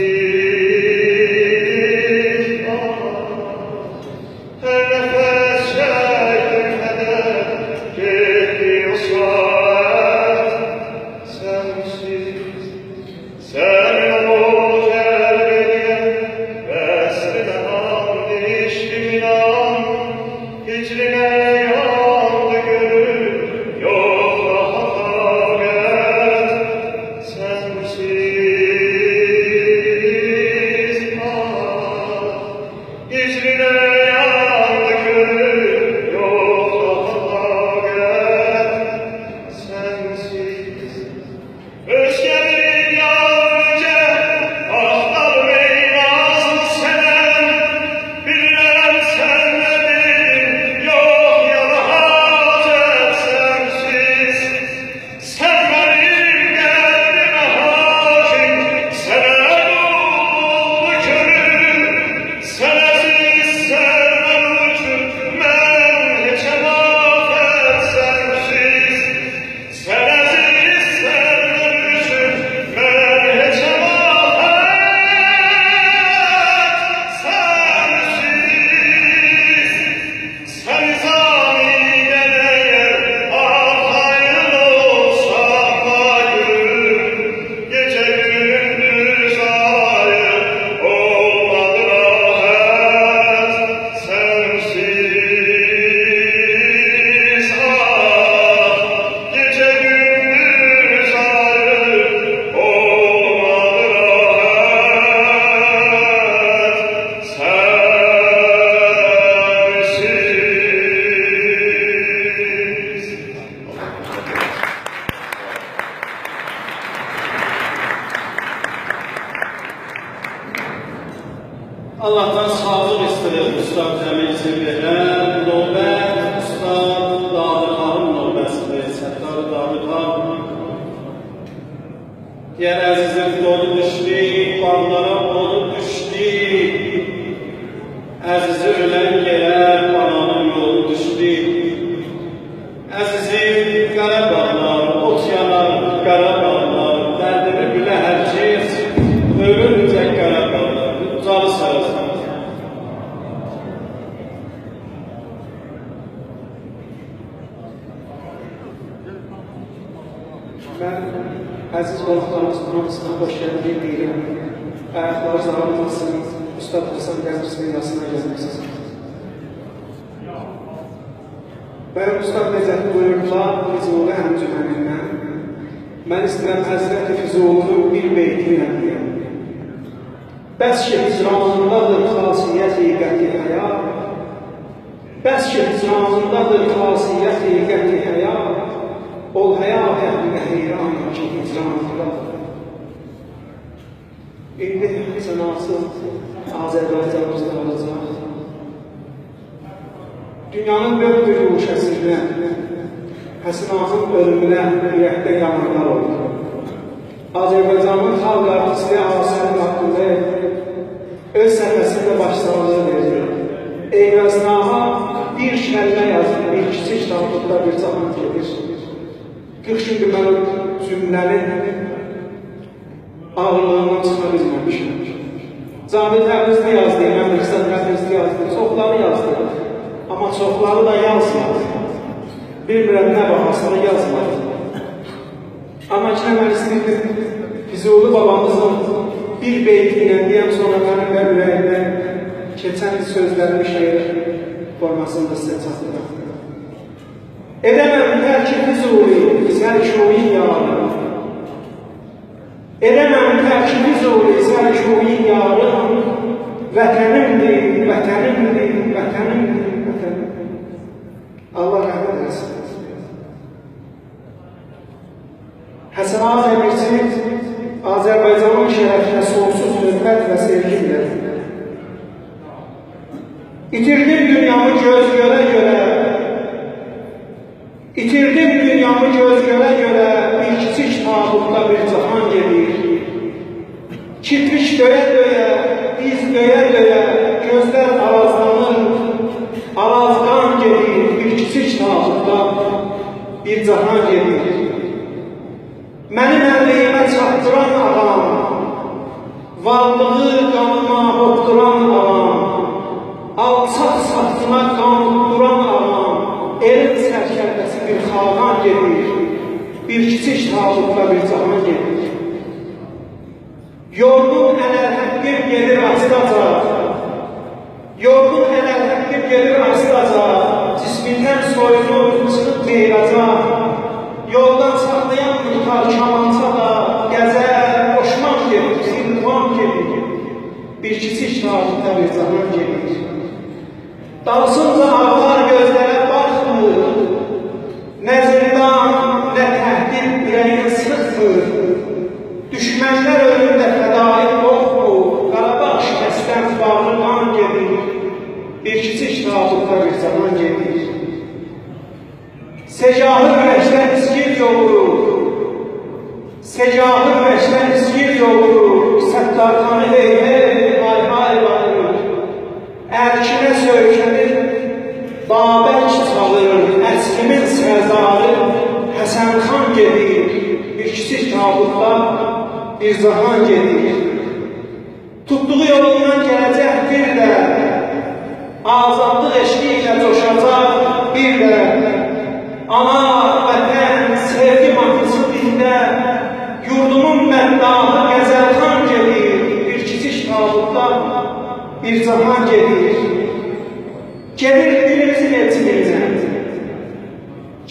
هر نفس چکدیم کدر، گئتدی او ساعت سنسیز. سنین او گؤزل آللاهدان ساغلیق ایسته‌ییریک اوستاد جمیل سیرگئیه. نوبت اوستاد دادی‌خانین نوبتی‌دیر، ستار دادی‌خان. دئیر عزیزیم دولو دوشدو، باغلارا اولو دوشدو. عزیزی اؤلن یئره آنانین یولو دوشدو. عزیزیم قارا باغلار، اوت یانار قارا باغلار، دردینی بیله هر کس، اؤلونجه قارا باغلار. اوجالی ساغ اولون. من عزیز قوناقلاریمیزین هامیسینا خوش گلدین دئییرم. آیاقلارینیز آغریماسین، اوستاد حسن دمیرزی‌نین یاسینا گلمیسینیز. و اوستاد نجف بویوردولار، فضولی انجمنیندن. من ایسته‌ییرم حضرت فضولینین بیر بیتینی دئیم. بس که هجرانیندادیر خاصیت قطع حیا. بس که هجرانیندادیر خاصیت قطع حیا. اول حیا اهلینه حیرانیم کی هجرانیندادیر. ایندی حسن آغا آذربایجانیمیزدا اولاجاق. دونیانین دؤرد بیر گوشه‌سینده حسن آغانین اؤلومونه اورکده یانارلار اولدو. آذربایجانین خالق آرتیستی آغا سلیم آققوزئی‌یو اؤز صفحه‌سینده باش‌ساغلیغی وئردی. عیوضینه آغا بیر کلمه یازدی، بیر کیچیک تابلودا بیر جاهان گئدیر. قیرخ گوندور من او جمله‌نی آغیرلیغیندان چیخا بیلمه‌میشم. جاوید تبریزلی یازدی، امین رضا تبریزلی یازدی، چوخلاری یازدی. آمما چوخلاری دا یازمادی. بیلمیرم نه باهاسینا یازمادی. آمما کی، من ایسته‌ییردیم فضولی بابامیزین بیر بیتی ایله دئیم، سونرا منیم ده اوره‌ییمدن کئچن سؤزلریمی شعر فورماسیندا سیزه چاتدیرام. ائده‌مم ترک فضولی، سرکوبین یاری. ائده‌مم ترک فضولی، سرکوبین یاری. وطنیمدیر، وطنیمدیر، وطنیمدیر، وطنیم. آللاه رحمت ائله‌سین. حسن آغا دمیرچی آذربایجانین شرفینه سونسوز حؤرمت و سئوگی ایله. ایتیردیم دونیامی گؤز گؤره-گؤره، ایتیردیم دونیامی گؤز گؤره-گؤره، بیر کیچیک تابوتدا بیر جاهان گئدیر. کیرپیک دؤیه-دؤیه، دیز دؤیه-دؤیه، گؤزلر آرازلانیر، آراز قان گئدیر، بیر کیچیک تابوتدا بیر جاهان گئدیر. منیم الله‌ییمه چاتدیران آغام، وارلیغی قانیما هوپدوران آغام، آلچاق ساختینا قان اوتدوران آغام، ائلین سرکرده‌سی بیر خاقان گئدیر، بیر کیچیک تابوتدا بیر جاهان گئدیر. یورغون اناالحقیم گئدیر آستاجا، یورغون اناالحقیم گئدیر آستاجا، جسمیندن سویونوب چیخیب معراجا. یولدان ساخلایانمیر تار کامانچا دا، غزل، اوشمان گئدیر، سیلوان گئدیر، بیر کیچیک تابوتدا بیر جاهان گئدیر. دالیسینجا آغلار گؤزلره باخمیر. نه زندان، نه تهدید اوره‌یین سیخمیر. دوشمنلر اؤلومده فدایی قورخمور. قاراباغ شکستن باغری قان گئدیر، بیر کیچیک تابوتدا بیر جاهان گئدیر. سه‌گاهی اورکدن ایسگیل یوغورور، سه‌گاهی اورکدن ایسگیل یوغورور، ستارخانی هئی هئی، های های باغیریر. ارکینه سؤیکنیر، بابک چاغیریر، اصلیمین سرداری حسن خان گئدیر، بیر کیچیک تابوتدا بیر جاهان گئدیر. توتدوغو یولوندان گله‌جک بیر ده، آزادلیق عشقی ایله جوشاجاق بیر ده. آنا، وطن، سئوگی ماهنیسی دیلده، یوردومون مداحی غزل خان گئدیر، بیر کیچیک تابوتدا بیر جاهان گئدیر. گئدیر دیلیمیزین ائلچیلیگینه.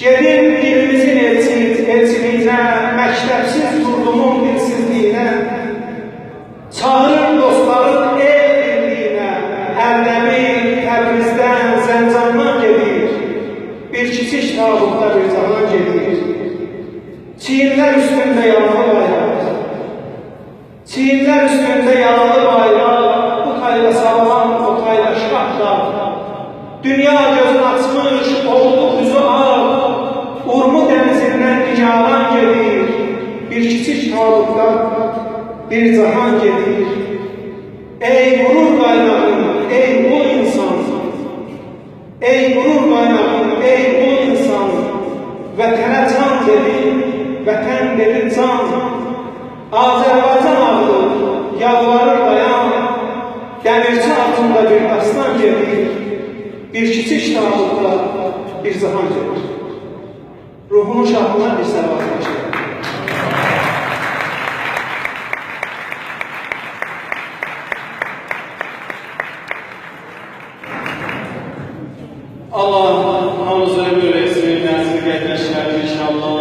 گئدیر دیلیمیزین ائلچی-، ائلچیلیگینه، مکتبسیز یوردومون دیلسیزلیگینه. چاغیریر دوستلارین ائل بیرلیگینه، اردبیل، تبریزدن، زنجاندان گئدیر، بیر کیچیک تابوتدا بیر جاهان گئدیر. چیگینلر اوستونده یارالی بایراق، چیگینلر اوستونده یارالی بایراق، بو تایدا ساواش بیر جاهان گئدیر. ای غرور قایناغیم، ای اولو اینسان. ای غرور قایناغیم، ای اولو اینسان. وطنه جان دئدین، وطن دئدین جان. آذربایجان آغلیر، یالواریر دایان. دمیرچی آتیندا بیر داستان گئدیر. بیر کیچیک کیتابلیقدا بیر جاهان گئدیر. روحونون شادلیغینا بیر صلوات باشلایاق. الله هامیمیزا عؤمور وئرسین، نسل قارداشلاریم ان‌شاءالله.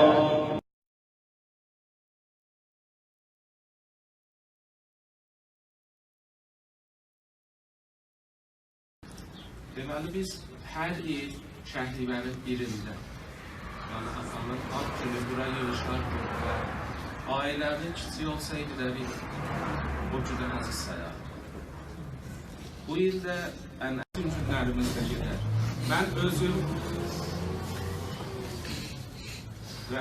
دئمه‌لی، بیز هر ایل شهریورین بیرینده، یعنی آتامین آد گونو، بورا ییغیشلار قوروب و عائله‌نین کیچیک اولسایدی دا بیز او گونو عزیز سایاردیق. بو ایل ده، یعنی، بوتون گونلریمیز ده گئدر. من اؤزوم و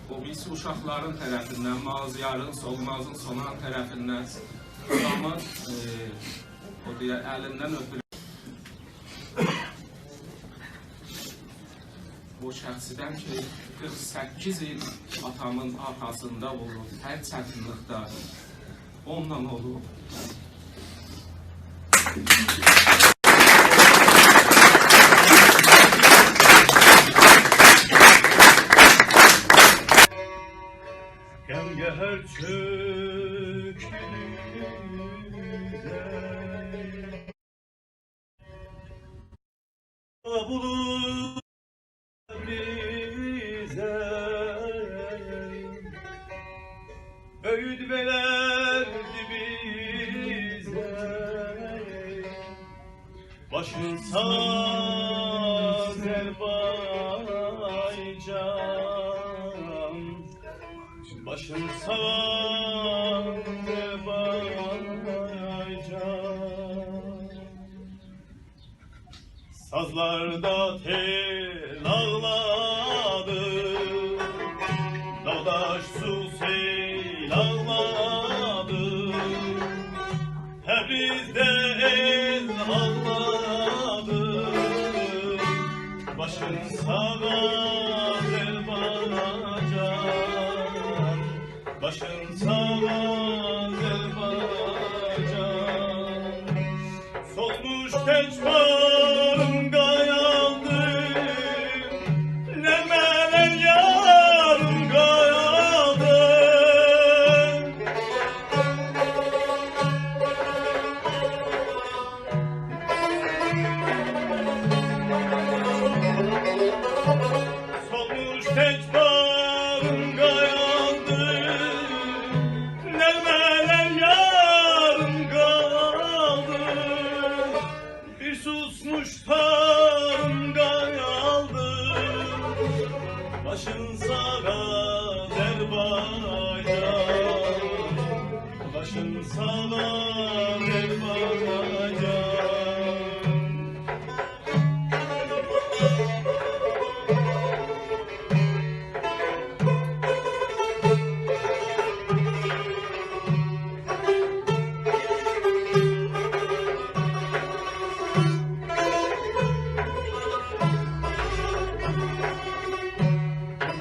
او بیریسی اوشاقلارین طرفیندن، مازیارین، سولمازین، سونان طرفیندن آتامین، ائ، او دئیه الیندن اؤپورم. او شخصیدن کی، قیرخ سککیز ایل آتامین آرخاسیندا اولوب، هر چتینلیکده اونونلا اولوب. غم قهر چؤکدو دیزه. بولور بیزه، اؤیود وئرردی بیزه. باشین ساغ، آذربایجان. باشین ساغ، آذربایجان. سازلاردا تئل آغلادی، داغ داشسیز سئل آغلادی. تبریزده ائل آغلادی. باشین ساغ، آذربایجان. باشین ساغ، آذربایجان. سولموش تک باغریم قایاردی، نه منیم یاریم قایاردی. سولموش تک باغریم قایاردی، نه منیم یاریم قایاردی. بیر سوسموش تاریم قایاردی. باشین ساغ، آذربایجان. باشین ساغ، آذربایجان.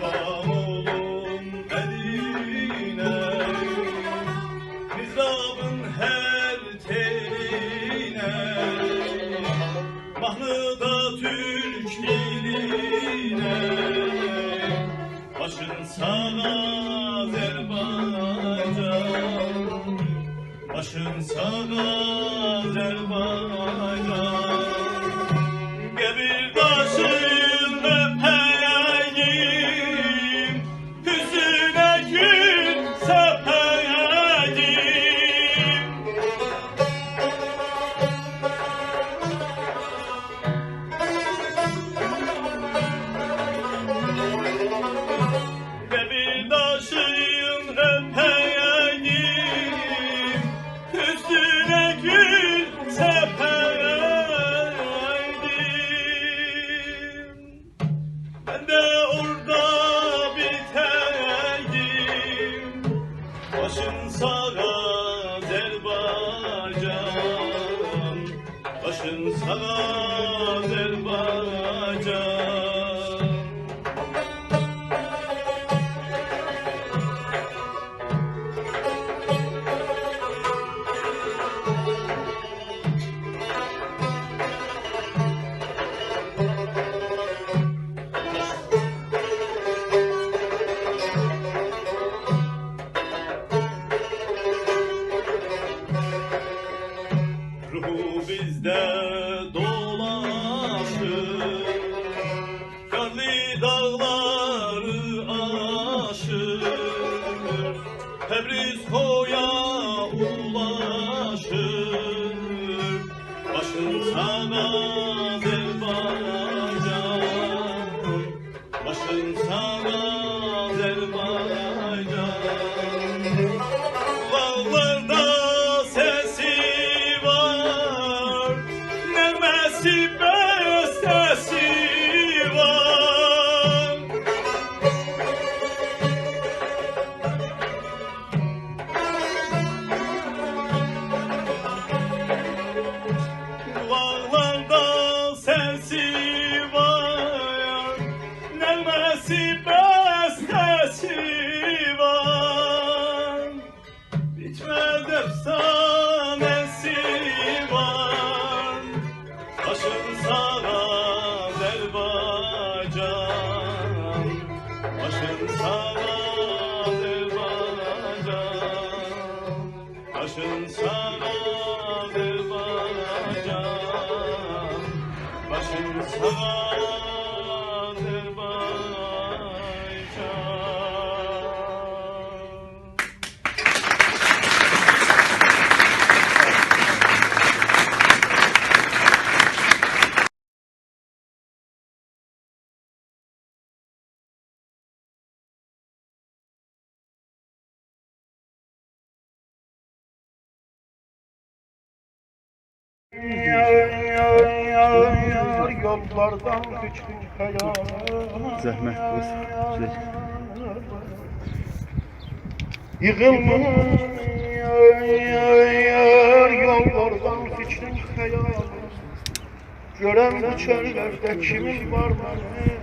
قوربان اولوم الینه، مضرابین هر تئلینه، ماهنیدا تورک دیلینه. باشین ساغ، آذربایجان. باشین ساغ، آذربایجان. قبیر داشین اؤپه‌یه‌ییم، اوستونه گول سپه‌یه‌ییم. قبیر داشین اؤپه‌یه‌ییم، اوستونه گول سپه‌یه‌ییم. تبریز تویا اولاشیر، باشین ساغ آذربایجان، باشین ساغ آذربایجان. قولاقلاردا سسی وار، نغمه‌سی، بسته‌سی وار. قولاقلاردا سسی وار، نغمه‌سی، بسته‌سی وار. بیتمز افسانه‌سی وار. باشین ساغ آذربایجان، باشین ساغ آذربایجان، باشین ساغ آذربایجان، باشین ساغ آذربایجان. یار، یار، یار، یار، یوللاردان دوشدوم خیالا. زحمت اولسون. ییغیلمیش، یار، یار، یار، یوللاردان دوشدوم خیالا. گؤرم بو چؤللرده کیمین وار منیم.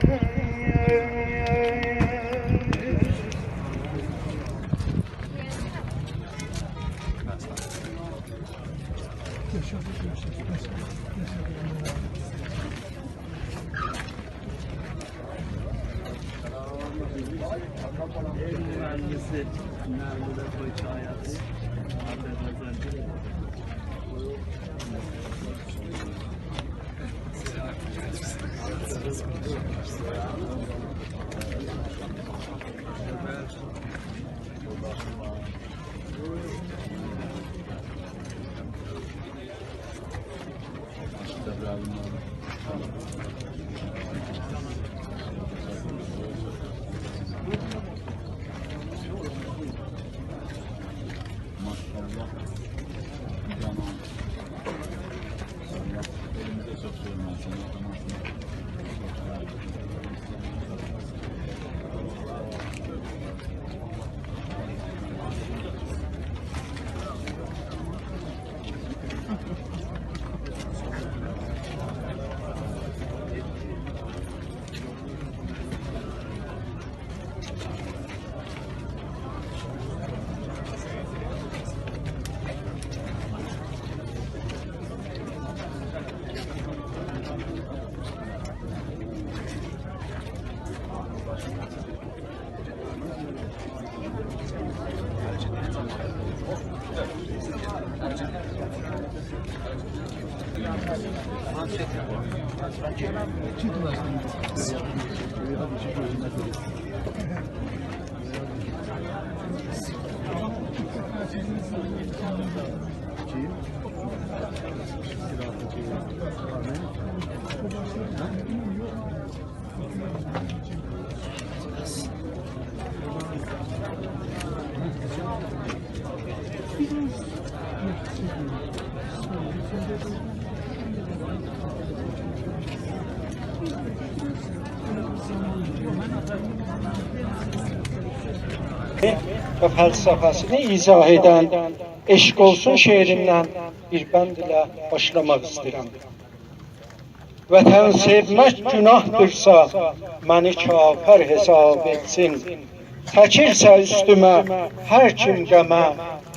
ماشاءالله. جانان. ماشاءالله. ائلیمیزه چوخ سؤیلمه‌سین. و فلسفه‌سینی ایضاح ائدن عشق اولسون شعریندن بیر بند ایله باشلاماق ایسته‌ییرم. وطن سئومک گوناهدیرسا، منی کافر حساب ائتسین. چکیرسه اوستومه هر کیم غمه،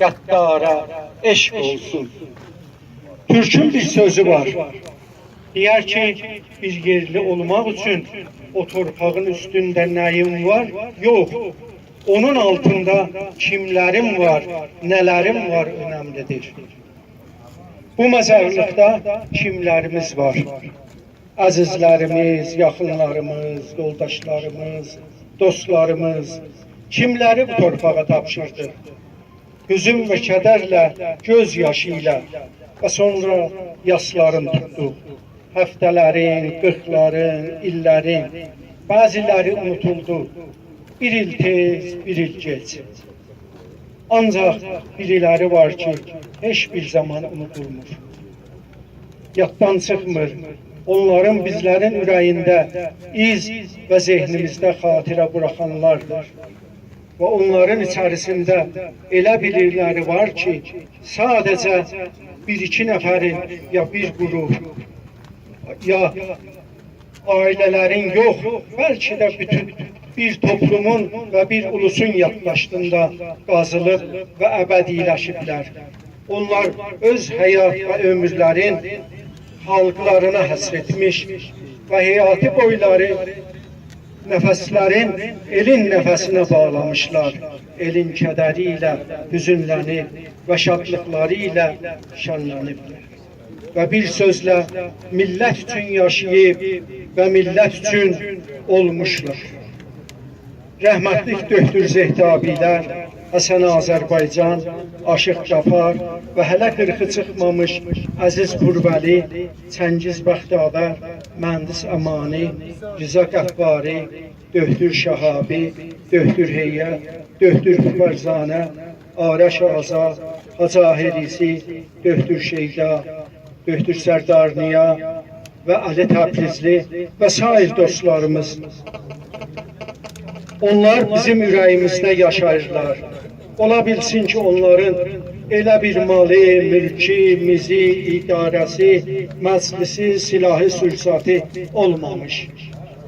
غداره عشق اولسون. تورکون بیر سؤزو وار. دئیر کی، بیر یئرلی اولماق اوچون او تورپاغین اوستونده نه‌یین وار؟ یوخ. اونون آلتیندا کیملرین وار، نه‌لرین وار، اؤنملی‌دیر. بو مزارلیقدا کیملریمیز وار؟ عزیزلریمیز، یاخینلاریمیز، یولداشلاریمیز، دوستلاریمیز. کیملری بو تورپاغا تاپشیردیق؟ حزن و کدرله، گؤز یاشی ایله و سونرا یاسلارین توتدوق. هفته‌لرین، قیرخلارین، ایللرین، بعضی‌لری اونوتولدو. بیر ایل تئز، بیر ایل گئج. آنجاق بیری‌لری وار کی، هئچ بیر زامان اونوتولمور. یاددان چیخمیر. اونلارین بیزلرین اوره‌یینده ایز و ذهنیمیزده خاطره بوراخانلاردیر. و اونلارین ایچریسینده ائله بیری‌لری وار کی، ساده‌جه بیر-ایکی نفرین یا بیر قروپ، یا عائله‌لرین یوخ، بلکه ده بوتون بیر توپلومون و بیر اولوسون یادداشتیندا قازیلیب و ابدی‌لشیبلر. اونلار اؤز حیات و عؤمورلرین خالقلارینا حصر ائتمیش و حیاتی بویلاری نفسلرین ائلین نفسینه باغلامیشلار. ائلین کدری ایله حزنلنیب و شادلیقلاری ایله شنلنیبلر. و بیر سؤزله، میللت اوچون یاشاییب و میللت اوچون اؤلموشلر. رحمتلیک دؤکتور زهتابی‌لر، حسن آذربایجان، آشیق غفار و هله قیرخی چیخمامیش عزیز پورولی، چنگیز بختاور، مهندس امانی، رضا غفاری، دؤکتور شهابی، دؤکتور هیئت، دؤکتور فرزانه، آرش آزاد، حاجی حریصی، دؤکتور شیدا، دؤکتور سردارنیا و علی تبریزلی و سایر دوستلاریمیز. اونلار بیزیم اوره‌ییمیزده یاشاییرلار. اولا بیلسین کی، اونلارین ائله بیر مالی، مولکو، میزی، اداره‌سی، مجلسی، سلاحی، سورساتی اولمامیش.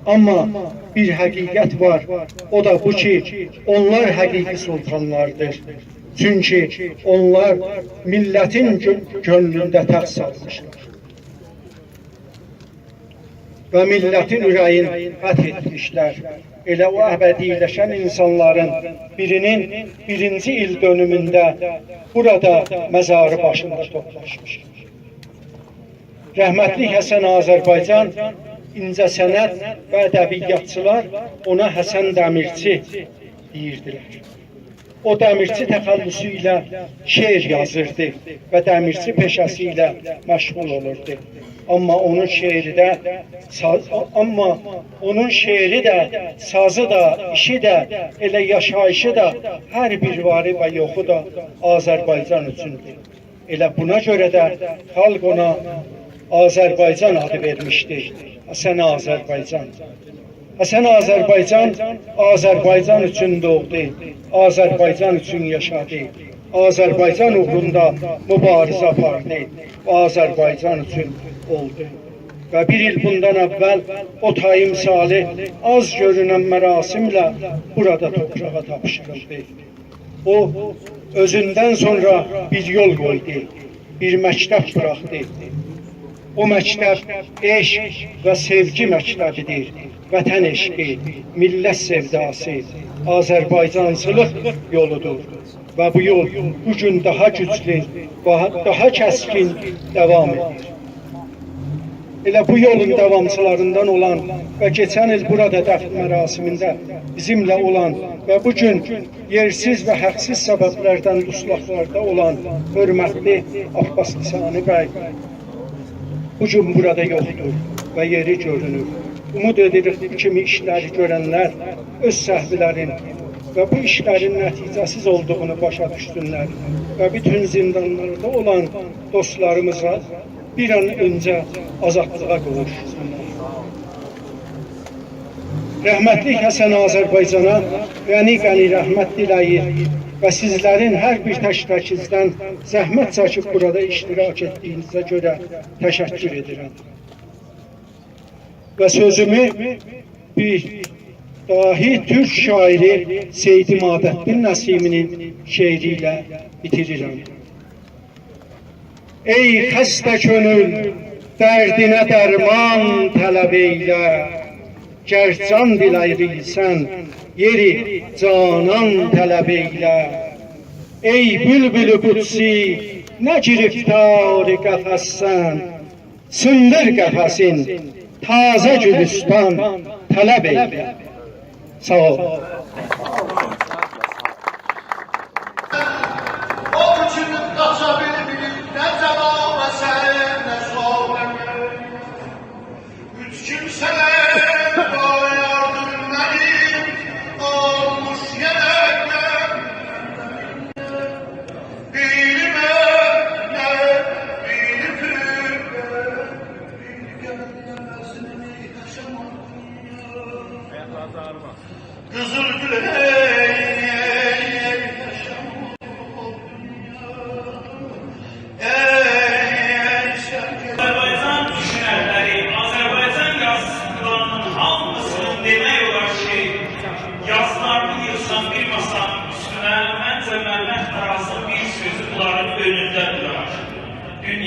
آمما بیر حقیقت وار، او دا بو کی، اونلار حقیقی سلطانلاردیر. چونکی اونلار میللتین گؤ-، گؤنلونده تخت سالمیشلار و میللتین اوره‌یین فتح ائتمیشلر. ائله او ابدی‌لشن اینسانلارین بیری‌نین بیرینجی ایل دؤنومونده بورادا مزاری باشیندا توپلاشمیش. رحمتلیک حسن آذربایجان، اینجه‌صنعت و ادبیاتچیلار اونا حسن دمیرچی دئییردیلر. او دمیرچی تخلصو ایله شعر یازیردی و دمیرچی پئشه‌سی ایله مشغول اولوردو. آمما اونون شعری ده ساز-، آمما اونون شعری ده، سازی دا، ایشی ده، ائله یاشاییشی دا، هر بیر واری و یوخو دا آذربایجان اوچوندور. ائله بونا گؤره ده خالق اونا آذربایجان آدی وئرمیشدی. حسن آذربایجان. حسن آذربایجان، آذربایجان اوچون دوغدو، آذربایجان اوچون یاشادی، آذربایجان اوغروندا موباریزه آپاردی و آذربایجان اوچون اؤلدو. و بیر ایل بوندان اول او تایی مثالی آز گؤرونن مراسمله بورادا توپراغا تاپشیریلدی. او، اؤزوندن سونرا بیر یول قویدو، بیر مکتب بوراخدی. او مکتب عشق و سئوگی مکتبی‌دیر. وطن عشقی، میللت سئوداسی، آذربایجانچیلیق یولودور. و بو یول بو گون داها گوجلو، داها، داها کسکین داوام ائدیر. ائله بو یولون داوامچیلاریندان اولان و کئچن ایل بورادا دفن مراسمینده بیزیمله اولان و بو گون یئرسیز و حاقسیز سببلردن دوستاقلاردا اولان حؤرمتلی عباس لسانی بی بو گون بورادا یوخدور و یئری گؤرونور. اومود ائدیریک، بو کیمی ایشلری گؤرنلر اؤز سهولرین و بو ایشلرین نتیجه‌سیز اولدوغونو باشا دوشسونلر و بوتون زیندانلاردا اولان دوستلاریمیزا بیر آن اؤنجه آزادلیغا قوووشسونلار. رحمتلیک حسن آذربایجانا غنی غنی رحمت دیله‌ییر و سیزلرین هر بیر تک تکینیزدن زحمت چکیب بورادا اشتراک ائتدیگینیزه گؤره تشکر ائدیرم. و سؤزومو بیر داهی تورک شاعیری سید عمادالدین نسیمی‌نین شعری ایله بیتیریرم. ای خسته کؤنول، دردینه درمان طلب ائیله، گر جان دیله‌ییرسن، یئری جانان طلب ائیله. ای بولبول قدسی، نه گرفتار قفسسن، سیندیر قفسین، تازه گولوستان طلب ائیله. ساغ اول.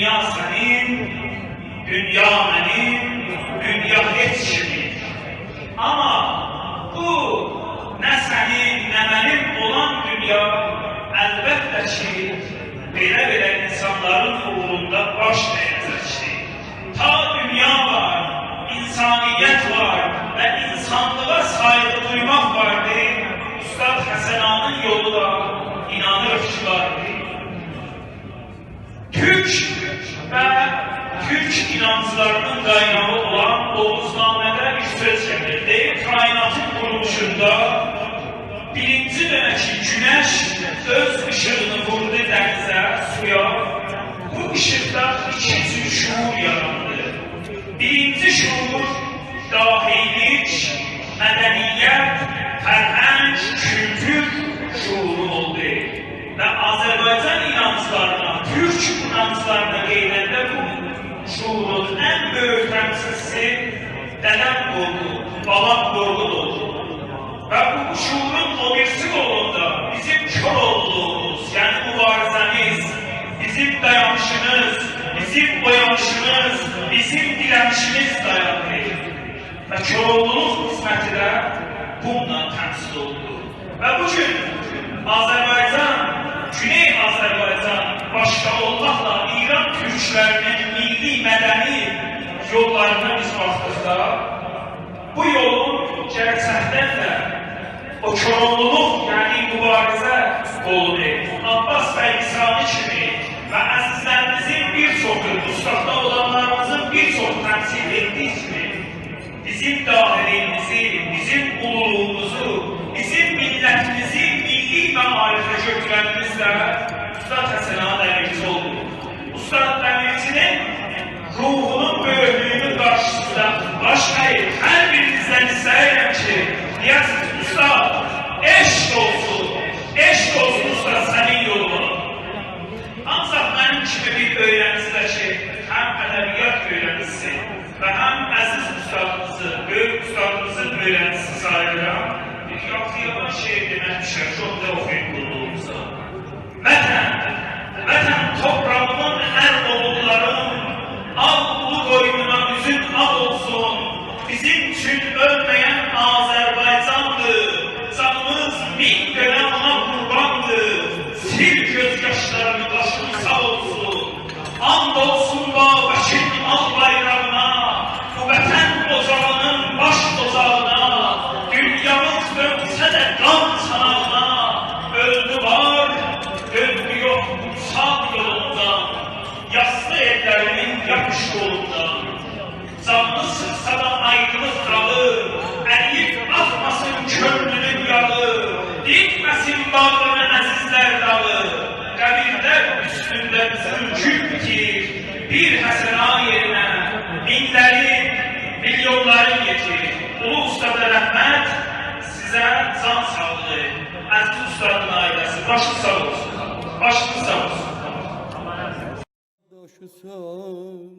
دونیا سنین، دونیا منیم، دونیا هئچ کیمین. آمما بو نه سنین، نه منیم اولان دونیا، البته کی، بئله-بئله اینسانلارین اوغروندا باش اَیه‌جک کی، تا دونیا وار، اینسانیت وار و اینسانلیغا سایغی دویماق واردی، اوستاد حسن آغانین یولو دا اینانیریق کی، واردی. تورک و تورک اینانجلاری‌نین قایناغی اولان اوغوزنامه‌ده بیر سؤز گلیر. دئییر، کائناتین قورولوشوندا بیرینجی دنه کی، گونش اؤز ایشیغینی ووردو دنیزه، سویا، بو ایشیقدا ایکی جور شعور یاراندی. بیرینجی شعور داهیلیک، مدنیت، فرهنگ، کولتور شعورو اولدو. و آذربایجان اینانجلارینا، تورک اینانجلارینا گئدنده بو شعورون ان بؤیوک تمثیلچیسی دده‌م قورقود، بابام قورقود اولدو. و بو شعورون او بیریسی قولوندا بیزیم کور اولدوغوموز، یعنی موباریزه‌میز، بیزیم دایانیشیمیز، بیزیم اویانیشیمیز، بیزیم دیرنیشیمیز دایانیر. و کوراوغلولوق قسمتی ده بونونلا تمثیل اولونور. و بو گون آذربایجان، گونئی آذربایجان باشدا اولماقلا ایران تورکلری‌نین میللی مدنی یوللارینا بیز باخدیقدا، بو یولون گئرچکدن ده او کوراوغلولوق، یعنی موباریزه یولونو عباس بی لسانی کیمی و عزیزلریمیزین بیر چوخو، اوستاددا اولانلاریمیزین بیر چوخو تمثیل ائتدیگی کیمی، بیزیم داهیلیگیمیزی، بیزیم اولولوغوموزو، بیزیم میللتیمیزی میللی معارفه گؤتورنیمیز ده اوستاد حسن آغا دمیرچی اولدو. اوستاد دمیرچی‌نین روحونون بؤیوکلویونون قارشیسیندا باش اَییب، هر بیرینیزدن ایسته‌ییرم کی، دئیه‌سینیز: «اوستاد، عشق اولسون، عشق اولسون اوستاد سنین یولونا.» آنجاق منیم کیمی بیر اؤیرنجی ده کی، هم ادبیات اؤیرنجیسی و هم عزیز اوستادیمیزی، بؤیوک اوستادیمیزین اؤیرنجیسی ساییلیرام، بیر یاخشی یامان شعر دئمک دوشر کی، اونو دا اوخویوم قوللوغونوزا. وطن، وطن توپراغیمین ار اوغوللارین، آغ اولو قوینونا اوزون آغ اولسون. بیزیم اوچون اؤلمه‌ین آذربایجاندیر، جانیمیز مین دؤنه اونا قورباندیر. سیل گؤز یاشلارینی، باشین ساغ اولسون. آند اولسون بابکین آل بایراغینا، بو وطن اوجاغی‌نین باش اوجاغینا. دونیامیز دؤنسه ده قان چاناغینا، اؤلدو وار، دؤندو یوخ، ساغ یولوندان، یاسلی ائللری‌نین یاپیش قولوندان. جانینی سیخسا دا آیریلیق داغی، اریییب آخماسین کؤنلونون یاغی، دیکمه‌سین باغرینی عزیزلر داغی. قبیرلر اوستونده قیزیل گول بیتیر، بیر حسن آغا یئرینه مینلرین، میلیونلارین یئتیر. اولو اوستادا رحمت، سیزه جان ساغلیغی. عزیز اوستادین عائله‌سی، باشین ساغ اولسون، باشین ساغ اولسون. داشیسان،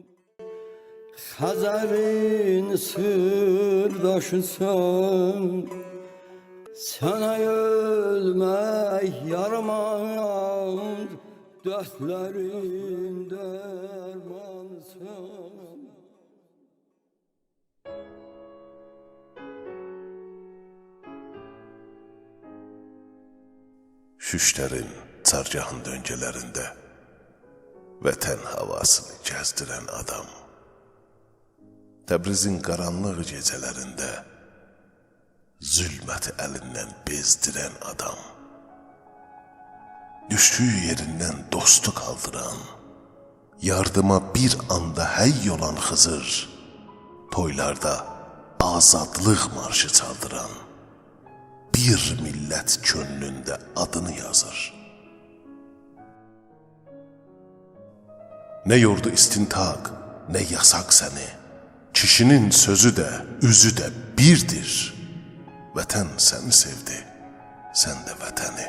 خزرین سیرداشیسان، سنه اؤلمک یاراماز، دردلرین درمانیسان. شوشترین چهارگاهین دؤنگه‌لرینده وطن هاواسینی گزدیرن آدام، تبریزین قارانلیق گئجه‌لرینده ظلمتی الیندن بئزدیرن آدام، دوشدویو یئریندن دوستو قالدیران، یاردیما بیر آندا حی اولان خیزیر، تویلاردا آزادلیق مارشی چالدیران، بیر میللت کؤنلونده آدینی یازیر. نه یوردو استنطاق، نه یاساق سنی. کیشی‌نین سؤزو ده، اوزو ده بیردیر. وطن سنی سئودی، سن ده وطنی.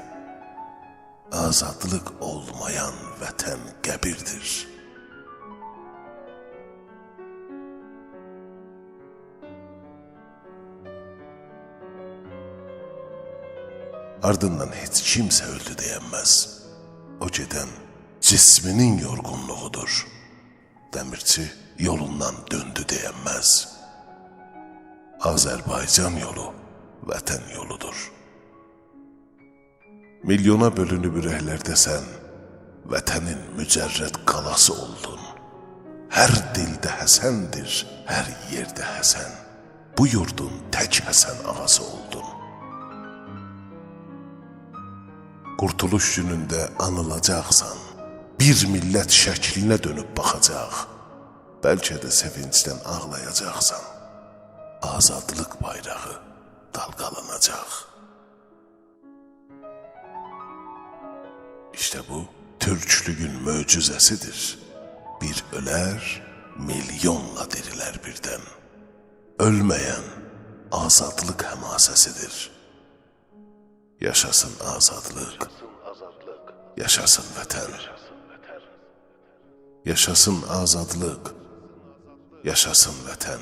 آزادلیق اولمایان وطن قبیردیر. آردیندان هئچ کیمسه اؤلدو دئینمز. او گئدن جسمی‌نین یورغونلوغودور. دمیرچی یولوندان دؤندو دئینمز. آذربایجان یولو وطن یولودور. میلیونا بؤلونوب اورکلرده سن، وطنین مجرد قالاسی اولدون. هر دیلده حسندیر، هر یئرده حسن، بو یوردون تک حسن آغاسی اولدون. قورتولوش گونونده آنیلاجاقسان، بیر میللت شکلینه دؤنوب باخاجاق. بلکه ده سئوینجدن آغلایاجاقسان، آزادلیق بایراغی دالغالاناجاق. ایشته بو، تورکلویون معجزه‌سیدیر. بیر اؤلر، میلیونلا دیریلر بیردن. اؤلمه‌ین آزادلیق حماسه‌سیدیر. یاشاسین آزادلیق، یاشاسین وطن. یاشاسین آزادلیق، یاشاسین وطن.